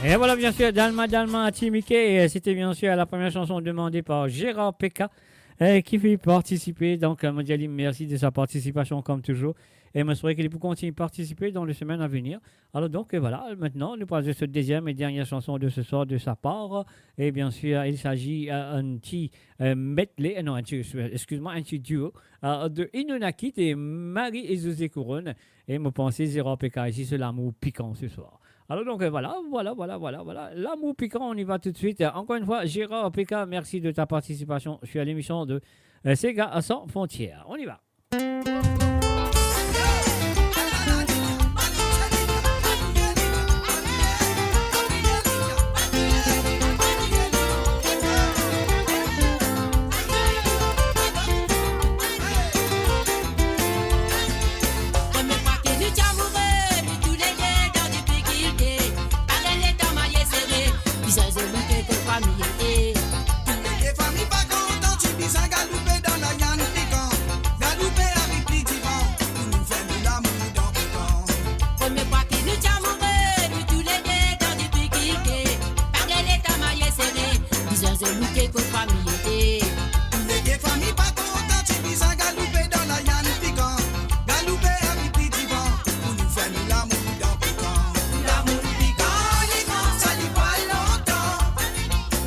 Et voilà, bien sûr, Dalma Dalma Atimike. Et c'était bien sûr la première chanson demandée par Gérard P K, euh, qui fait participer. Donc, euh, mo dir ali, merci de sa participation, comme toujours. E mo espere ki li pou kontign partisipe dan le semenn a venir. Alors donc, euh, voilà, maintenant, nous passons sur la deuxième et dernière chanson de ce soir de sa part. Et bien sûr, il s'agit, euh, un petit, euh, medley, euh, non, un petit, excuse-moi, un petit duo, euh, de Inonakit et Marie et José Couronne. E mo panse Gérard Peka isi, se Lamour Pikan ce soir. Alors donc, euh, voilà, voilà, voilà, voilà, voilà. Lamour Pikan, on y va tout de suite. Euh, encore une fois, Gérard Peka, merci de ta participation sur l'émission de, euh, Sega sans frontières. On y va. Premie fwa ki nou ti amoure, nou toulede dan difikilte. Pa gagn letan marye sere, bizin zoli ke kot fami ete. Toulede fami pa kontan, ti bizin galoupe dan layann pikan. Galoupe ariv pli divan, pou nou fer nou lamour dan pikan. Premie fwa ki nou ti amoure, nou toulede dan difikilte. Pa gagn letan marye sere, bizin zoli ke kot fami ete. Toulede fami pa kontan, ti bizin galoupe dan layann pikan. Galoupe ariv pli divan, pou nou fer nou lamour dan pikan. Nou lamour pikan, li gran, sa li pou al lontan.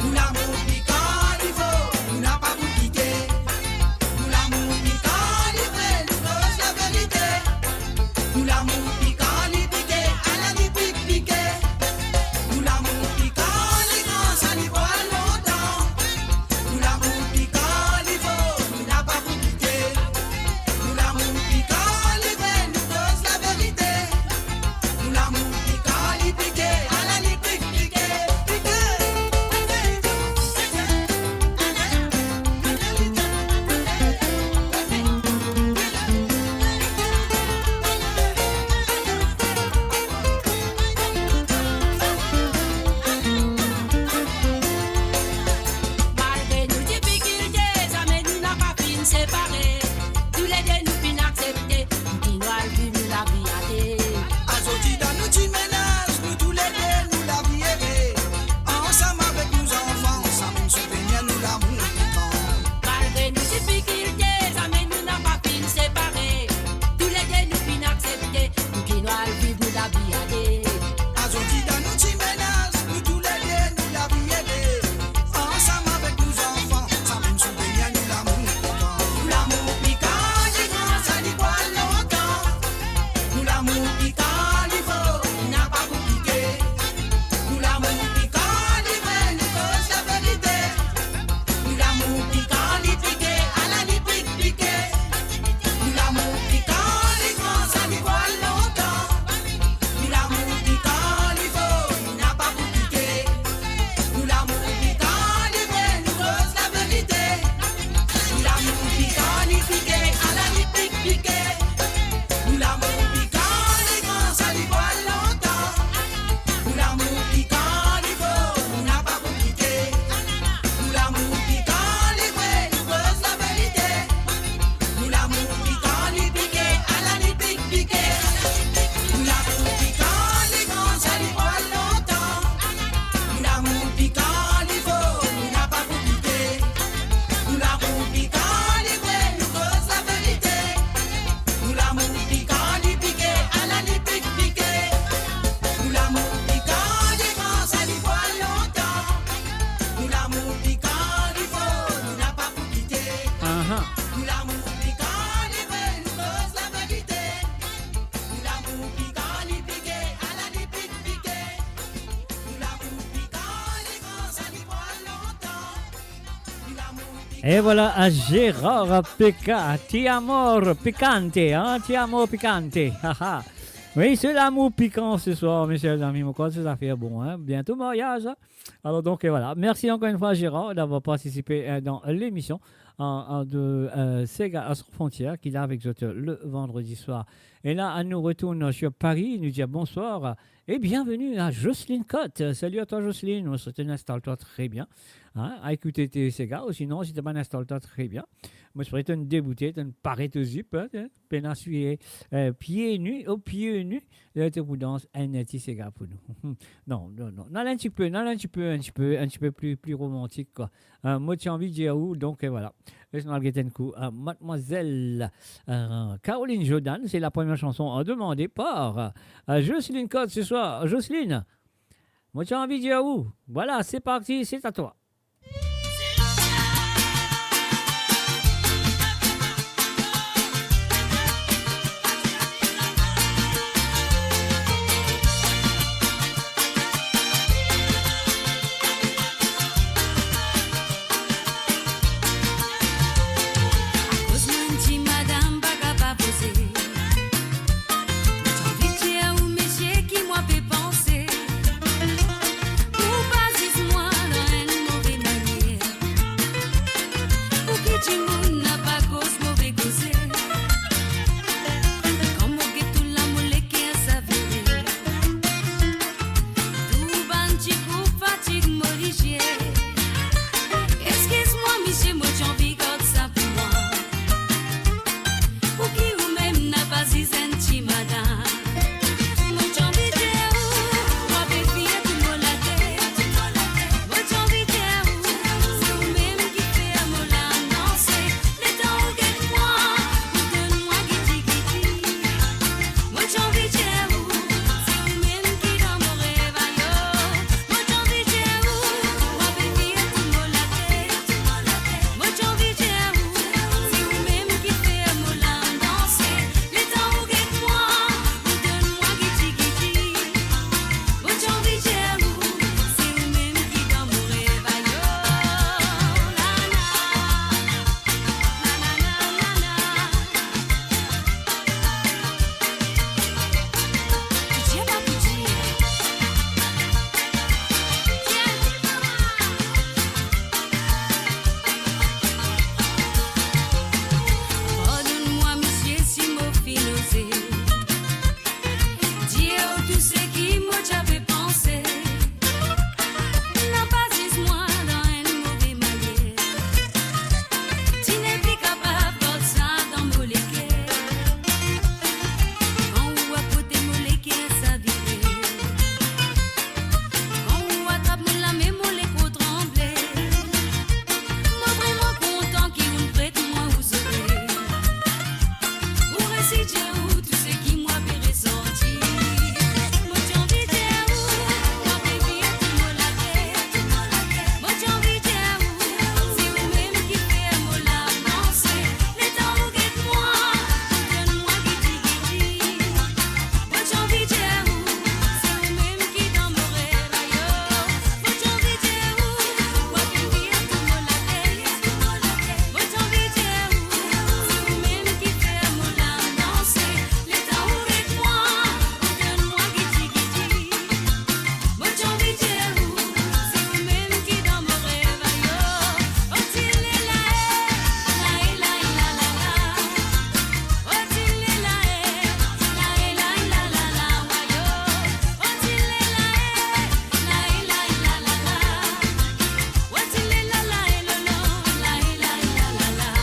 Nou lamour pikan, li fo, nou napa pou pike. Nou lamour pikan, li vre, nou koz laverite. Nou lamour pikan, li pike, ala li pik pike. Nou lamour pikan, li gran, sa li pou al lontan. Nou lamour pikan, li fo, nou napa pou pike. Nou lamour pikan, li vre, nou koz laverite. Nou lamour pikan, li pike, ala li pik pike, pike. Malgre nou difikilte, zame nou napa finn separe. Toulede nou finn aksepte, nou kontign al viv nou lavi a de. Azordi dan nou ti mennaz, nou toulede nou lavi ere. Ansam avek nou zanfan, samem souvenir nou lamour pikan. Malgre nou difikilte, zame nou napa finn separe. Toulede nou finn aksepte, nou kontign al viv nou lavi a de. Azordi dan nou ti mennaz, nou toulede nou lavi ere. Ansam avek nou zanfan, samem souvenir nou lamour pikan. Nou lamour pikan, li gran, sa li pou al lontan. Nou lamour pikan, li fo, nou napa pou pike. Nou lamour pikan, li vre, nou koz laverite. Nou lamour pikan, li pike, ala li pik pike. Nou lamour pikan, li gran, sa li pou al lontan. Nou lamour pikan, li fo, nou napa pou pike. Nou lamour pikan, li vre, nou koz laverite. Nou lamour pikan, li pike, ala li pik pike. Nou lamour pikan, li gran, sa li pou al lontan. Nou lamour pikan, li fo, nou napa pou pike. Nou lamour pikan, li vre, nou koz laverite. Nou lamour pikan, li pike, ala li pik pike. Nou lamour pikan, li gran, sa li pou al lontan. Nou lamour pikan, li fo, nou napa pou pike. Nou lamour pikan, li vre, nou koz laverite. Nou lamour pikan, li pike, ala li pik pike. Nou lamour pikan, li gran, sa li pou al lontan. Nou lamour pikan, li fo, nou napa pou kite. Aha. Nou lamour pikan, li vre, nou koz laverite. Nou lamour pikan, li pike, ala li pik pike. Nou lamour pikan, li gran, sa li pou al lontan. Et voilà, à Gérard Peka, Ti amor picante, hein, Ti amor picante. Haha. Oui, c'est l'amour piquant ce soir, mes chers amis. Mon corps, c'est affaire bon, hein. Bientôt mariage, hein. Alors donc, euh, voilà. Merci encore une fois, Gérard, d'avoir participé, euh, dans l'émission, euh, euh, de, euh, Sega à sans frontières, qui est là avec nous, euh, le vendredi soir. Et là, nous retournons sur Paris. Nous dit bonsoir. Et bienvenue à Jocelyne Cotte. Salut à toi, Jocelyne. Mo swete to instal twa tre bien. Hein, a ekoute to sega, ou sinon, si to pa instal twa tre bien, mo swete to deboute, to pare to zip, hein, hein, pena swiye, euh, pie ni, o pie ni, euh, to pou dans enn ti sega pou nou. Non, non, non. Non, un petit peu, non, un petit peu, un petit peu, un petit peu plus, plus romantique, quoi. Hein, mo ti anvi dir ou, donc, euh, voilà. Laisse-moi guetter un coup. Euh, Mademoiselle, euh, Caroline Jordan, c'est la première chanson, euh, demandée par, euh, Jocelyne Code ce soir. Jocelyne, moi, j'ai envie de dire à vous. Voilà, c'est parti, c'est à toi. Akoz mwa enn ti madam pa kapav poze. Mo ti anvi dir ou, misie, ki mwa pe panse. Pou pa ziz mwa dan enn move manier. Pou ki dimoun napa koz move koze. Kan mo get ou la, mo leker savire. Tou bann ti koup fatig mo lizie. Eskiz mwa, misie, mo ti anvi gard sa pou mwa. Pou ki ou mem napa ziz enn ti madam. Mo ti anvi dir ou, mwa pe fie tou mo latet. Mo ti anvi dir ou, se ou mem ki fer mo lam danse. Letan ou get mwa, ou donn mwa giti giti. Mo ti anvi dir ou, se ou mem ki dan mo rev, ayo. Mo ti anvi dir ou, mwa pe fie tou mo latet. Mo ti anvi dir ou, se ou mem ki fer mo lam danse. Letan ou get mwa, ou donn mwa giti giti. Mo ti anvi dir ou, se ou mem ki dan mo rev, ayo. La, la. La, la, la, la, la. Pou dir pa pou dir. Pardonn mwa, misie, si mo finn oze dir ou tou seki mo ti pe panse. Napa ziz mwa dan enn move manier. Ti nepli kapav gard sa dan mo leker. Kan ou akote, mo leker savire. Kan ou atrap mo lame, mo lekor tranble. Mo vreman kontan ki ou pret mwa ou zorey. Ou resi dir ou tou seki mwa pe resanti. Mo ti anvi dir ou, mwa pe fie tou mo latet. Mo ti anvi dir ou, se ou mem ki fer mo lam danse. Letan ou get mwa, ou donn mwa giti giti. Mo ti anvi dir ou, se ou mem ki dan mo rev, ayo. Mo ti anvi dir ou, mwa pe fie tou mo latet. Mo ti anvi dir ou, se ou mem ki fer mo lam danse. Letan ou get mwa, ou donn mwa giti giti. Mo ti anvi dir ou, se ou mem ki dan mo rev, ayo. Oh, ti le la, eh, la, eh, la, eh, la, la, la. Oh, ti le la, eh, la, eh, la, eh, la, la, la, wayo. Oh, ti le la, eh, la, eh, la, eh, la, la, la.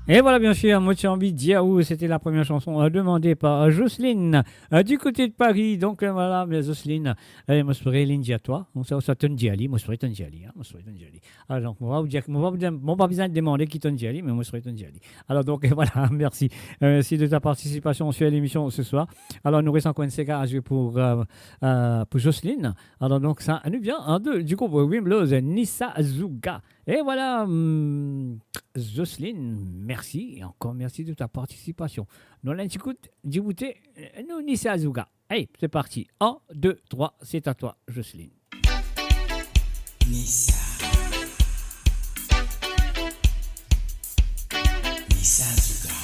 Et voilà, bien sûr, mo ti anvi dir ou, c'était la première chanson, euh, demandée par, euh, Jocelyne, euh, du côté de Paris. Donc, euh, voilà, mais Jocelyne, euh, mo swete linn dir twa, ou swete dir li, mo swete dir li, hein, mo swete dir li. Alors, donc, mo pa dir, mo pa dir, mo pa bizin demann ki to dir li, me mo swete dir li. Alors, donc, voilà, merci. Euh, merci de ta participation sur l'émission ce soir. Alors, nous reste encore une séquence à jouer pour, euh, euh, pour Jocelyne. Alors, donc, ça nous vient, hein, de, du groupe Wimloz, Nisa Zouga. Et voilà, hum, Jocelyne, merci et encore merci de ta participation. Nou al enn ti kout, diboute, euh, nou Nisa Zouga. Allez, c'est parti. Un, deux, trois, c'est à toi, Jocelyne. Nisa. Nisa Zouga.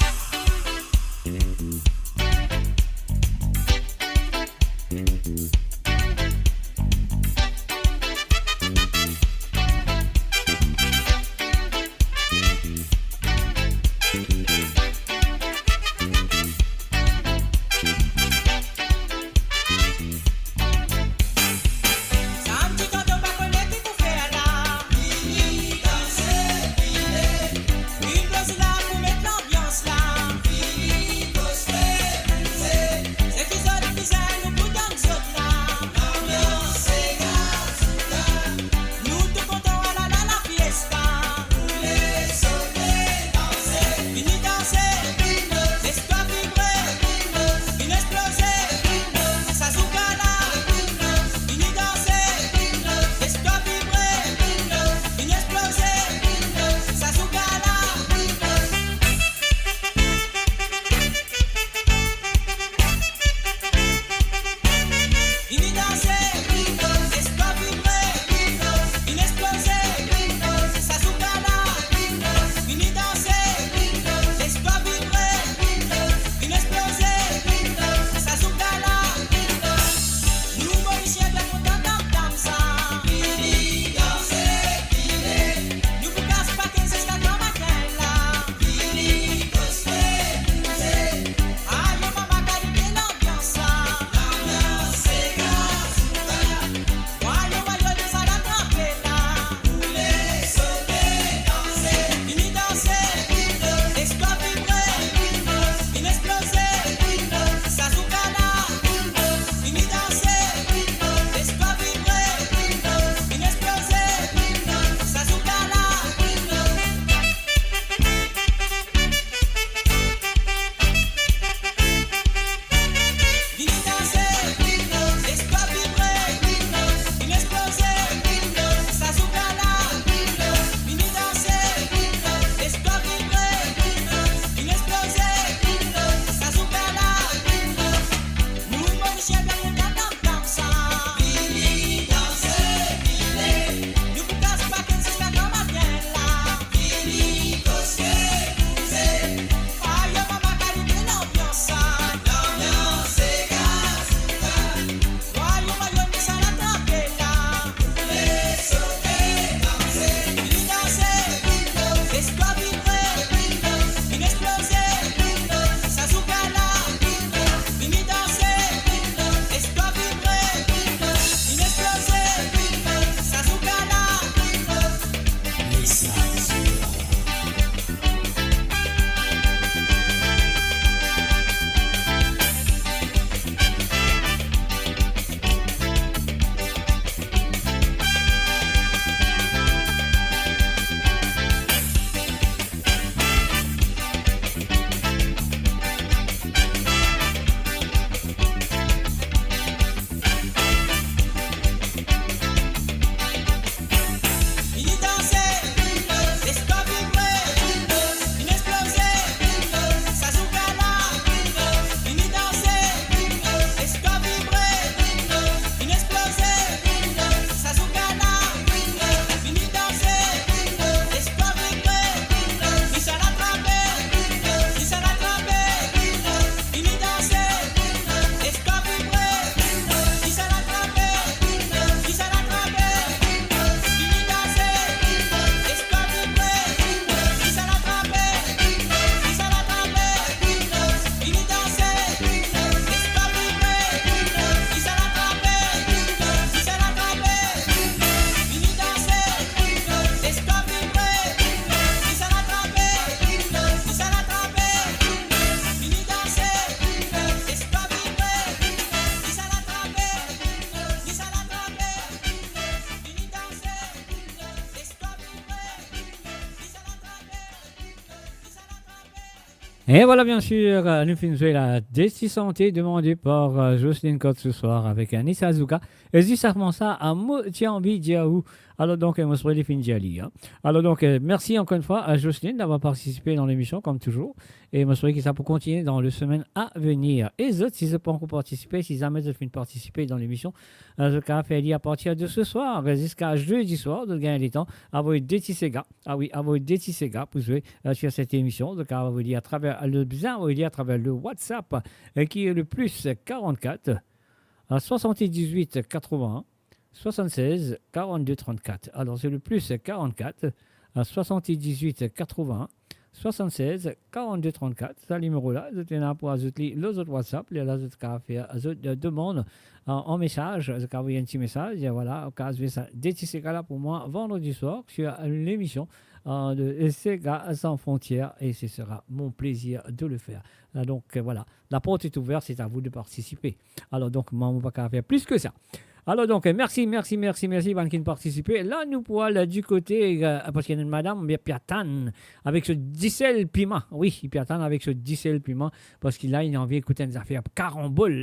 E vwala, bien sir, euh, nou finn zwe la De ti sante, demande par, euh, Jocelyne Cotte ce soir avec Anissa Zouka. E zis avan sa, a mo ti anvi dir ou. Alor donk, euh, mo swete li finn dir li, hein. Alor donk, euh, mersi ankor enn fwa a Jocelyne d'avoir participe dan lemision, kom touzour. E mo swete ki sa pou kontinie dan le semaine à venir. E zot, si zot pankor participe, si zame zot finn participe dan lemision, euh, zot kapav fer li a partir de ce soir, euh, ziska zedi swar, zot gagn letan, avoy de ti sega. Ah wi, avoy de ti sega pou zwe, euh, sur cette émission. Zot kapav avoy li atraver, euh, le bizin, avoy li atraver le WhatsApp, euh, qui est le plus quarante-quatre, euh, soixante-dix-huit quatre-vingts soixante-seize quarante-deux trente-quatre. Alors, c'est le plus quarante-quatre, euh, soixante-dix-huit quatre-vingts soixante-seize quarante-deux trente-quatre. Sa nimero la, zot ena pou azout li lor zot WhatsApp, lerla zot kapav fer zot, euh, demann, euh, an mesaz, zot kapav avoy enn ti mesaz, e vwala, ou kapav zwe sa de ti sega la pou mwa vandredi swar sur, euh, lemision, euh, de Sega Sans Frontières, et ce sera mon plaisir de le faire. Euh, donc, euh, voilà, la porte est ouverte, c'est à vous de participer. Alor donk, mwa, mo pa kapav fer plis ki sa. Alor donk, mersi, mersi, mersi, mersi bann ki partisipe. La, nou pou al du kote, euh, parski ena enn madam, bien, pe atann avek so disel piman. Wi, li pe atann avek so disel piman, parski la, li anvi ekout enn zafer karambol.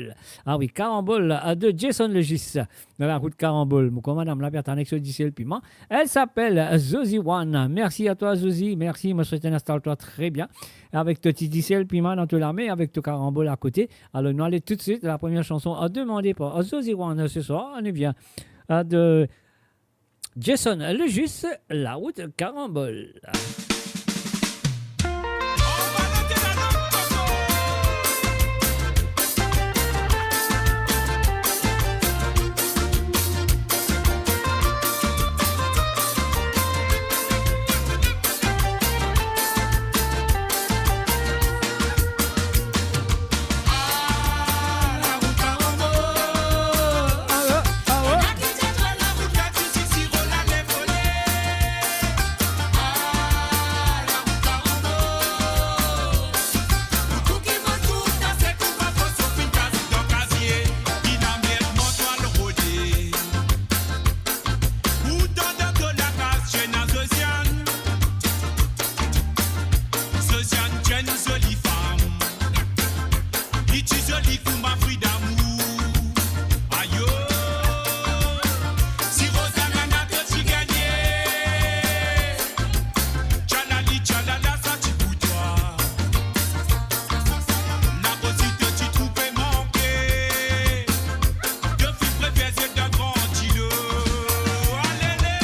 Ah wi, karambol, euh, de Jason Legis. Nou al ekout karambol. Mo krwar madam la pe atann avek so disel piman. Elle s'appelle Zozi One. Merci à toi, Zozi. Merci, mo swete instal twa tre bien. Avek to ti disel piman dan to lame, avek to karambol akote. Alor, nou ale toutswit, la première chanson demandée par Zozi One ce soir, nou vinn, euh, de Jason Legis, La route karambol. Ou dan, dan to lakaz, ti ena Zoziane. Zoziane ti enn zoli fam. Li ti zoli kouma fri damour. Ayo. Si Rosanna to ti gagne. Tchalali, tchalala, sa ti pou twa. Lakosi to ti trouve manke. To finn prefer zwe dan gran dilo. Alele.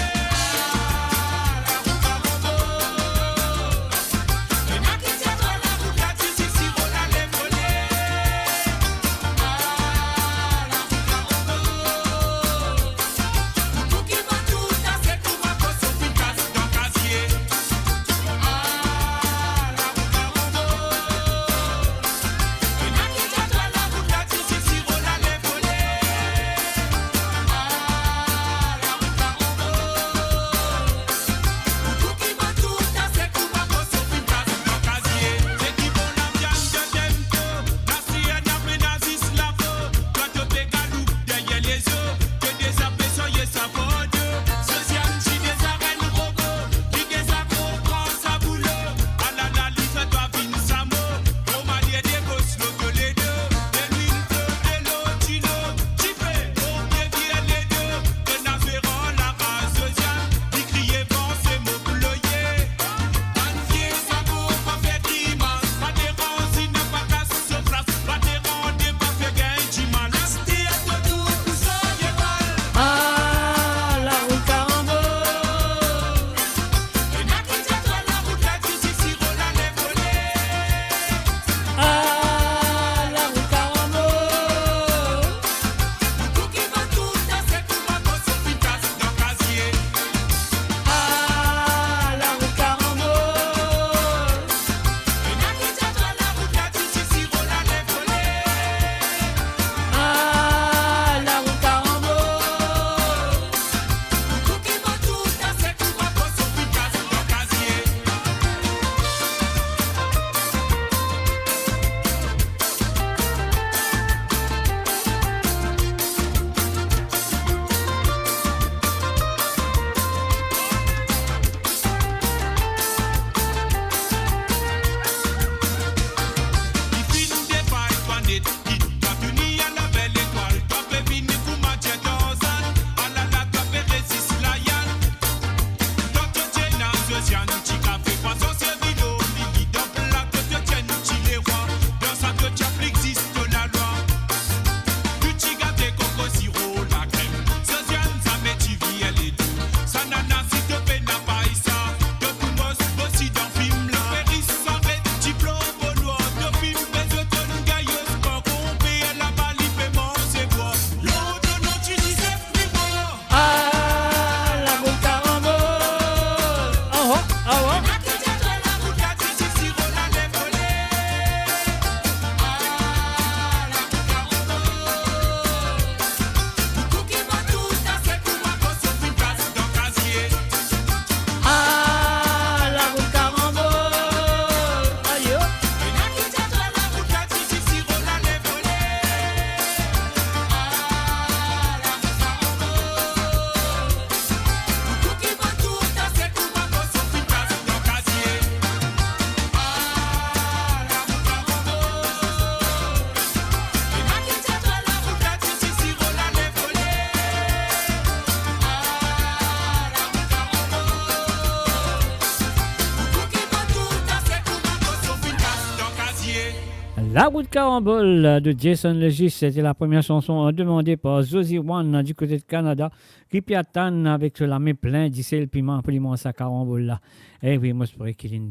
La route Carambole de Jason Legis, c'était la première chanson, euh, demandée par Josie One, euh, du côté de Canada, ki pe atann avek so lame plin disel piman pou li manz sa karambol la. E wi, mo espere ki li,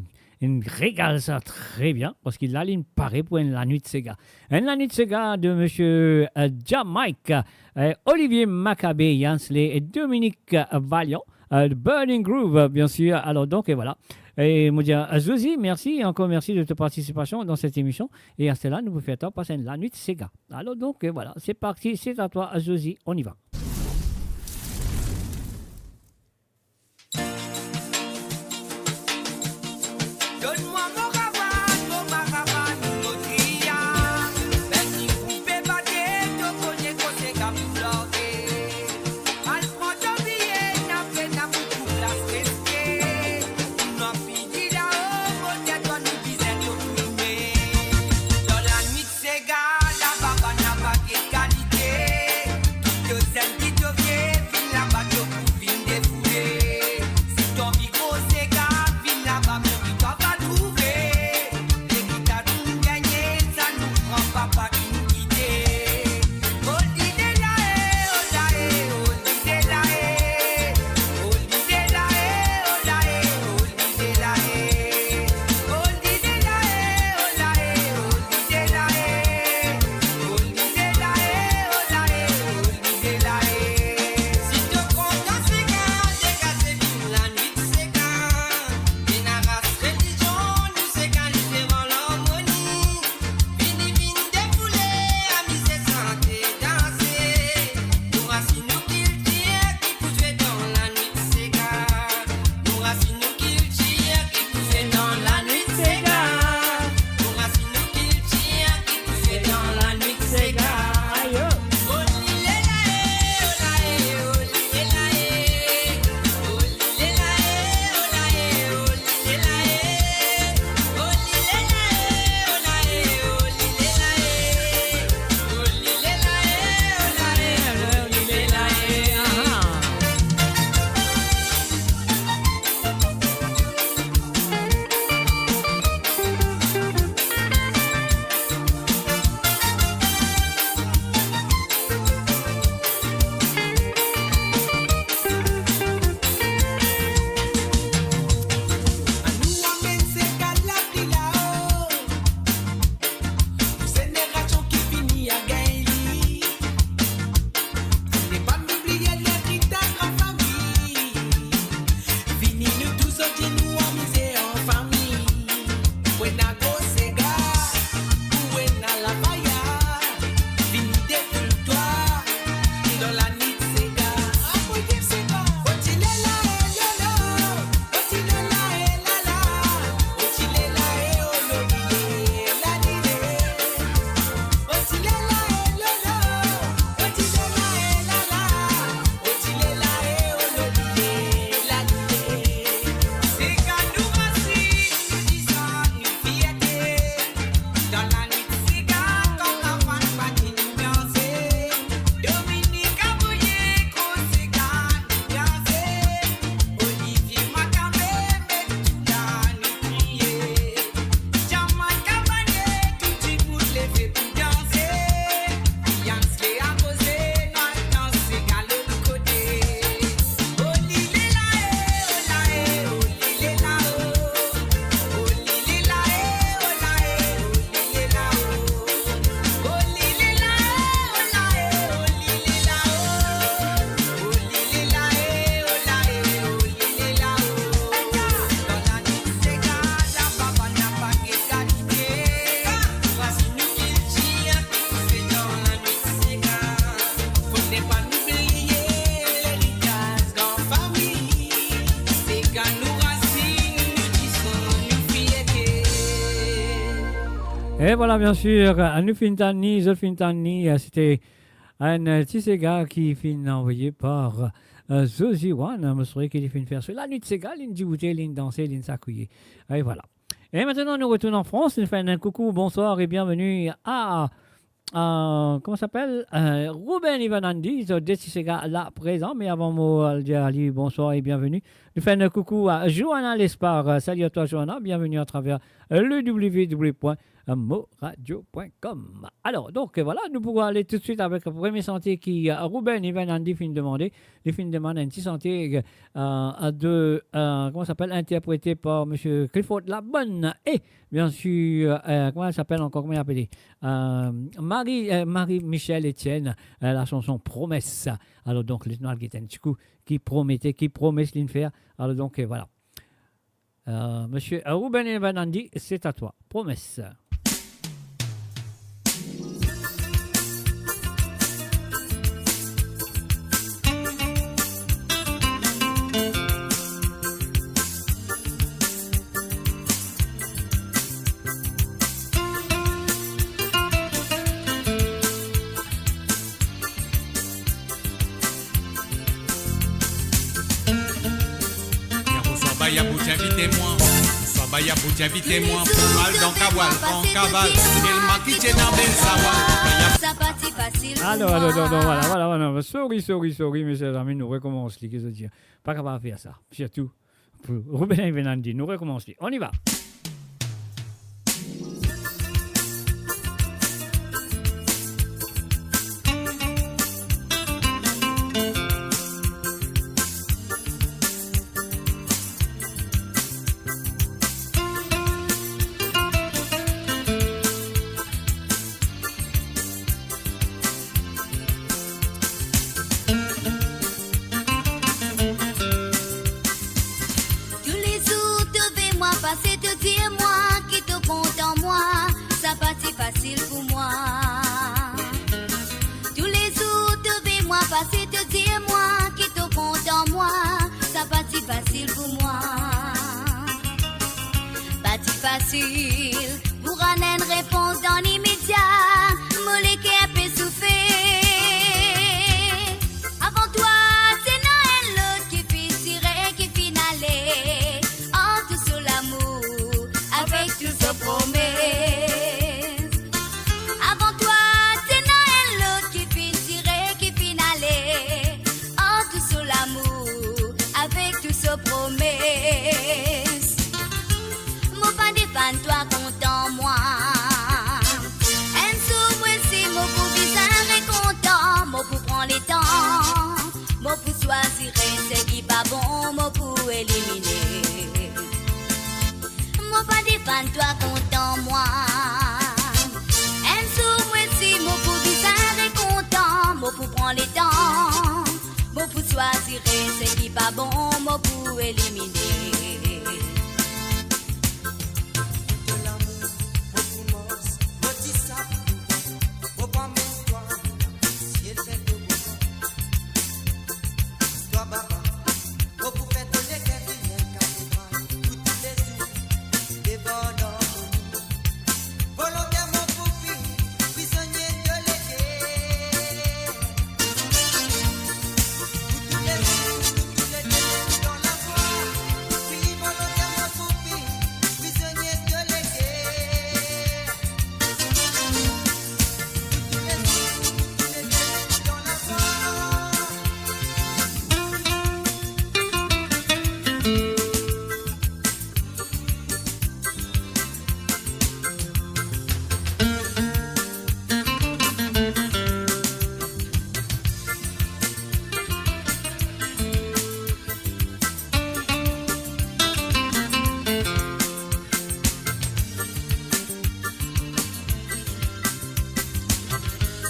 li regal sa tre bien, parski la, li pare pou enn lanwit sega. Enn lanwit sega de monsieur, euh, Jamaica, euh, Olivier Maccabé, Yansley et Dominique, euh, Valiant, euh, de Burning Groove, euh, bien sûr. Alors donc, et voilà. E mo dir, euh, Josie, merci, encore merci de ta participation dans cette émission. E aster la, nou pou fer twa pas enn lanwit sega. Alors donc, euh, voilà, c'est parti, c'est à toi, Josie, on y va. Donn mwa mo ravann, mo maravann, mo triya. Bel ki koupe bate, to kone kote ka pou lage. Al pran to biye, n apre n a pou trouv plas reske. Nou api Dila o, mo dir twa nou bizin to tounen. Dan lanwit sega, laba bann laba de kalite. Ki to zenn, ki to vie, vinn laba to pou vinn defoule. Si to anvi gro sega, vinn laba, mo ki twa va trouve. Leki ta tourn gagne, sa nou pran papa inn kite. Vini, vinn defoule, amize, sante, danse. Nou rasinn nou kiltir ki pou zwe dan lanwit sega. Nou rasinn nou kiltir ki pou zwe dan lanwit sega. Nou rasinn nou kiltir ki pou zwe dan lanwit sega. Ayo. Anou amenn sega la pli lao. Pou zenerasion ki vini a gagn li. Ne pa oubliye leritas lafami. Vini nou tou sorti nou amize an fami. Pou ena gro sega, pou ena lafaya. Vini defoul twa dan lanwit sega. Oti lela e lolo. Olivier Maccabé, met tou la nou kriye. Jamaica Band, tou dimoun leve pou danse. Yansley akoze, nou al danse, galo nou kote. Oli lela e, ola e, oli lela o. Oli lela e, ola e, oli lela o. Oli lela e, ola e, oli lela o. E vwala, bien sir, nou finn tann li, zot finn tann li, se te enn, eh, ti sega ki finn anvoye par, eh, Zozi One, mo swete ki li finn fer so lanwit sega, linn diboute, linn danse, linn sakouye. E vwala. E aster la, nou retourn an Frans, nou fer enn koukou, bonsoir et bienvenue à, à, comment s'appelle, eh, Ruben Ivanandi, so de ti sega la prezan, me avan mo al dir a li bonsoir et bienvenue, nou fer enn koukou à Johanna Lespard. Salut à toi, Johanna, bienvenue à travers le w w w point moradio point com. Alor, donk, vwala, nou pou ale toutswit avek premie sante ki, euh, Ruben Evan Andy finn demande. Li finn demann enn ti sante, euh, de, euh, kouma i apel, interprete par Misie Clifford Labonne e, bien sir, euh, kouma i apel ankor, kouma i apele? Euh, Marie, euh, Marie-Michelle Etienne, euh, la chanson Promesse. Alor, donk, nou al get enn ti kou ki promete, ki promes linn fer. Alor, donk, euh, vwala. Euh, Misie, euh, Ruben Evan Andy, c'est à toi. Promesse. Bonsoir, Baya pou ti invite mwa. Bonsoir, Baya pou ti invite mwa. Pou al dan Kawal, dan Kaval. El makite dan Bel Sawa. Sa pa ti fasil pou mwa. Alor, alor, non, non, vwala, vwala, vwala. Sorry, sorry, sorry, mezanmi, nou rekomans li, ki zot dir. Pa kapav fer sa. Sirtou pou Ruben Evan Andy. Nou rekomans li. On y va. Toulezour to ve mwa pase, to dir mwa ki to kontan mwa, sa pa ti fasil pou mwa. Toulezour to ve mwa pase, to dir mwa ki to kontan mwa, sa pa ti fasil pou mwa. Pa ti fasil pou rann enn repons dan limedia, mo leker pe soufer. Avan twa, ti ena enn lot ki finn tire, ki finn ale, an tou so lamour, avek tou so promes. Avan twa, ti ena enn lot ki finn tire, ki finn ale, an tou so lamour, avek tou so promes. Mo pa defann twa kontan mwa. Enn zour mwa osi mo pou bizin rekontan, mo pou pran letan, mo pou swazir seki pa bon, mo pou elimine. Mo pa defann twa kontan mwa. Enn zour mwa osi mo pou bizin rekontan, mo pou pran letan, mo pou swazir seki pa bon, mo pou elimine. To lamour, mo pou mars, mo ti sap, mo pa mem twa, siel fer to bon. Twa baba, mo pou fer to leker vinn enn katedral pou toulezour, devan larmoni. Volonter mo pou vinn prizonie to leker. Pou toulezour, pou toulezour dan lamor. Wi, volonter mo pou vinn prizonie to leker.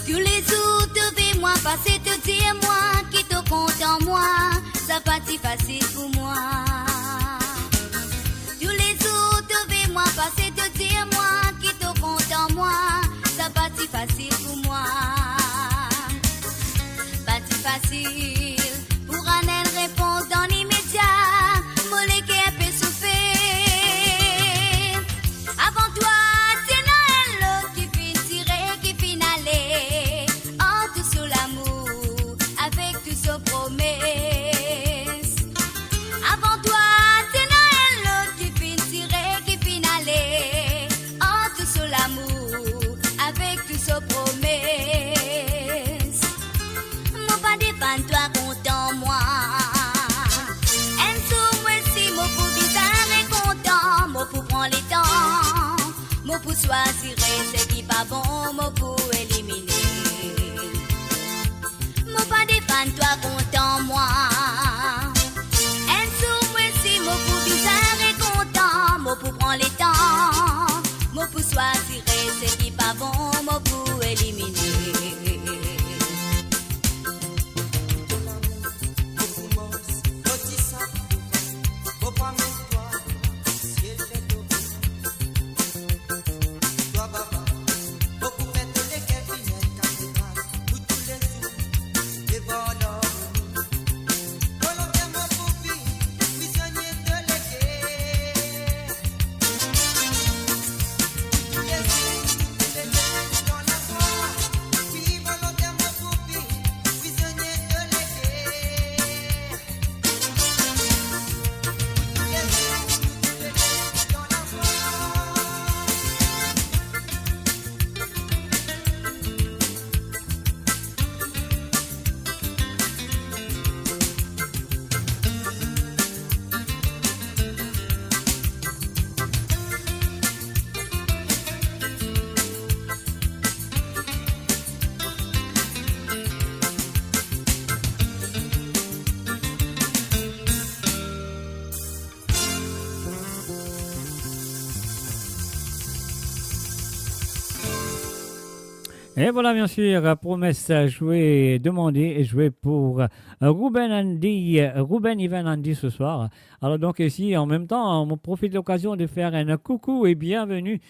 Toulezour to ve mwa pase, to dir mwa ki to kontan mwa, sa pa ti fasil pou mwa. Toulezour to ve mwa pase, to dir mwa ki to kontan mwa, sa pa ti fasil pou mwa. Pa ti fasil pou rann enn repons dan limedia, mo leker pe soufer. Avan twa, ti ena enn lot ki finn tire, ki finn ale, an tou so lamour, avek tou so promes. Avan twa, ti ena enn lot ki finn tire, ki finn ale, an tou so lamour, avek tou so promes. Swazire seki pa bon, mo pou elimine. Mo pa defann twa, kontan mwa. Enn zour mwa si mo pou bizin rekontan, mo pou pran letan. Mo pou swazire seki pa bon, mo pou elimine. Et voilà, bien sûr, promesse jouée, demandée et jouée pour, euh, Ruben Andy, Ruben Ivan Andy ce soir. Alors donc ici, en même temps, on profite l'occasion de faire un coucou et bienvenue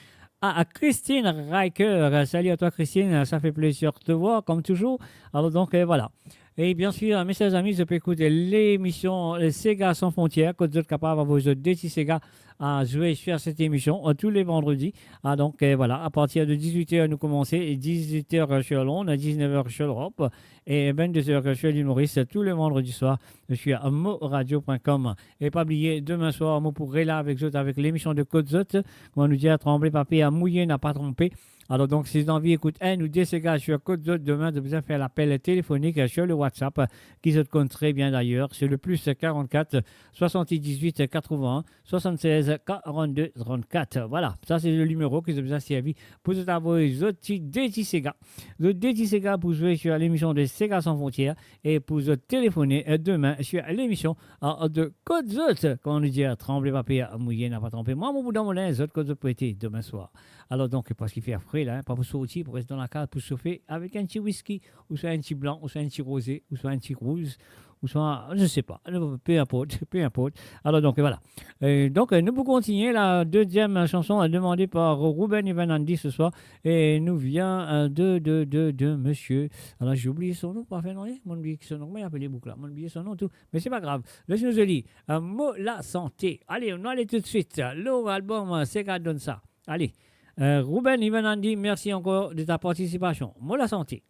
à, à Christine Riker. Salut à toi, Christine, ça fait plaisir de te voir, comme toujours. Alors donc, euh, voilà. Et bien sûr, mes chers amis, zot pe ekout lemision, euh, Sega Sans Frontières, kot zot kapav avoy zot de ti sega a zwe sur cette émission, euh, tous les vendredis. Ah, donc, euh, voilà, à partir de dix-huit heures, nous commençons, et dix-huit heures sur Londres, dix-neuf heures sur l'Europe, et vingt-deux heures sur l'île Maurice, tous les vendredis soirs, sur moradio point com. E pa bliye, demin swar, mo pou rela avek zot avek lemision de Kot Zot. Kouma nou dir, tranble pa per, mouye napa tronpe. Alor donk, si zot anvi ekout enn ou de sega sur Kot Zot, demin zot bizin fer lapel telefonik sur le WhatsApp, ki zot konn tre bien dayer, se le plus quarante-quatre soixante-dix-huit quatre-vingts soixante-seize quarante-deux trente-quatre. Vwala, sa se le nimero ki zot bizin servi pou zot avoy zot ti de ti sega. Zot de ti sega pou zwe sur lemision de Sega Sans Frontières e pou zot telefone, euh, demin sur lemision, euh, de Kot Zot. Kouma nou dir, tranble pa per, mouye napa tronpe. Mwa, mo pou dan mo linz, zot kot zot pou ete demin swar. Alor donk, parski fer fre la, hein, pa pou sorti, pou res dan lakaz, pou sofe avek enn ti wiski, ouswa enn ti blan, ouswa enn ti roze, ouswa enn ti rouz, ouswa, je sais pas, peu importe, peu importe. Alor donk, vwala. Euh, donk, euh, nou pou kontinie la deziem sanson, euh, demande par Ruben Ivan Andy ce soir. E nou vien, euh, de, de, de, de monsieur. Alor, j'ai oublié son nom, pa fer nanye, mo'nn bliye ki son nom, kouma li apel boug la, mo'nn bliye son nom tou. Me se pa grav. Les nou zoli, euh, Mo Lasante. Ale, nou ale toutswit lor albom, euh, Sega Donn Sa. Ale, euh, Ruben Ivan Andy, mersi ankor de ta partisipasion. Mo Lasante.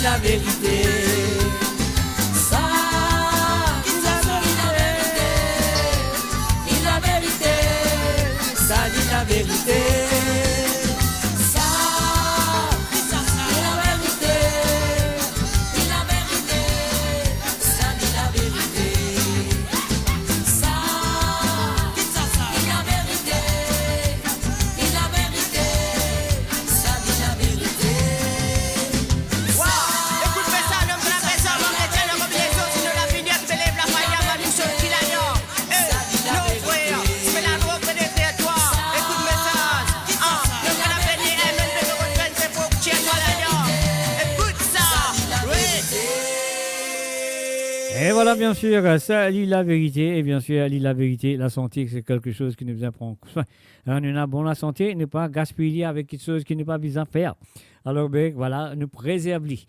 Laverite. Sa, ki sa, sa li laverite. Li laverite. Sa li laverite. Sa, ki sa, sa li laverite. Li laverite. Sa li laverite. Sa, ki sa, sa li laverite. Li laverite. Sa li laverite. Waw! Ekout mesaz, nou apel sa, nou apel sa, nou apel sa, nou apel sa, nou apel sa, nou apel sa. Eh, non, frer, se la drog pe detrwir twa. Ekout mesaz. Ah, nou apel sa, nou apel sa, nou apel sa, nou apel sa. Ekout sa. Wi. Et voilà, bien sûr, sa li laverite, et bien sûr, li laverite, lasante, se kiksoz ki nou bizin pran swen. Hein, nou ena bon lasante, nou pa gaspiy li avek kiksoz ki nou pa bizin fer. Alor, ben, voilà, nou prezerv li.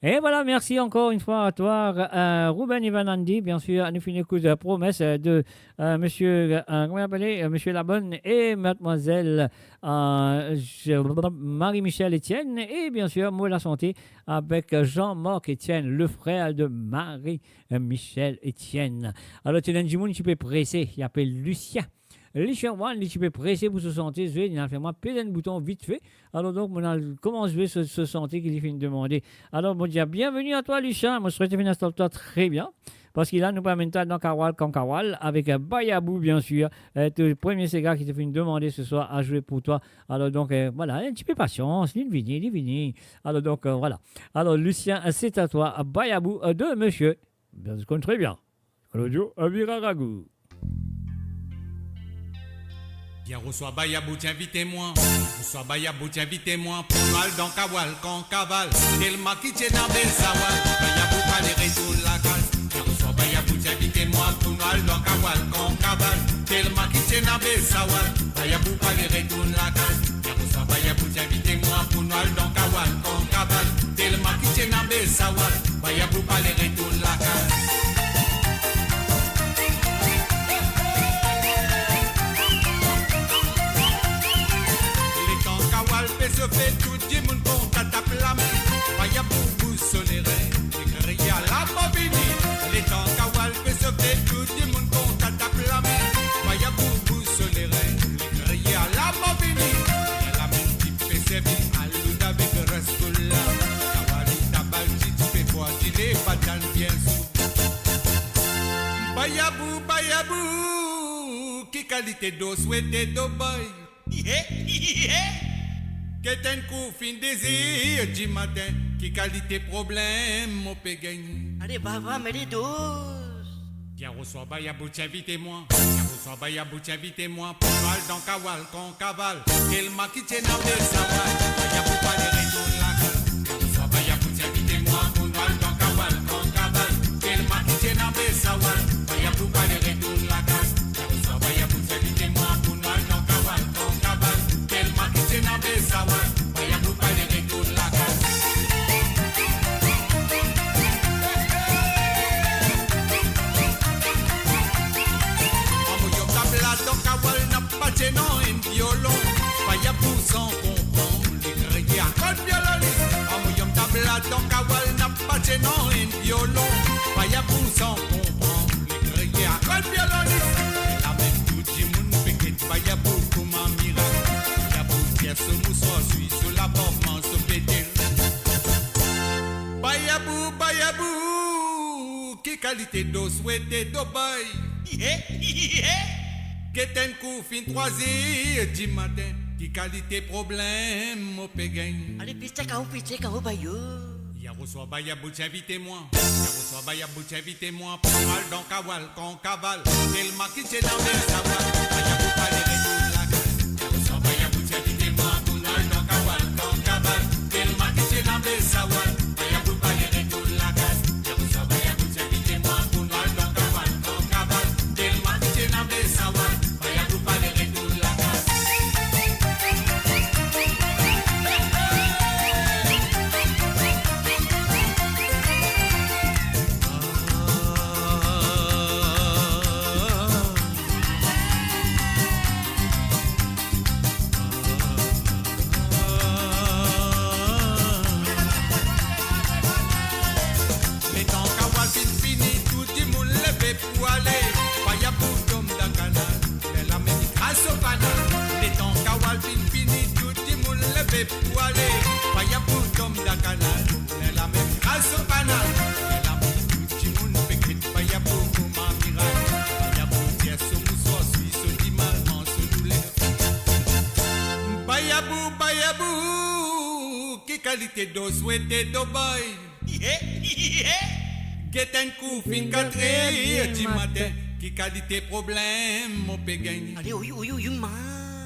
Et voilà, merci encore une fois à toi, euh, Ruben Ivan Andy. Bien sûr, nou finn ekout, euh, promes, euh, de, euh, monsieur, euh, comment il s'appelait, euh, monsieur Labonne et mademoiselle, euh, je-, Marie-Michel Etienne. Et bien sûr, Mo Lasante avec, euh, Jean-Marc Etienne, le frère de Marie-Michel Etienne. Alor, ti ena enn dimoun ki pe prese, li apel Lucien. Lucien One, li ti pe prese pou so sante zwe, li al fer mwa pete enn bouton vitfe. Alor donk, mo al koumans zwe so, so sante ki li finn demande. Alor, mo dir, bienvenue à toi, Lucien. Mo swete finn instal twa tre bien. Parski la, nou pou amenn twa dan Kawal kan Kawal, avek, euh, Bayabou, bien sûr. Euh, to premie sega ki to finn demande se swar a zwe pou twa. Alor donk, euh, voilà, enn tipe pasians, li vini, li vini. Alor donk, euh, voilà. Alor, Lucien, euh, c'est à toi, euh, Bayabou, euh, de monsieur. Bien, je connais très bien. Claudio Aviraragu. Yaro swar Bayabou ti invite mwa. Swar Bayabou ti invite mwa pou nou al dan Kawal kan Kaval. Telman ki ti ena bel sawal, Bayabou pa le retourn lakaz. Yaro swar Bayabou ti invite mwa pou nou al dan Kawal kan Kaval. Telman ki ti ena bel sawal, Bayabou pa le retourn lakaz. Yaro swar Bayabou ti invite mwa pou nou al dan Kawal kan Kaval. Telman ki ti ena bel sawal, Bayabou pa le retourn lakaz. Letan Kawal pe sofe, tou dimoun kontan tap lame. Bayabou bouz so lere, li kriye, "Ala mo vini!" Letan Kawal pe sofe, tou dimoun kontan tap lame. Bayabou bouz so lere, li kriye, "Ala mo vini!" Li al amenn tipe servi, alouda avek raskola. Kawal li tabal ti, ti pe bwar dile, pa tann bien sou. Bayabou, Bayabou, ki kalite do swete do bay? Get enn kou finn dezir dimatin, ki kalite problem mo pe gagn? Ale, baba, met li dous. Yaro swar Bayabou ti invite mwa. Yaro swar Bayabou ti invite mwa pou nou al dan Kawal kan Kaval. Telman ki ti ena bel sawal, Bayabou pa le retourn lakaz. Yaro swar Bayabou ti invite mwa pou nou al dan Kawal kan Kaval. Telman ki ti ena bel sawal, Bayabou pa le retourn lakaz. Yaro swar Bayabou ti invite mwa pou nou al dan Kawal kan Kaval. Telman ki ti ena bel sawal, Bayabou pa le retourn lakaz. Anmwey tabla dan Kawal, napa ti ena enn violon. Bayabou san konpran, li kriye, "Akord violonis!" Anmwey tabla dan Kawal, napa ti ena enn violon. Bayabou san konpran, li kriye, "Akord violonis!" Lamenn tou dimoun pe get Bayabou kouma mirak. Bayabou tir so mouswar, swiy so labor, manz so pete. Bayabou, Bayabou, ki kalite do swete do bay? Get enn kou finn trwa zer dimatin, ki kalite problem mo pe gagn? Ale, pete kan ou, pete kan ou, Bayo. Yaro swar Bayabou ti invite mwa. Yaro swar Bayabou ti invite mwa pou al dan Kawal kan Kaval. Telman ki ti ena bel sawal, Bayabou pa le retourn lakaz. Yaro swar Bayabou ti invite mwa pou al dan Kawal kan Kaval. Telman ki ti ena bel sawal, Bayabou pa le retourn lakaz. Yaro swar Bayabou ti invite mwa pou al dan Kawal kan Kaval. Telman ki ti ena bel sawal, Bayabou pa le retourn lakaz. Kawal finn fini, tou dimoun leve pou ale. Bayabou tom dan kanal, ler lame kraz so kanal. Ler lame tou dimoun pe get Bayabou kouma mirak. Bayabou tir so mouswar, swi so dimal, manz so douler. Bayabou, Bayabou, ki kalite do swete do boy? Get enn kou, finn katrer dimatin, ki kalite problem mo pe gagn? Ale, oy, oy, oy, oy, ma.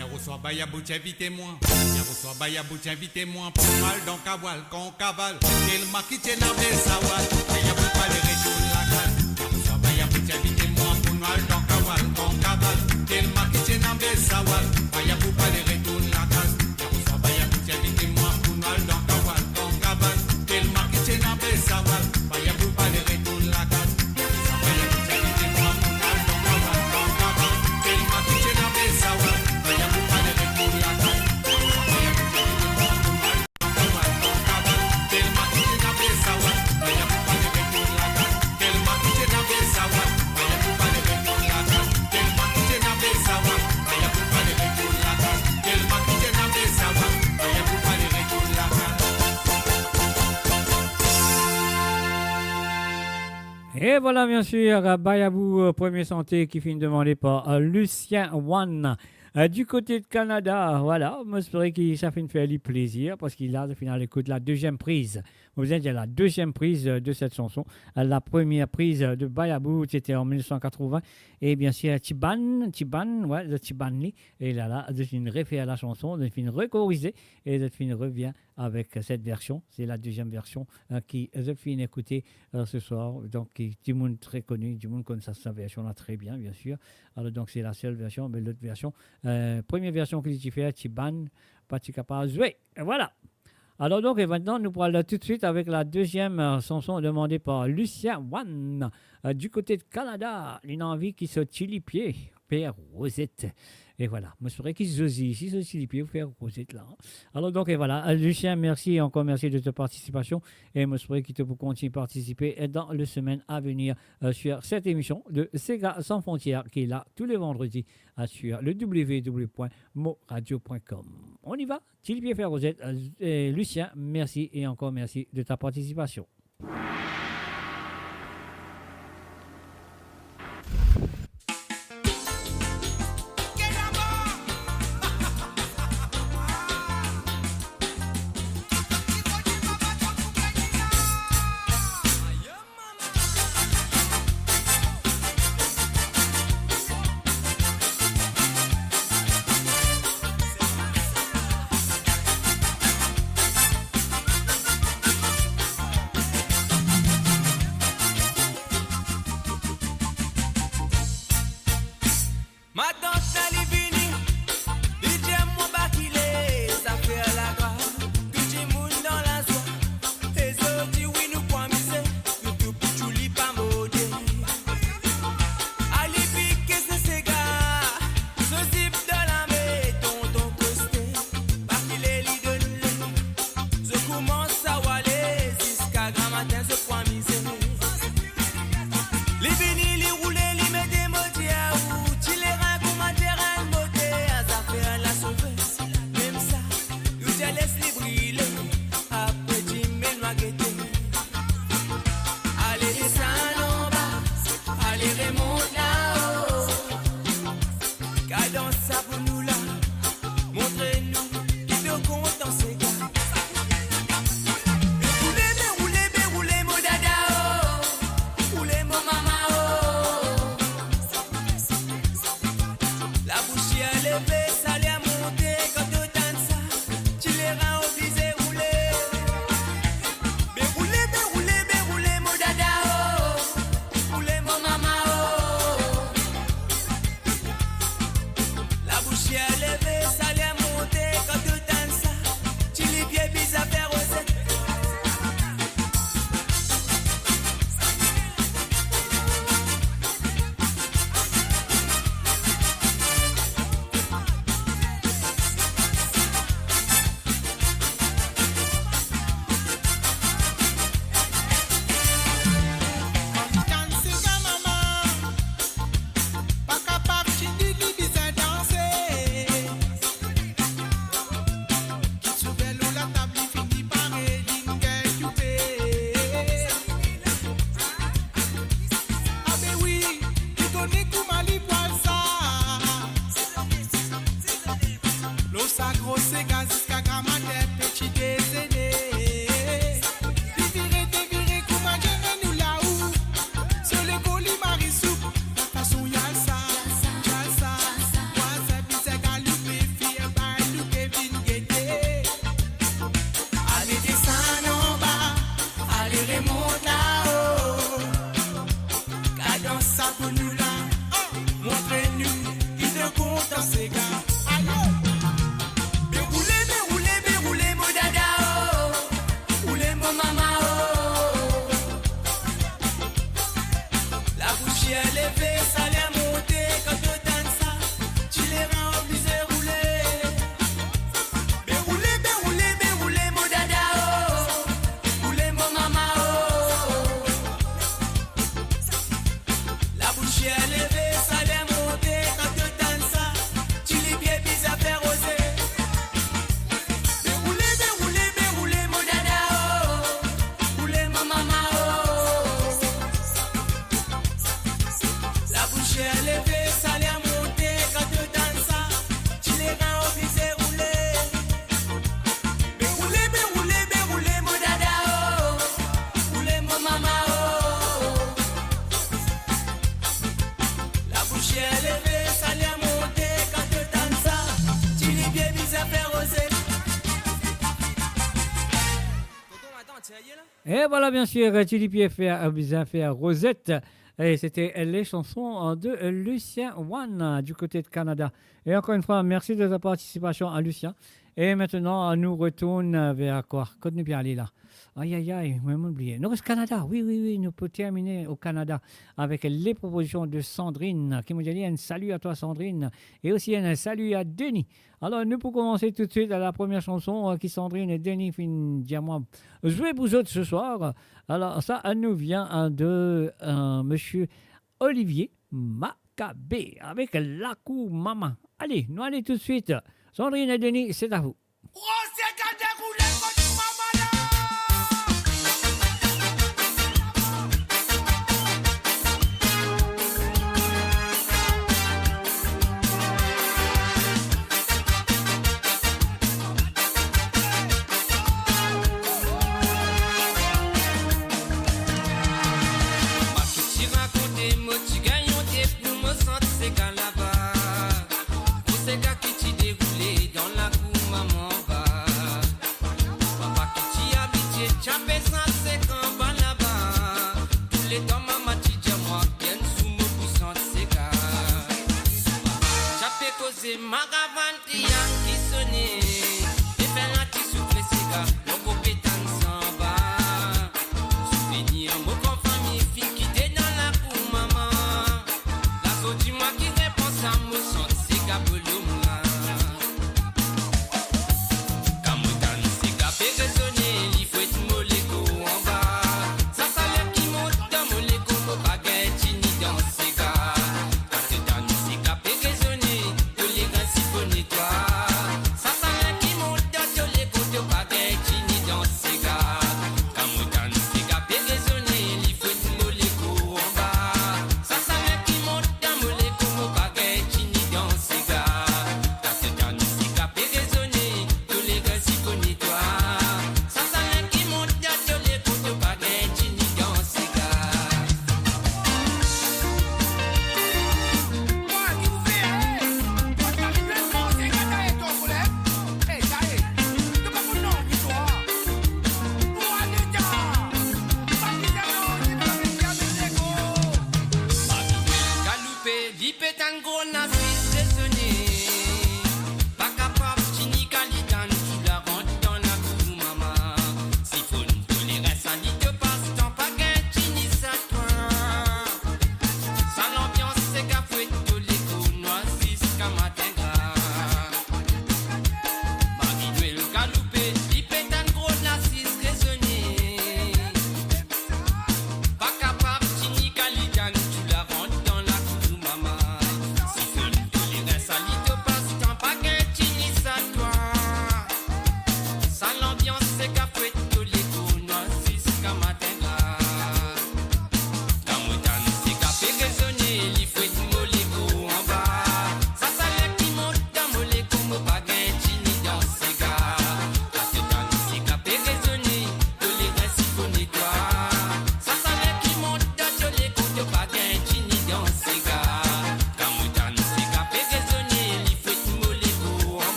Ya reswar Bayabou ti invite mwa. Ya reswar Bayabou ti invite mwa pou al dan kawal, kan kaval, telman ki ti ena bel sawal. Bayabou pa le retourn lakaz. Ya reswar Bayabou ti invite mwa pou al dan kawal, kan kaval, telman ki ti ena bel sawal. Bayabou pa le retourn lakaz. Ya reswar Bayabou ti invite mwa pou al dan kawal, kan kaval, telman ki ti ena bel sawal. Bayabou pa le retourn lakaz. Ya reswar Bayabou ti invite mwa pou al dan kawal, kan kaval, telman ki ti ena bel sawal. Bayabou pa le retourn lakaz. Ya reswar Bayabou ti invite mwa pou al E vwala, biensir, Bayabou, euh, premie sante ki finn demande par, euh, Lucien One, euh, du kote de Kanada. Vwala, mo espere ki sa finn fer li plezir, parski la, finn al ekout la deziem priz. Mo bizin dir la deziem priz, euh, de set sanson. Euh, la premie priz, euh, de Bayabou, sete an mil nef san katrovin. E biensir, Tibann, Tibann, wi, zot ti bann li. E la la, zot finn refer la sanson, zot finn rekorize, e zot finn revien avek set version. Se la deziem version, euh, ki zot finn ekoute, euh, se swar. Donk, ki, dimoun tre koni, dimoun konn sa, sa version la tre bien, biensir. Alor, donk, se la sel version, me lot version, euh, premie version ki li ti fer, Tibann pa ti kapav zwe. E vwala. Alor donk, e aster nou pou al toutswit avek la deziem, euh, sanson demande par Lucien One, euh, du kote de Kanada. Li ena anvi ki so ti lipie fer rozet. E vwala, mo espere ki zot isi so ti lipie pou fer rozet la. Alor donk, e vwala, euh, Lucien, mersi e ankor mersi de ta partisipasion. E mo espere ki to pou kontigne partisipe, euh, dan le semenn a venir, euh, sur set emision de Sega Sans Frontières ki la tou le vandredi, euh, sur le w w w point mo radio point com. On y va. Ti lipie fer rozet, euh, euh, Lucien, mersi e ankor mersi de ta partisipasion. Sega ziska gramatin pe ti desene. Devire, devire kouma dir nou lao. So lekol li mari soup, la fason yal sa, yal sa. Vwazin bizin galoupe, fir bay nou pe vinn gete. Ale desann anba, ale remont lao. Gard sa pou nou la, montre nou ki to kontan sega. Ayo! Be roule, be roule, be roule mo dada, oh. Roule mo mama, oh. Labous leve, sa ler monte, kan to tann sa, ti lerin oblize roule. Be roule, be roule, be roule mo dada, oh. Roule mo mama, oh. Labous leve, sa ler monte, kan to tann sa, ti lipie bizin fer roze. Be roule, be roule, be roule mo dada, oh. Roule mo mama, oh. Labous leve, sa ler monte, kan to tann sa, ti lerin oblize roule. Be roule, be roule, be roule mo dada, oh. Roule mo mama, oh. Labous leve, sa ler monte, kan to tann sa, ti lipie bizin fer roze. Tonton, atann, ti aye la? Et voilà, bien sûr, ti lipie fer, euh, bizin fer rozet. Et c'était les chansons, euh, de Lucien One, euh, du côté de Canada. Et encore une fois, merci de ta participation à Lucien. Et maintenant, euh, nou retourn, euh, ver kwa? Kot nou pe ale la? Ay, ay, ay, mwa, mo bliye. Nou res Canada. Oui, oui, oui, nou pou termine au Canada avec les propositions de Sandrine, ki mo dir li enn salut à toi, Sandrine, et aussi enn salut à Denis. Alors, nou pou koumans toutswit a la première chanson, euh, ki Sandrine et Denis finn dir mwa zwe pou zot ce soir. Alors, sa, euh, nou vien, euh, de, euh, monsieur Olivier Macabé avec Lakou Mama. Allez, nou ale toutswit. Sandrine et Denis, c'est à vous. Roze gade roule kot mama la. Mwa ki ti rakonte, mo ti gagn onte pou mo sant sega laba. Pou sega ki ti deroule dan lakou mama anba.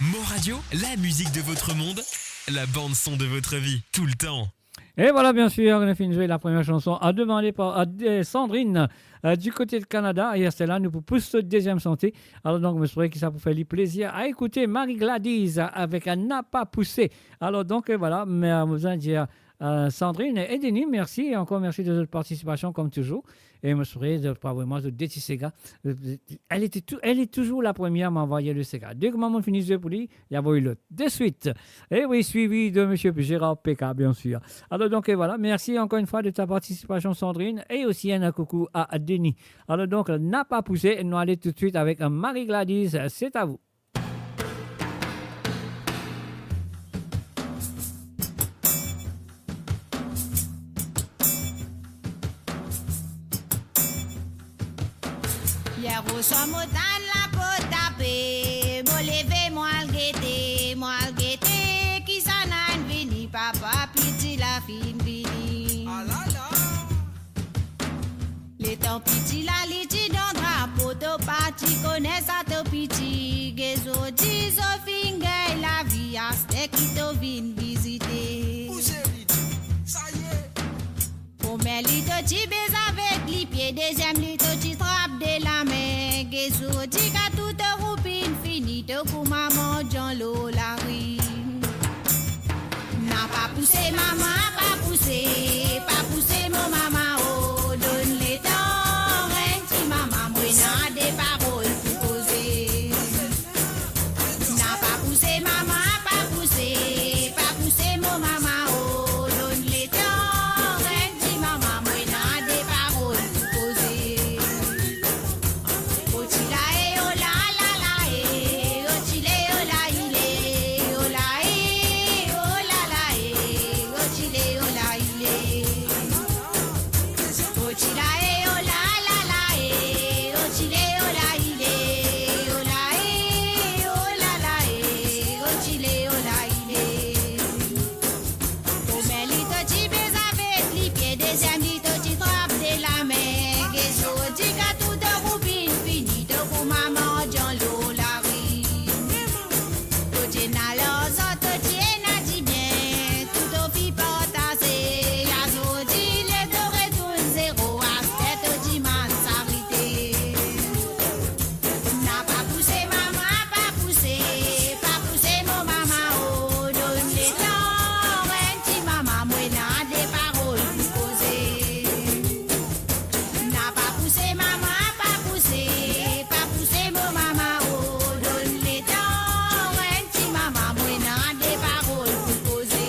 Mo Radio, la musique de votre monde, la bande son de votre vie, tout le temps. Et voilà, bien sûr, nou finn zwe la première chanson demandée par, euh, Sandrine, euh, du côté de Canada. E aster la nou pou pous so dezyem santi. Alor donk, mo espere ki sa pou fer li plezir a ekoute. Marie Gladys avek, euh, Na Pa Pouse. Alor donk, euh, voilà, me, euh, mo bizin dir, euh, Sandrine e Denis, mersi, e ankor mersi de zot partisipasion, kom touzour. E mo espere zot pou avoy mwa zot de ti sega. Elle était tou-, elle est toujours la première à m'envoyer le sega. Dès que maman fini zwe pou li, li avoy lot. De suite. E oui, suivi de Monsieur Gérard P K, bien sûr. Alor donk, euh, voilà. Merci encore une fois de ta participation, Sandrine. Et aussi un coucou à, à Denis. Alor donk, Na Pa Pouse, nou ale tout de suite avec, euh, Marie Gladys. C'est à vous. Yer oswar mo tann lakot tape, mo leve, mo al gete, mo al gete, kisannla inn vini, papa, piti la finn vini. Alala! Letan piti la li ti dan drapo, to pa ti kone sa to piti, ge zordi zot finn gagn lavi, aster ki to vinn vizite. Ou seri di, sa ye. Premie li to ti beze avek lipie, dezyem li to ti trap de lame, ge zordi ka tou to roupin fini, to kouma mandian lor lari. Na pa pouse mama, pa pouse, pa pouse mo mama, oh, donn letan enn ti mama, mo ena de parol pou koze. Na pa pouse mama, pa pouse, pa pouse mo mama, oh, donn letan enn ti mama, mo ena de parol pou koze. Premie li to ti beze avek lipie, dezyem li to ti trap de lame, ge zordi ka tou to roupin fini, to kouma mandian lor lari. To ti ena larzan, to ti ena dibien, tou to finn partaze, azordi letan to retourn zero, aster to dimann sarite. Na pa pouse mama, pa pouse, pa pouse mo mama, oh, donn letan enn ti mama, mo ena de parol pou koze. Na pa pouse mama, pa pouse, pa pouse mo mama, oh, donn letan enn ti mama, mo ena de parol pou koze.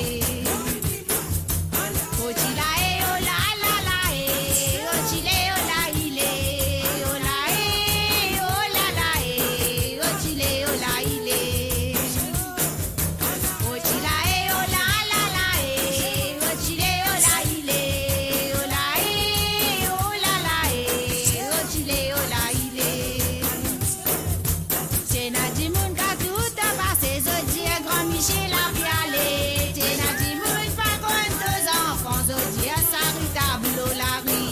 Ti ena dimoun ka toutan pase, zot dir gran misie la pe ale. Ti ena dimoun pa konn to zanfan, zot dir sa ritab lor lari.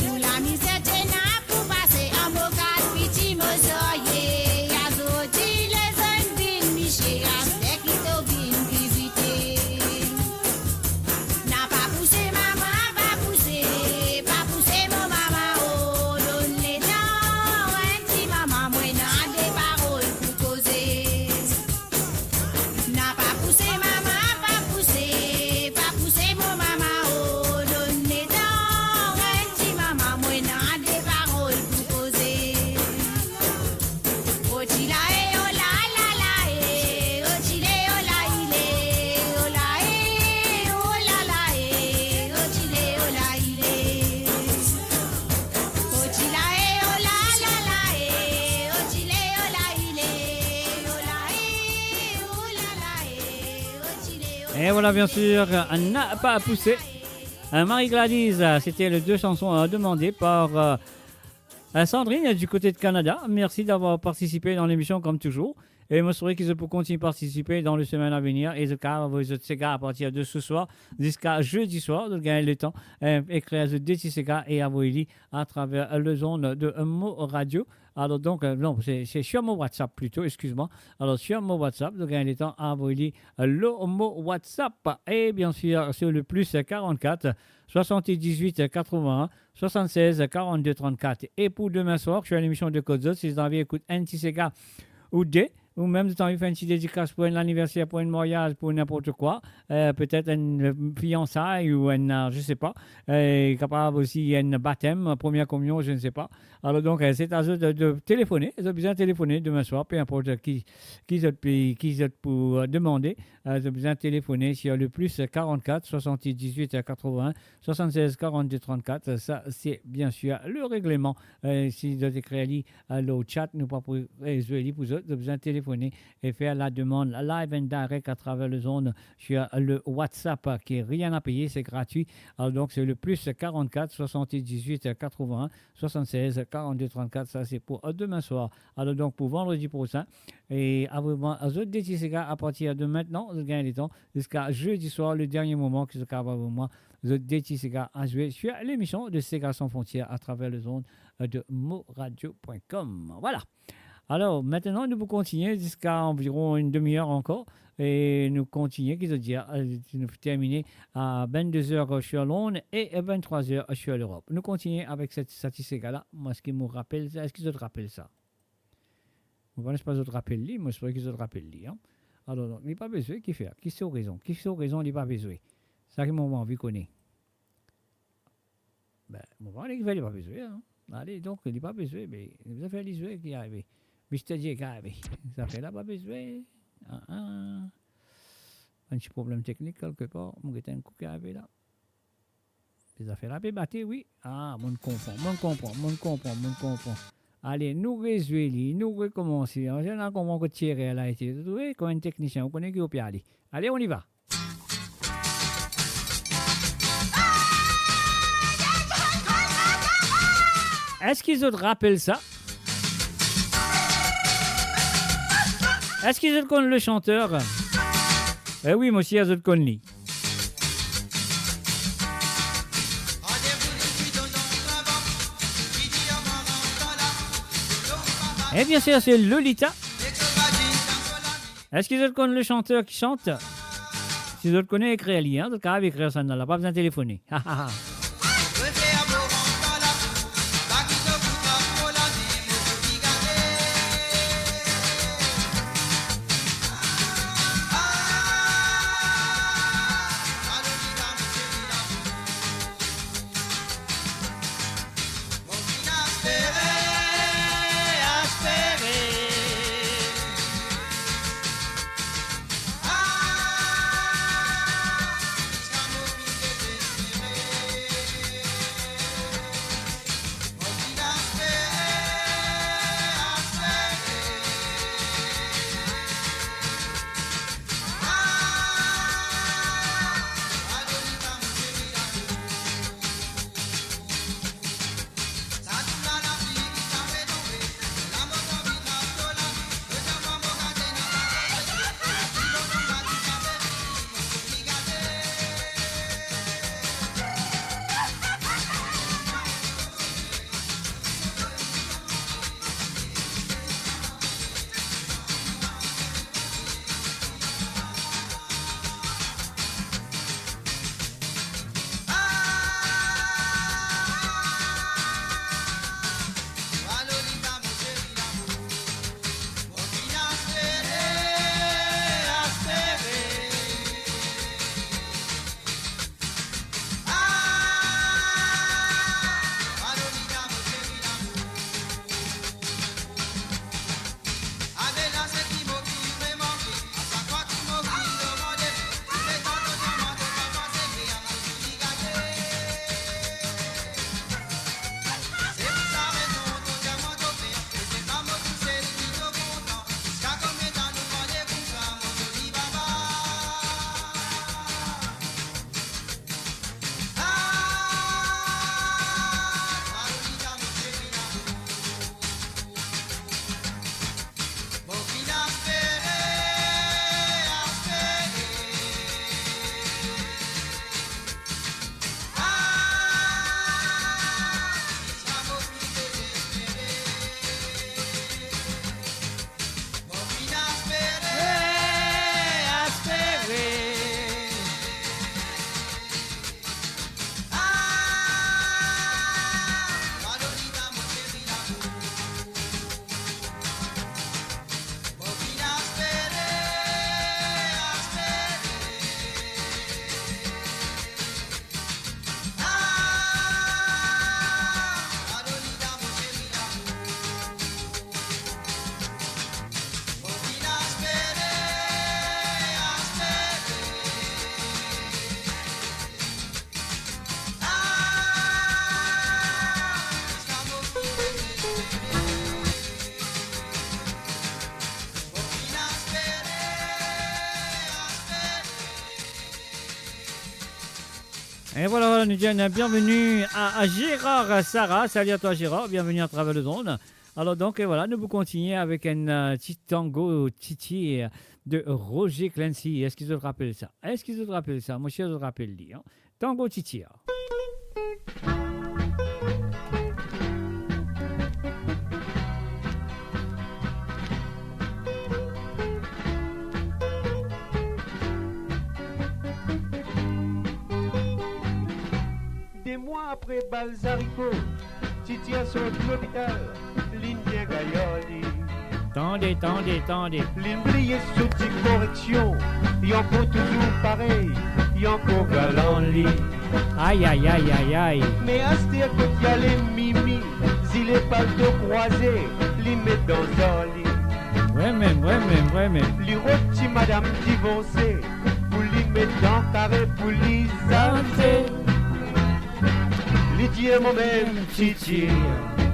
Tou lamizer ti ena pou pase, an mo kat piti mo zorye. Azordi lezot vinn misie, aster ki to vinn vizite. Na pa pouse mama, pa pouse, pa pouse mo mama, oh, donn letan enn ti mama, mo ena de parol pou koze. Na pa pouse mama, pa pouse, pa pouse mo mama, oh, donn letan enn ti mama, mo ena de parol pou koze. Et voilà, bien sûr, Na Pa Pouse. Euh, Marie Gladys, euh, c'était les deux chansons, euh, demandées par, euh, euh, Sandrine, euh, du côté de Canada. Merci d'avoir participé dans l'émission comme toujours. E mo swete ki zot pou kontign partisipe dan le semaine à venir e zot kapav avoy zot sega apartir de ce soir ziska zedi swar. Zot gagn letan, euh, ekrir zot de ti sega e avoy li atraver lezond de Mo Radio. Alors donc, euh, non, c'est, c'est sur mon WhatsApp plutôt, excuse-moi. Alors, sur mon WhatsApp, zot gagn letan avoy li, euh, lor mo WhatsApp. Et bien sûr, sur le plus quarante-quatre, soixante-dix-huit, quatre-vingts, soixante-seize, quarante-deux, trente-quatre. E pou demin swar, ki ena lemision de Kot Zot, si zot anvi ekout enn ti sega ou de, ou mem zot anvi fer enn ti dedikas pou enn laniverser, pou enn maryaz, pou ninport kwa, euh, petet enn, euh, fiansay ou enn, euh, je sais pas, euh, kapav osi enn batem, première communion, je ne sais pas. Alors donc, euh, c'est à zot de, de téléphoner. Zot bizin telefone demin swar, peu importe ki, ki zot pe, ki zot pou, euh, demande. Euh, zot bizin telefone sur le plus quarante-quatre, soixante-dix-huit, quatre-vingts, soixante-seize, quarante-deux, trente-quatre. Ça, c'est bien sûr le règlement. Euh, si zot ekrir li, euh, lor chat, nou pa pou, euh, zwe li pou zot. Zot bizin telefone e fer la demande live and direct à travers les ondes sur le WhatsApp, euh, qui est rien à payer, c'est gratuit. Alors donc, c'est le plus quarante-quatre, soixante-dix-huit, quatre-vingts, soixante-seize, quarante-deux, trente-quatre. Ça, c'est pour, euh, demin swar. Alors donc, pour vendredi prochain, e avoy mwa zot de ti sega à partir de maintenant, zot gagn letan, ziska zedi swar, le dernier moment ki zot kapav avoy mwa zot de ti sega a zwe sur l'émission de Sega Sans Frontières à travers les ondes, euh, de moradio point com. Voilà. Alors, maintenant, nous pouvons continuer jusqu'à environ une demi-heure encore. E nou kontinie, ki zot dir, euh, nou termine à vingt-deux heures sur l'onde et vingt-trois heures sur l'Europe. Nou kontinie avek set, sa ti sega la. Mwa, eski mo rapel sa? Eski zot rapel sa? Mo pa kone si zot rapel li, mo espere ki zot rapel li, hein. Alors, donc, li pa pe zwe, ki fer? Ki so rezon? Ki so rezon li pa pe zwe? Sa ki mo anvi kone. Ben, mo pa kone ki fer li pa pe zwe, hein. Ale, donk, li pa pe zwe, me nou bizin fer li zwe, ki arive? Mister J ki arive. Zafer la pa pe zwe. Ah, ah. Enn ti problem teknik kelkepar. Mo get enn kou ki arive la. Zafer la pe bate, wi. Ah, mo konpran, mo konpran, mo konpran, mo konpran. Ale, nou rezwe li, nou rekomanse. An zeneral, kouma kot Thierry la ete, ou trouve, kouma enn teknisien, ou kone ki ou pe ale. Ale, on y va. Eski zot rapel sa? Eski zot konn le chanteur? Eh wi, mo sir zot konn li. Eh bien, c'est, c'est Lolita. Eski zot konn le chanteur ki sant? Si zot kone, ekrir li, hein, zot kapav ekrir sa la, pa bizin telefone. Et voilà, voilà, nou dir enn bienvenue à, à Gérard Sarah. Salut à toi, Gérard. Bienvenue à travers le monde. Alors donc, et voilà, nou pou kontigne avek enn, euh, ti tango Titir de Roger Clancy. Eski zot rapel sa? Eski zot rapel sa? Mo sir zot rapel li, hein. Tango Titir. De mwa apre bal zariko, Titir sort lopital, linn bien gayar li. Tande, tande, tande. Linn bliye so ti koreksion, li ankor touzour parey, li ankor galan li. Ay, ay, ay, ay, ay. Me aster kot li ale mimi, zile palto krwaze, li met dan zar li. Vremem, vremem, vremem. Li rod ti madam divorse, pou li met dan kare pou li zante. Li dir momem Titir,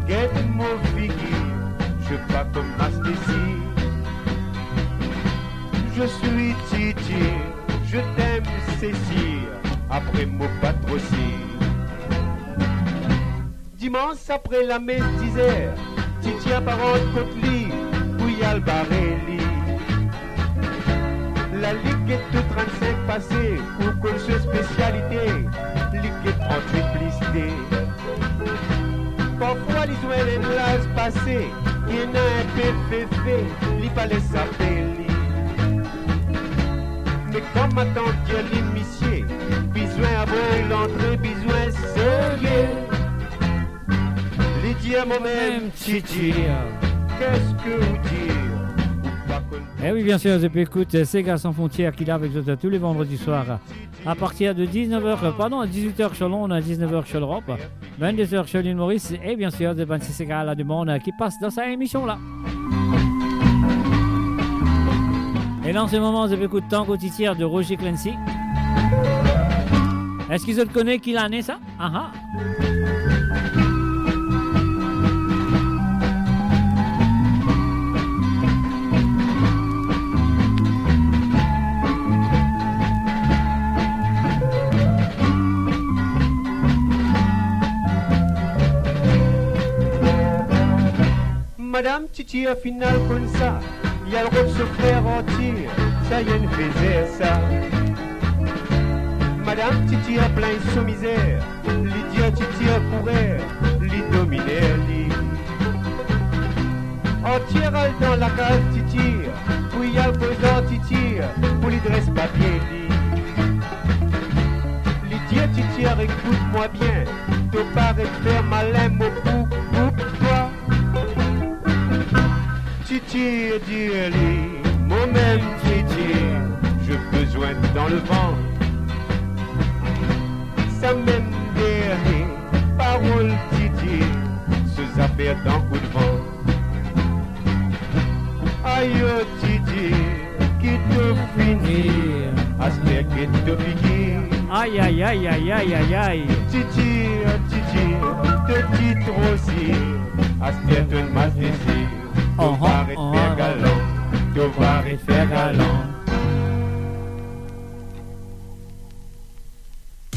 get mo figir, je pa kom Mastesi. Je suis Titir, je t'aime, c'est sir, apre mo pa tro sir. Dimans apre lame dizer, Titir pa rant kot li, pou li al bare li. La li get tou trant-sink pase, ou konn so spesialite, li get trant-wit plis de. Parfwa li zwenn enn laz pase, ki ena inpe fefe, li pa les apel li. Me kan matant dir li misie, bizin avwar lantre, bizin serye. Li dir momem Titir, qu'est-ce que vous dire? Ou pa konn. Eh oui, bien sûr, zot pe ekout, euh, Sega Sans Frontières ki la avek zot tou le vandredi soir, à partir de dix-neuf heures, euh, pardon, à dix-huit heures sur l'onde, à dix-neuf heures sur l'Europe, vingt-deux heures sur l'île Maurice, et bien sûr, de vingt-six Sega à la demande, euh, ki pas dan sa emision la. E la, an se moman, zot pe ekout Tango Titir de Roger Clancy. Eski zot kone ki lane sa? Aha. Madam Titir finn al koumsa, li al rod so frer Artir, sa li enn fezer sa. Madam Titir plinn so mizer, li dir Titir kourer, li domine li. Artir al dan lakaz Titir, pou li al koz ar Titir, pou li dres papie li. Li dir Titir, ekout mwa bien, to pa ret fer malin, mo pou koup twa. Titir dir li, momem Titir, je bezwin dan levan. Samem dernie parol Titir, so zafer dan koudvan. Ayo Titir, ki to fini, aster ki to figir. Ay, ay, ay, ay, ay, ay, ay. Titir, Titir, to ti tro sir, aster to mal desir. To va ret fer galan, to va ret fer galan.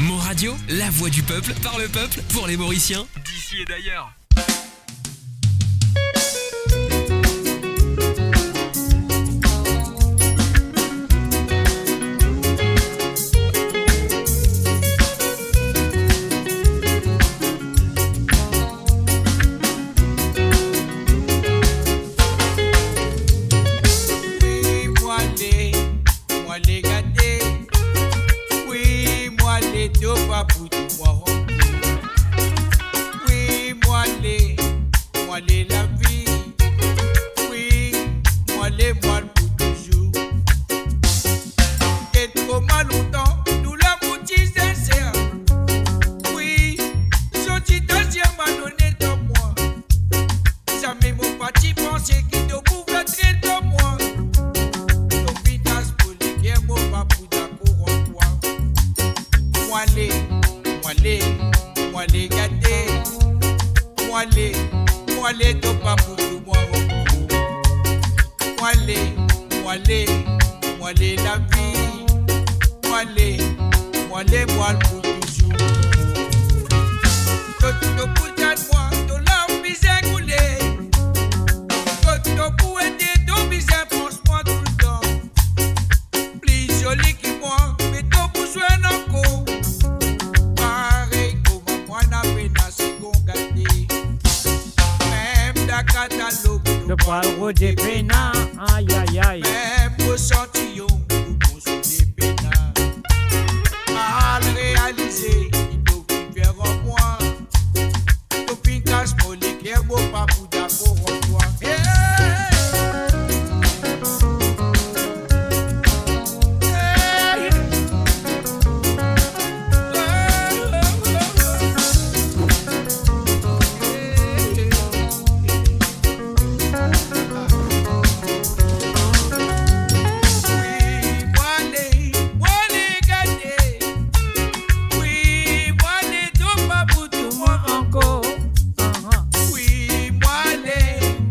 Mon Radio, la voix du peuple, par le peuple, pour les Mauriciens, d'ici et d'ailleurs. Wi, mo ale, mo ale gate. Wi, mo ale, to pa pou tou mwa. Wi, mo ale, mo ale lavi. Wi, mo ale, mo al pou touzour. Get kouma lontan nou lamour ti sinser. Wi, so ti deziem mo al donn dan mwa. Zame mo pa ti panse ki to pou vinn tret dan mwa. To finn kas mo leker, mo pa pou dakor ar twa. Mo ale, mo ale, mo ale gate. Mo ale, mo ale, to pa pou tou mwa. Mo ale, mo ale, mo ale lavi. Mo ale, mo ale, mo al pou touzour. To, to pou tann mwa, to larm bizin koule. To, to pou ete, to bizin pans mwa toultan. Pli zoli ki mwa, me to pou zwenn ankor. Parey kouma mwa, na pena segonn gate. Mem dan katalog, to pral rode pena. Ay, ay, ay. Mem esantiyon pou konsole pena. Al realize ki to finn fer ar mwa. To finn kas mo leker, mo pa pou dakor ar twa. Hey! Hey! Wi, mo ale, mo ale gate. Wi, mo ale, to pa pou touy mwa ankor. Wi, mo ale,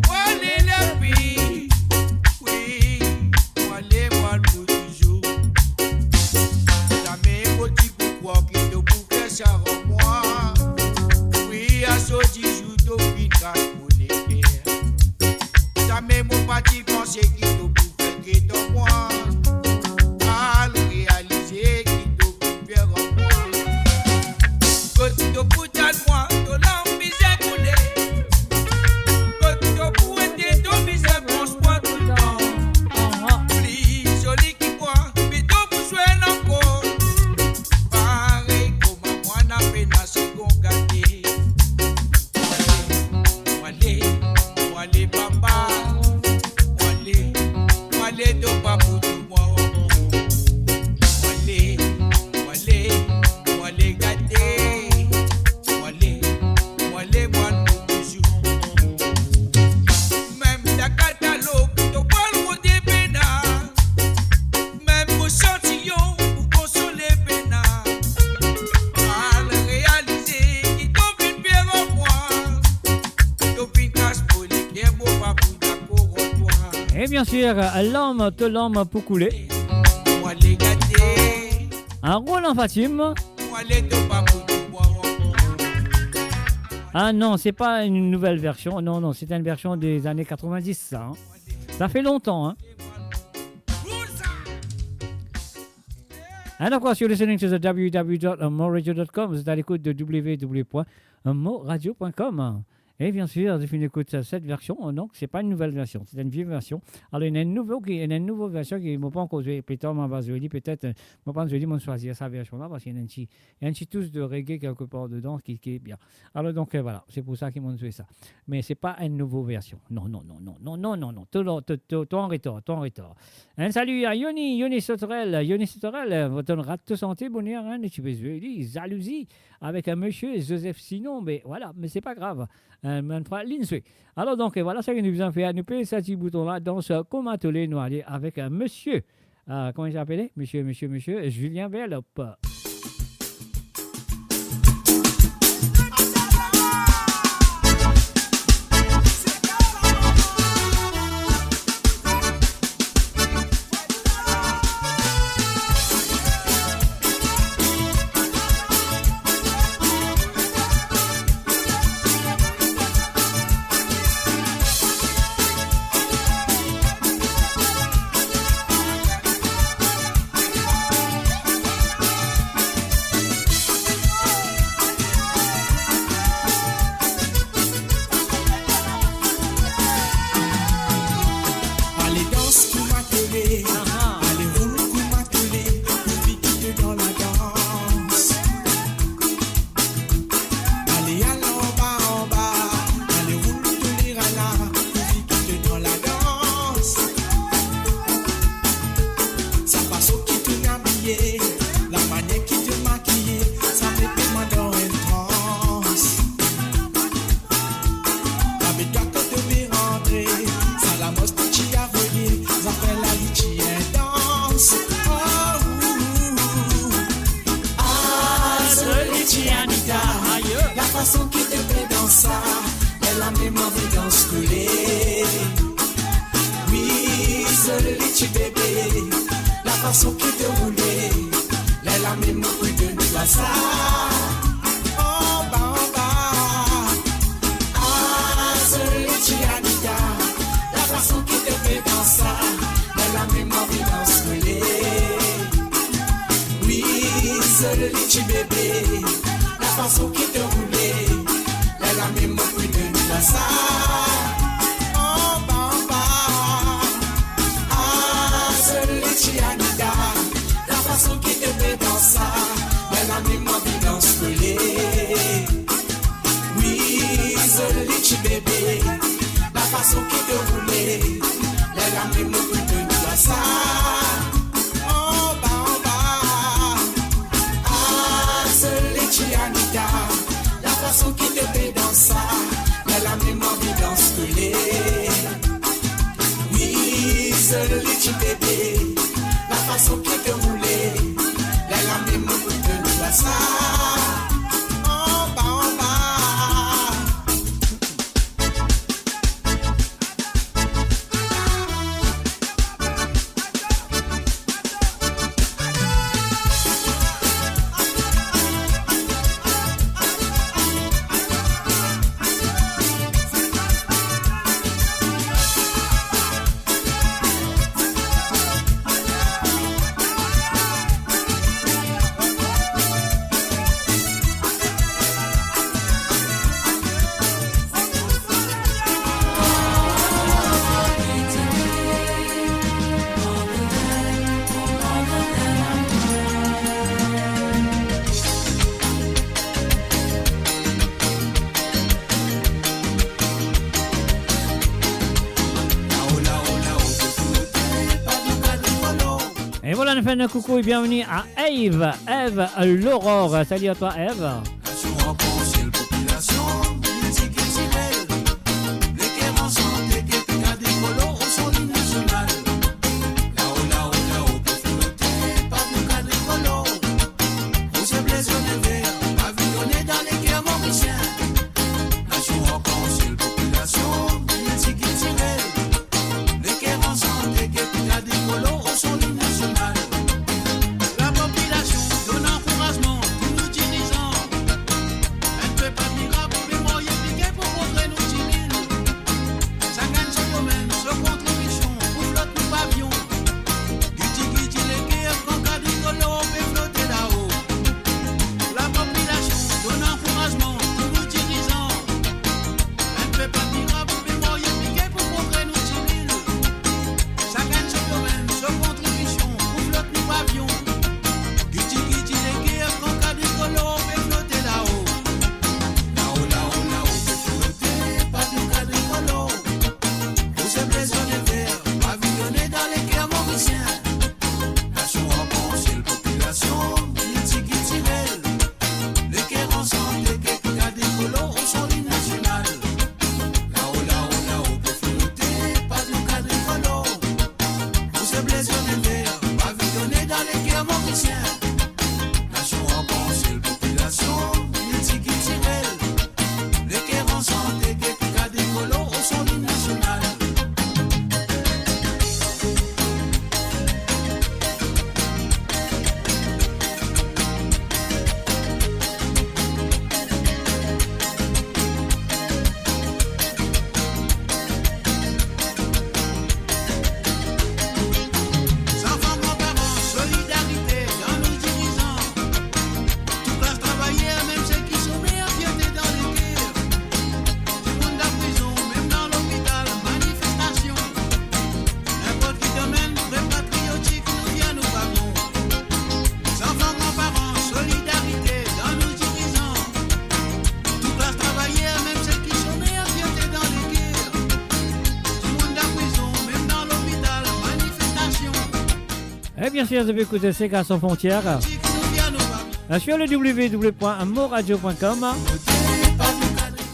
mo ale lavi. Wi, mo ale, mo ale pou touzour. Zame mo ti pou krwar ki to pou fer sa ar mwa. Wi, aster ti zour to finn kas mo leker. Zame mo pa ti panse ki to pou fer get ar mwa. Al realize ki to finn fer ar mwa. Kot to pou tann mwa, to larm bizin koule. Kot to pou ete, to bizin pans mwa toultan. Pli zoli ki mwa, me to pou zwenn ankor. Parey kouma mwa, na pena segonn gate. Mo ale, mo ale papa. Mo ale, mo ale, to pa pou touy mwa. Mo ale, mo ale, mo ale gate. Mo ale, mo ale, mo ale pou touzour. Mem dan katalog, to pral rode pena. Mem esantiyon pou konsole pena. Al realize ki to finn fer ar mwa. To finn kas mo leker, mo pa pou dakor ar twa. E bien sir, larm, to larm pou koule. Mo ale gate. Roland Fatim. Mo ale, to pa pou touy mwa. Ah non, c'est pas une nouvelle version. Non, non, c'est une version des années quatre-vingt-dix, ça, hein. Ça fait longtemps, hein. And of course, you're listening to the w w w dot moradio dot com. Vous êtes à l'écoute de w w w point moradio point com. Et bien sûr, vous finissez écoute cette version, donc c'est pas une nouvelle version, c'est une vieille version. Alors, il y a une nouvelle qui, il y a une nouvelle version qui, mo pa ankor zwe, pli tar, mo va zwe li, peut-être, euh, mo pa zwe li, mo swazir sa version-là, parce qu'il y a un petit, il y a un petit touch de reggae quelque part dedans qui, qui est bien. Alors, donc, euh, voilà, c'est pour ça qu'ils m'ont joué ça. Mais c'est pas une nouvelle version. Non, non, non, non. To, to, to, to an retar, to an retar. Un salut à Yoni, Yoni Sauterelle, Yoni Sauterelle, euh, tonn rat to sante boner, hein, nou ti pe zwe li, Jalousie, avec un monsieur Joseph Sinon, mais voilà, mais c'est pas grave. Euh, mais une fois, li zwe. Alors donc, euh, voilà, sa ki nou bizin fer, nou pez sa ti bouton la, dans, euh, Kouma To Le, nou ale avec un monsieur, euh, comment il s'appelait ? Monsieur, monsieur, monsieur Julien Verlope. Ale dans Kouma To Le, ale roul Kouma To Le, pou fini dan ladans. Ale al anba, anba, ale roul to le rala, pou fini dan ladans. Sa fason ki to abiye, lamanier ki to makiye, sa met mwa dan enn trans. Avek twa kan to pe rantre, sa lamos ti avoye, zafer la li ti intans. Oh, ouh, ouh, ouh. Ah, zoli ti Anita, lafason ki to pe dans sa, ler la mem anvi dans koule. Wi, zoli ti bebe, lafason ki to roule, ler la mem anvi donn twa Sa, anba, anba. Ah, zoli ti Anita, lafason ki to pe dans sa, lerla mem anvi dans kole. Wi, zoli ti bebe, lafason ki to roule, lerla mem anvi dans sa. Anba, anba. Ah, zoli ti Anita, lafason ki to pe dans sa, lerla mem anvi dans kole. Wi, zoli ti bebe, lafason ki to roule, lerla mem anvi dans sa. Anba, anba. Ah, zoli ti Anita, lafason ki to pe dans sa, lerla mem anvi dans kole. Wi, zoli ti bebe, lafason ki to roule, lerla mem anvi dans sa. Anba, anba. E vwala, nou fer enn koukou e bienveni a Eve, Eve Laurore. Salut à toi, Eve. Nasion an konsiel, popilasion miltikiltirel, leker ansante, ke Picard Rigolo o son lim nasional. Lao, lao, lao, pe flote, pa Picard Rigolo. Rouz, ble, zone, ver, paviyone dan leker Morisien. Nasion an konsiel, popilasion miltikiltirel, leker ansante, ke Picard Rigolo o son lim nasional. Lapopilasion donn ankourazman pou nou dirizan. Enn pep admirab, me marye pike pou montre nou timid. Sakenn so domenn, so kontribision pou flot nou paviyon. Giti, giti leker kan Picard Rigolo pe flote lao. Lapopilasion donn ankourazman pou nou dirizan. Enn pep admirab, me marye pike pou montre nou timid. Sakenn so domenn, so kontribision pou flot nou paviyon. Giti, giti leker kan Picard Rigolo pe flote lao. Lao, lao, lao, pe flote, pa Picard Rigolo. Rouz, ble, zone, ver, paviyone dan leker Morisien. Nasion an konsiel, popilasion miltikiltirel, leker ansante, ke Picard Rigolo o son lim nasional. Lao, lao, lao, pe flote, pa Picard Rigolo. Rouz, ble, zone, ver, paviyone dan leker Morisien. Nasion an konsiel, popilasion miltikiltirel, leker ansante, ke Picard Rigolo o son lim nasional. Zanfan, gran paran, solidarite dan nou dirizan. Tou klas travayer, mem seki somer, fierte dan leker. Dimoun dan prizon, mem dan lopital, manifestasion. Ninport ki domenn, tre patriotik, nou fier, nou paviyon. Zanfan, gran paran, solidarite dan nou dirizan. Tou klas travayer, mem seki somer, fierte dan leker. Dimoun dan prizon, mem dan lopital, manifestasion. E bien sir, zot pe ekout Sega San Frontières, euh, sur le w w w point moradio point com.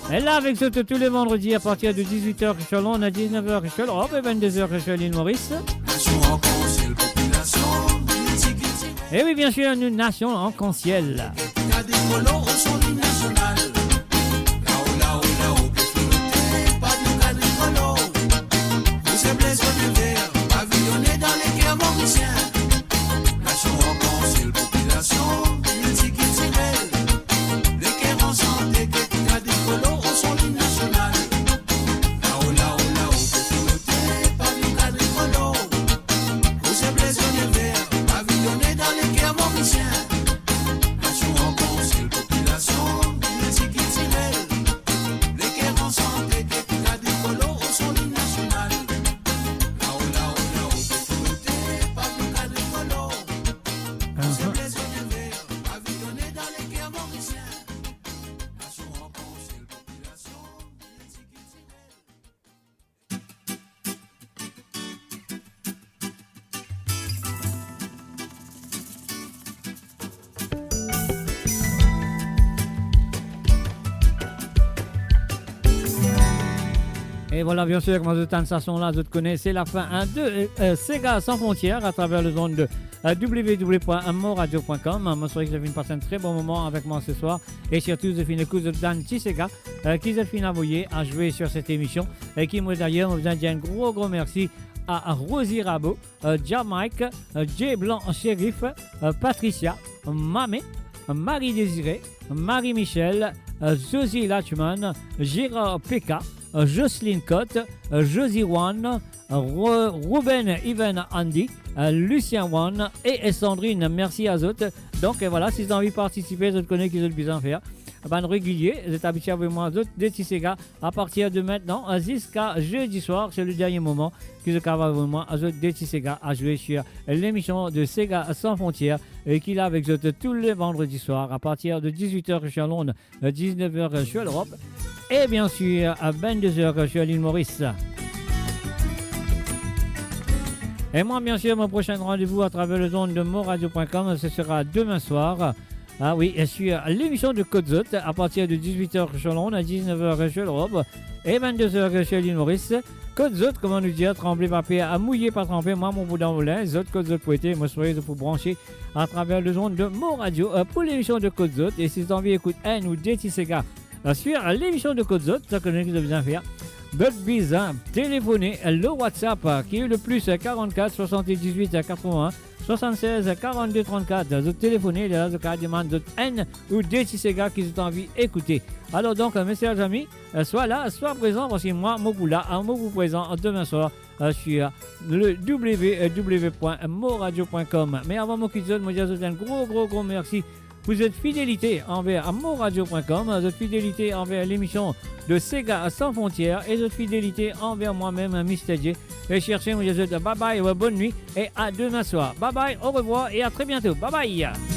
E la avek zot tou le vandredi a partir de dix-huit heures sur Londres, dix-neuf heures sur l'Europe e vingt-deux heures sur l'île Maurice. E wi, bien sir, nou Nasion an konsiel. Picard Rigolo o son lim nasional. Lao, lao, lao, pe flote, pa Picard Rigolo. Rouz, ble, zone, ver, paviyone dan leker Morisien. Nasion an konsiel, popilasion milti- E vwala, bien sir, kouma zot tann sa son la, zot kone, se lafin, hein, de, euh, euh, Sega Sans Frontières à travers les ondes de, euh, w w w point moradio point com. Mo swete ki zot finn pas enn tre bon moman avek mwa se swar. E sirtou, zot finn ekout zot bann ti sega, euh, ki zot finn avoye a zwe sur cette émission. E ki, mwa, dayer, mo bizin dir enn gro, gro mersi a, a Rosie Rabot, euh, Jamaique, euh, Jay Blanc Shérif, euh, Patricia, Mamé, Marie Désirée, Marie Michel, euh, Josie Lachman, Gérard Peka, euh, Jocelyne Cotte, euh, Josie Wan, euh, Ro-, Ruben Ivan Andy, euh, Lucien Wan e, e Sandrine. Mersi a zot. Donk, euh, vwala, si zot anvi partisipe, zot kone ki zot bizin fer. Bann regilie, zot abitie avoy mwa zot de ti sega. A partir de maintenant, euh, ziska zedi swar, se le dernie moman ki zot kapav avoy mwa zot de ti sega a zwe sur lemision de Sega Sans Frontières, euh, ki la avek zot tou le vandredi swar a partir de dix-huit heures sur Londres, euh, dix-neuf heures sur l'Europe, e bien sir, a vingt-deux heures sur l'île Maurice. E mwa, bien sir, mon prochain rendez-vous à travers les ondes de moradio point com, ce sera demain soir. Ah oui, et sur l'émission de Kot Zot, à partir de dix-huit heures sur Londres, à dix-neuf heures sur l'Europe et vingt-deux heures sur l'île Maurice. Kot Zot, kouma nou dir, tranble pa per, mouye pa tranpe, mwa mo pou dan vo linz, zot kot zot pou ete, mo swete zot pou branche à travers les ondes de Mo Radio, euh, pour l'émission de Kot Zot. E si zot anvi ekout enn ou de ti sega, euh, sur l'émission de Kot Zot, sa kone ki zot bizin fer. Zot bizin telefone, euh, le WhatsApp, euh, ki est le plus, euh, quarante-quatre soixante-dix-huit quatre-vingts soixante-seize quarante-deux trente-quatre. Zot telefone, la zot kapav demann zot enn ou de ti sega ki zot anvi ekoute. Alor donk, euh, mes chers amis, euh, swa la, swa prezan, parski mwa, mo pou la, hein, mo pou prezan, euh, demain soir, euh, sur le w w w point moradio point com. Me avan mo kit zot, mo dir zot enn gro, gro, gro mersi pour zot fidelite anver moradio point com, zot fidelite anver l'émission de Sega Sans Frontières e zot fidelite anver mwa mem, Mister J. E sirse, mo dir zot bye bye, bonne nuit et à demain soir. Bye bye, au revoir et à très bientôt. Bye bye.